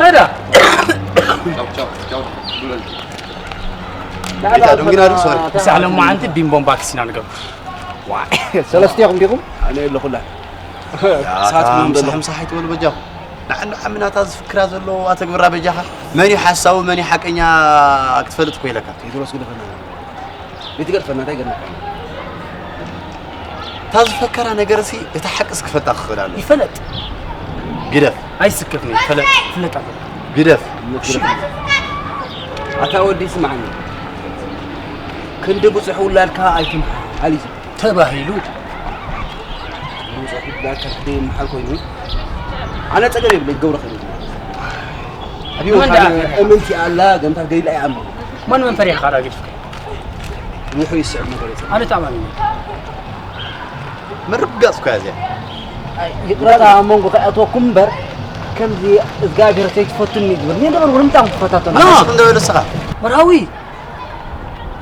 ሄዳ። ቻው፣ ቻው፣ ቻው። ሶሪ። ምሳሕ ሎማዓንቲ ቢምቦን ባክስ ኢና ንገብር። ዋይ። ሰለስቲኹም ዲኹም? ኣነ የለኹላ። ያ፣ እሳት ምሳሕ፣ ምሳሕ ኣይትበሉ በጃኹም። ንዓና ዓምናታ ዝፍክራ ዘሎ ኣተግብራ በጃኻ። መን እዩ ሓሳዊ፣ መን እዩ ሓቀኛ ክትፈልጥ እኮ ኢለካ። ቴድሮስ ግደፈና። ቤት ገድፈና፣ እንታይ ገርመካ? እታ ዝፈከራ ነገርሲ፣ እታ ሓቅስ ክፈልጣ ክኽእል ኣሎ። ይፈለጥ። ግደፍ። ኣይስከፍኒ፣ ይፈለጥ፣ ይፍለጥ ኣሎ። ግደፍ። እሺ። ኣታ ወዲ ስማዕኒ። ክንዲ ብጹሕ ውላድካ ኣይትምሓል እዩ። ተባሂሉ። ብጹሕ ውላድካ ክንዲ ይምሓል ኮይኑ። ኣነ ጸገም የብለይ፣ ክገብሮ ኽእል እዩ። ኣብ መን ደኣ ፈሪኻ? እምንቲ ኣላ፣ ገምታት ገሊላ ይኣምን። መን መን ፈሪኻ ዳኣ ገዲፍካ? ውሑ ይስዕብ ነገር የለን። ኣነ ተኣማሚነ። ምርግጋጽ እኮ እያ እዚኣ። ይቕረታ ኣብ መንጎ ከይኣትወኩም እምበር፣ ከምዚ እግዚኣብሔር ዘይትፈቱኒ ዝብል፣ እኔ እንደበር ወርምጣም ትፈታተኑ። ኖ! ንስኹም ዶ ንስኻ? መርሃዊ!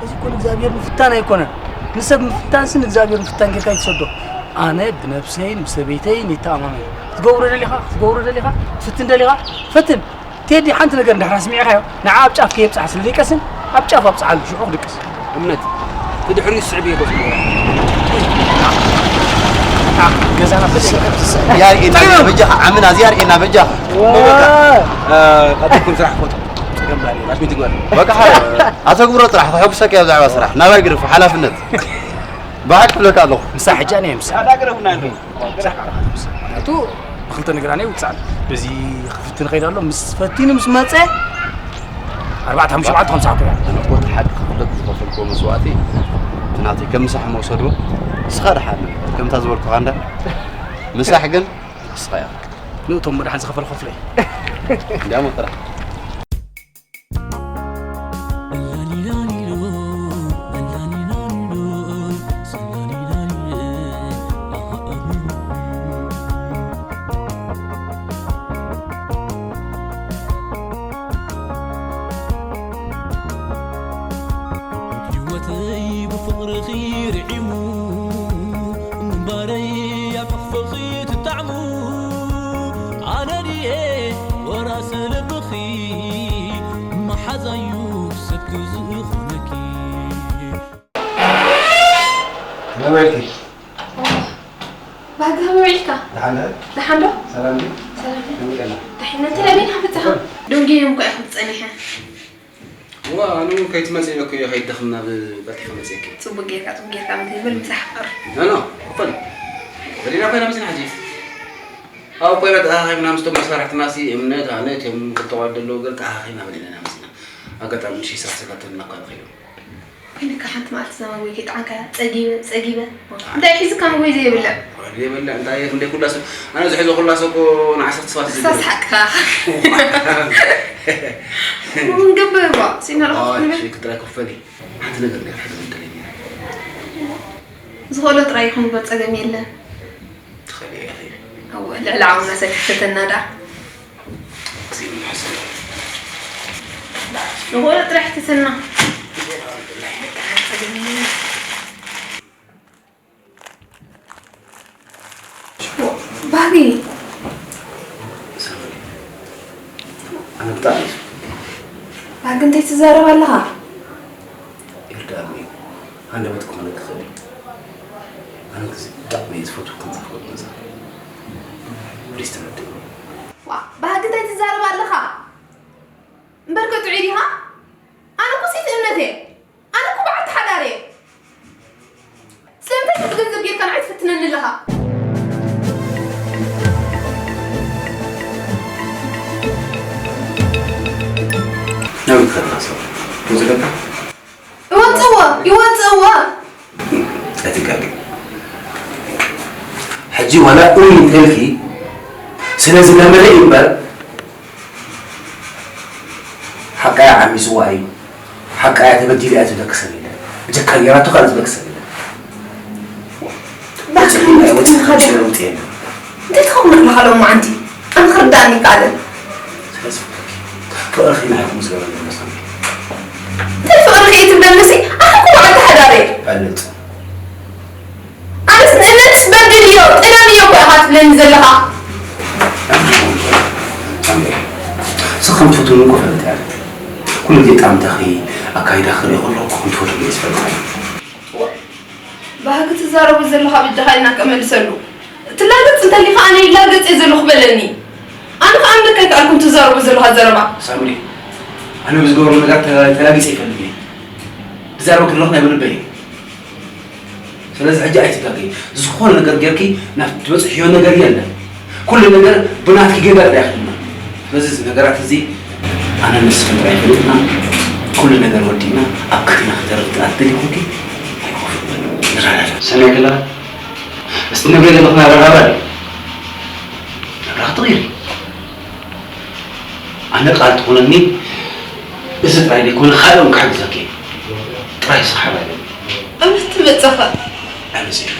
እዚ እኮ ንእግዚኣብሔር ምፍታን ኣይኮነን። ንሰብ ምፍታንሲ ንእግዚኣብሔር ምፍታን ጌርካ ይትሰዶ። ኣነ ብነብሰይን ብሰበይተይን ይተኣማመን። ክትገብሮ ደሊኻ፣ ክትገብሮ ደሊኻ፣ ትፍትን ደሊኻ፣ ፈትን። ቴዲ፣ ሓንቲ ነገር እንድሕር ኣስሚዕካዮ፣ ንዓ ኣብ ጫፍ ከየብጽሓ ስለ ዘይቀስን፣ ኣብ ጫፍ ኣብጽሓሉ፣ ሽዑ ክድቅስ። እምነት፣ ብድሕሪኡ ስዕብ እየ ገጽ። ገዛና ፍልይ። ያርኤና በጃኻ፣ ዓምና እዚ ያርኤና በጃኻ። ዋ። በቃ፣ እ፣ ቀጥልኩም ስራሕ ፈቱ። ጸገም ባሪ፣ ኣሽሚት ይግበር። በቃ፣ ሓ-፣ ኣተግብሮ ጥራሕ፣ ከሐጉሰካ እያ ብዛዕባ ስራሕ። ናባይ ግደፎ፣ ሓላፍነት። ብሓቂ ክብለካ ኣለኹ። ምሳ ሕጂ ኣነ እየ ምሳ። ኣታ ግደፉና ኣለኹ። ምኽንያቱ ብኽልተ ነግራ ናይ ውጻእ ኣሎ። በዚ ክፍትን ኸይድ ኣሎ። ምስ ፈቲኑ ምስ መጸ ኣርባዕተ፣ ሓሙሽተ፣ ሸውዓተ፣ ሓምሳ ክኾን። ኣነ እኮ እቲ ሓቂ ክፍለጥ ዝኸፈልክዎ መስዋእቲ እቲ ናተይ ከም ምሳሕ መውሰዱ ንስኻ ደሓን ከምታ ዝበልኩኻ እንዳ ምሳሕ ግን ንስኻ ኢኻ። ንእቶም መድሓን ዝኸፈል ኸፍለይ። እንዲያሞ ጥራሕ። ህይወተይ ብፍቕርኺ ርዒሙ፣ ምንባረይ ኣብ ሕቕፍኺ ትጣዕሙ። ኣነ ድየ ወራሲ ልብኺ፣ መሓዛዩ ሰብኪ ዝኾነኪ። ከመይ ውዒልኪ? ባህጊ ከመይ ውዒልካ? ደሓን ዶ? ደሓን ዶ? ሰላም ድዩ? ሰላም ድዩ? ከመይ ቀና? ደሕንነት ለቤን ሓፍትኻ። ደንጊየ እኮ እየ ክብል ጸኒሐ። እዋ፣ ኣነ እውን ከይትመጽእ ኢለኩ እየ ከይትደኽም ናብ ቀልጢፈ መጺኤኪ። ጽቡቅ ጌርካ፣ ጽቡቅ ጌርካ፣ መተይ በል ምሳሕ ቀር። ኖ፣ ኖ፣ ክፈል። በሊና ኮይና መጺና ሕጂ። ኣብ ኮይና ተኣኻኺብና ምስቶም መሳርሕትና ሲ እምነት፣ ኣነት እዮም ክልተ ቆልዑ ዘለዉ ገል ተኣኻኺብና በሊና ኢና መጺና። ኣጋጣሚ ምሽ ይሳሰጋተልና እኳ ንኸይዱ። ኢልካ ሓንቲ መዓልቲ እዛ መግቢ ከይጠዓምካያ ጸጊበ፣ ጸጊበ። እንታይ ሒዝካ መግቢ ዘይብልዕ? ወዲ የብልዕ፣ እንታይ እንደ ኩላ ሰብ፣ ኣነ ዝሕዞ ኩላ ሰብ እኮ ንዓሰርተ ሰባት ዝብል። ሳስሓቅካ። እውን ገብር ባ፣ ሲና ለኻ ኣዋ፣ ክትብል። ሽክ ጥራይ ክፈሊ። ሓንቲ ነገር እንደ ሕድ ምንድለኝ። ዝኸእሎ ጥራይ ይኹን እምበር ጸገም የለን። ትኸእሊ ኢኺ። ኣወ፣ ልዕሊ ዓውና ሰኪሕተተና ደኣ። ንኾሎ ጥራሕ ትትና። ባህጊ። ኣነ ብጣዕሚ እየ ዝፈትወኪ። ባህጊ እንታይ ትዛረብ ኣለኻ? ይርዳእኒ እዩ። ሃንደበት ክኾነኪ ይኽእል እዩ። ኣነ ግዜ ብጣዕሚ እየ ዝፈትወኪ፣ ንዘፍቅረኪ መዛር። ፕሊዝ ተረድእኒ። ዋ፣ ባህጊ እንታይ ትዛረብ ኣለኻ? እምበር ከ ጥዑይ ዲኻ? ኣነ እኮ ሴት እምነት እየ። ኣነ እኮ በዓልቲ ሓዳር እየ። ስለምንታይ ነቲ ገንዘብ ጌርካ ንዓይ ትፍትነኒ ኣለኻ? ናበይ ትኸድና ሰብ? ከምዚ ገባ? ይወፅእዎ፣ ይወፅእዎ። ኣይትጋገ። ሕጂ ዋላ እውይ እንተልኪ ስለ ዝለመደ እዩ እምበር፣ ሓቃ እያ ዓሚፅዋ እዩ፣ ሓቃ እያ ተበዲላ እያ ዝብለኪ ሰብ የለን። ብጀካ ጌራቶ ካልእ ዝብለኪ ሰብ የለን። ባክሪ ወፂእና፣ ወፂእና፣ ወፂእና፣ ለውጢ የለን። እንታይ ትኸውን ኣለኻ ሎማዓንቲ? ኣነ ክርዳእኒ ይከኣልን። ስለዚ ፍቅርኪ፣ ፍቅርኪ ንዓይ ከምኡ ዝገበረ ዘሎ ሰብ እዩ። እንታይ ፍቅርኪ እዩ ትብለኒ? ኣነ እኮ በዓልቲ ሓዳር እየ። ፈልጥ። ኣነስ ንእነትስ በድልዮ፣ ጥለምዮ እኮ ኢኻ ትብለኒ ዘለኻ። ሳምሪ፣ ንስኺ ከም ትፈትውኒ እኮ ፈልጥ እያ። ኩሉ ግዜ ጣምታኺ፣ ኣካይዳኺ ክርኢ ከለኹ እኮ ከም ትፈትውኒ እየ ዝፈልጥ። ባህጊ ትዛረቦ ዘለኻ በጃኻ ኢልና ከመልሰሉ። ትላገጽ እንተሊኻ ኣነ ይላገጽ እየ ዘለኹ በለኒ። ኣነ ከኣ ኣምልክ ኣይከኣልኩን ትዛረቦ ዘለኻ ዘረባ። ሳምሪ፣ ኣነ ብዝገበሮ ነገር ተላ-፣ ተላጊጸ ኣይፈልጥን እየ። ትዛረበ ከለኹ ናይ ብልበይ እየ። ስለዚ ሕጂ ኣይትጋገይ። ዝኾነ ነገር ጌርኪ ናብ ትበጽሕዮ ነገር የለን። ኩሉ ነገር ብናትኪ ጌጋ ጥራይ ክድማ። ስለዚ እዚ ነገራት እዚ ኣነ ንስኽን ጥራይ ፈሊጥና፣ ኩሉ ነገር ወዲእና ኣብ ክልቴና ክተርፍ ጥራይ ትደልዩ ኮንኪ ኣይኮፍን። ንረዳዳ። ሰናይ ከላ፣ እስቲ ንብረ ዘለኹና ረዳዳ። ናብራኺ ትቕይሪ። ኣነ ቃል ትኹነኒ፣ እዚ ጥራይ ዘይኮነ ካልእ እውን ክሕግዘኪ እየ። ጥራይ ስራሕ ሓባሪ። እምነት ትመጸኻ። ኣነ ዜና።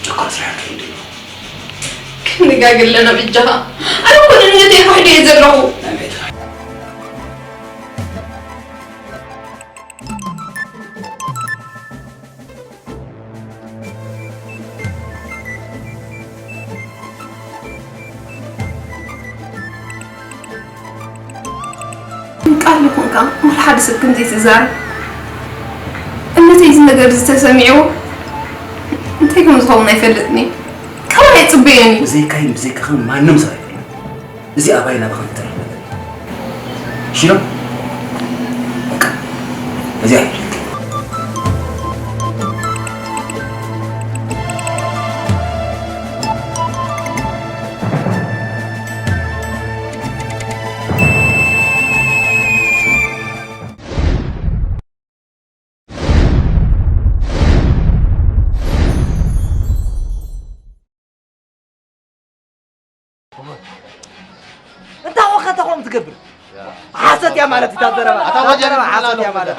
እኳ ስራሕ ክንድሎ። ክንጋገ ኣለና በጃኻ። ኣነ እኮ ንእምነተይ ክሕዶ እየ ዘለኹ። ኣሜን። ቃል ይኹንካ፣ ዋላ ሓደ ሰብ ከምዚ ትዛረብ። እምነተይ እዚ ነገር እዚ ተሰሚዕዎ እንታይ ከም ዝኸውን ኣይፈልጥን እየ። ካባይ ኣይጽበዮን እዩ። ብዘይካይን ብዘይካኽን ማንም ሰብ ኣይፈልጥን። እዚ ኣባይ ናባኻ ክተርፍ ነገር እዩ። ሽሮ? በቃ፣ እዚኣ እያ። እንታይ ኮንካ እንታይ ከምኡ ትገብር? ሓሰት እያ ማለት እታ ዘረባ። ኣታ ወጀል እታ ዘረባ ሓሰት እያ ማለት።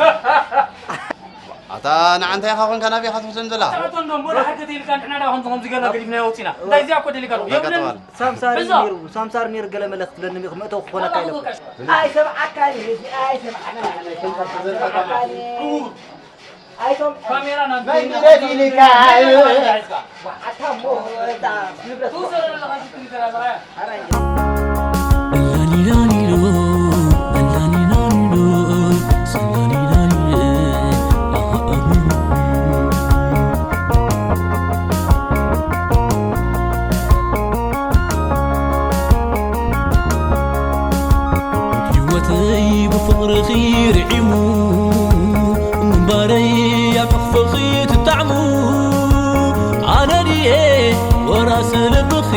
ኣታ ንዓንታ ኢኻ ኮንካ ናበይ ኢኻ ትወስደን ዘላ? ኣታ እንዶ እሞ ድሓር ከተይልካ ንሕና ዳ ከምዚ ከምዚ ገና ገዲፍና ወፂና። እንታይ እዚኣ እኮ ደሊካ ኣለኹ። በቃ የብለኒ። ጠዋል። ሳምሳር እዩ እዞ። ነይሩ፣ ሳምሳር ነይሩ ገለ መለ ክትብለኒ መእተዊ ክኾነካ ኢለ እኮ። ኣይሰምዓካን እዩ፣ ኣይሰምዓካን እዩ። ካሜራ ናንተ መንገድ ይልካ። ህይወተይ ብፍቕርኺ ርዒሙ፣ ምንባረይ ኣብ ሕቕፍኺ ትጣዕሙ። ኣነ ድየ ወራሲ ልብኺ፣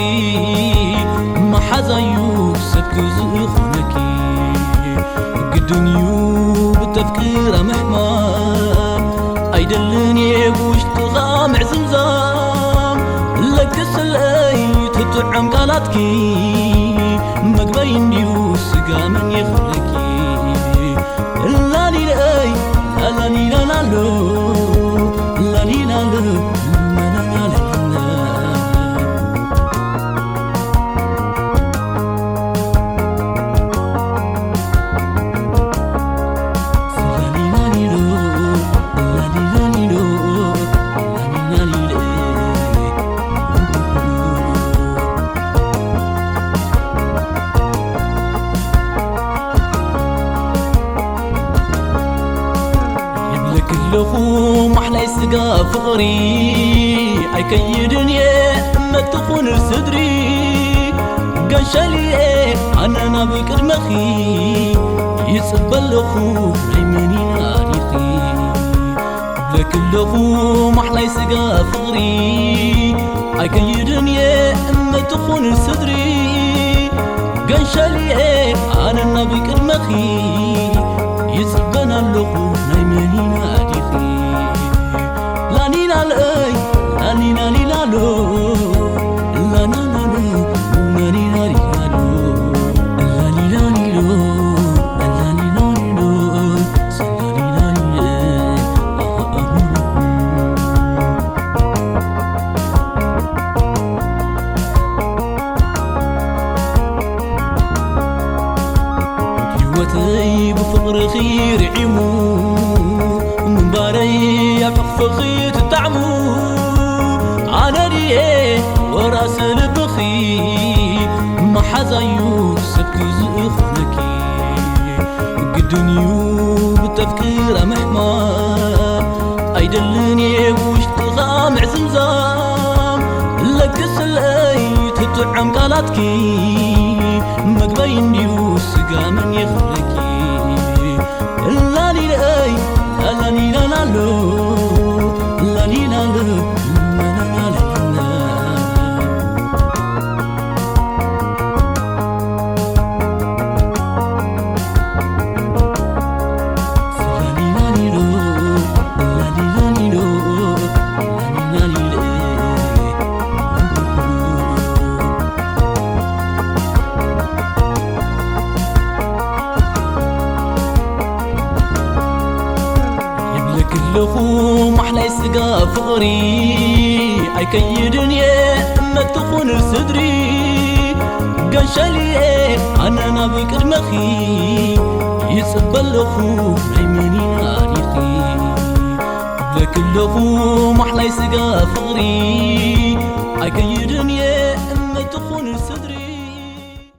መሓዛዩ ሰብኪ ዝኾነኪ። ግድን እዩ ብተፍቅራ ምሕማም ኣይደልን እየ ብውሽጥኻ ምዕዝምዛም ለግስለይ ትጥዕም ቃላትኪ መግበይ እንድዩ ስጋ መን ይኽለኪ ላሊለይ ላላሊላላሎ ላሊላሎ ላላላላ ይብለኪ ኣለኹ ማሕላይ ስጋ ፍቕሪ ኣይከይድን እየ እመትኹን ስድሪ ገንሸልየ ኣነ ናብ ቅድመኺ ይጽበ ኣለኹ ናይ መኒና ዲኺ ይብለኪ ኣለኹ ማሕላይ ስጋ ፍቕሪ ኣይከይድን እየ እመትኹን ስድሪ ገንሸልየ ኣነ ናብ ቅድመኺ ይጽበን ኣለኹ ናይ መኒና ዲኺ ላኒናለይ ላኒናሊላሎ ላናናሎ ላኒናሊላሎ ላኒናሊሎ ላኒናሊሎ ህይወተይ ብፍቕርኺ ርዒሙ ምንባረይ ኣብ ሕቕፍኺ ትጣዕሙ ኣነ ድየ ወራሲ ልብኺ መሓዛዩ ሰብኪ ዝኾነኪ ግድን እዩ ብተፍቅራ ምሕማም ኣይደልን እየ ብውሽጥኻ ምዕዝምዛም ለግስለይ ትጥዕም ቃላትኪ መግበይ እንድዩ ስጋ መን ይኽለኪ ላሊለይ ላላሊላላሎ ላሊላሎ ላላላላ ይብለኪ ኣለኹ ማሕላይ ስጋ ፍቕሪ ኣይከይድን እየ እመትኹን ስድሪ ገንሸልየ ኣነ ናብ ቅድመኺ ይጽበ ኣለኹ ናይ መኒና ዲኺ ይብለኪ ኣለኹ ማሕላይ ስጋ ፍቕሪ ኣይከይድን እየ እመትኹን ስድሪ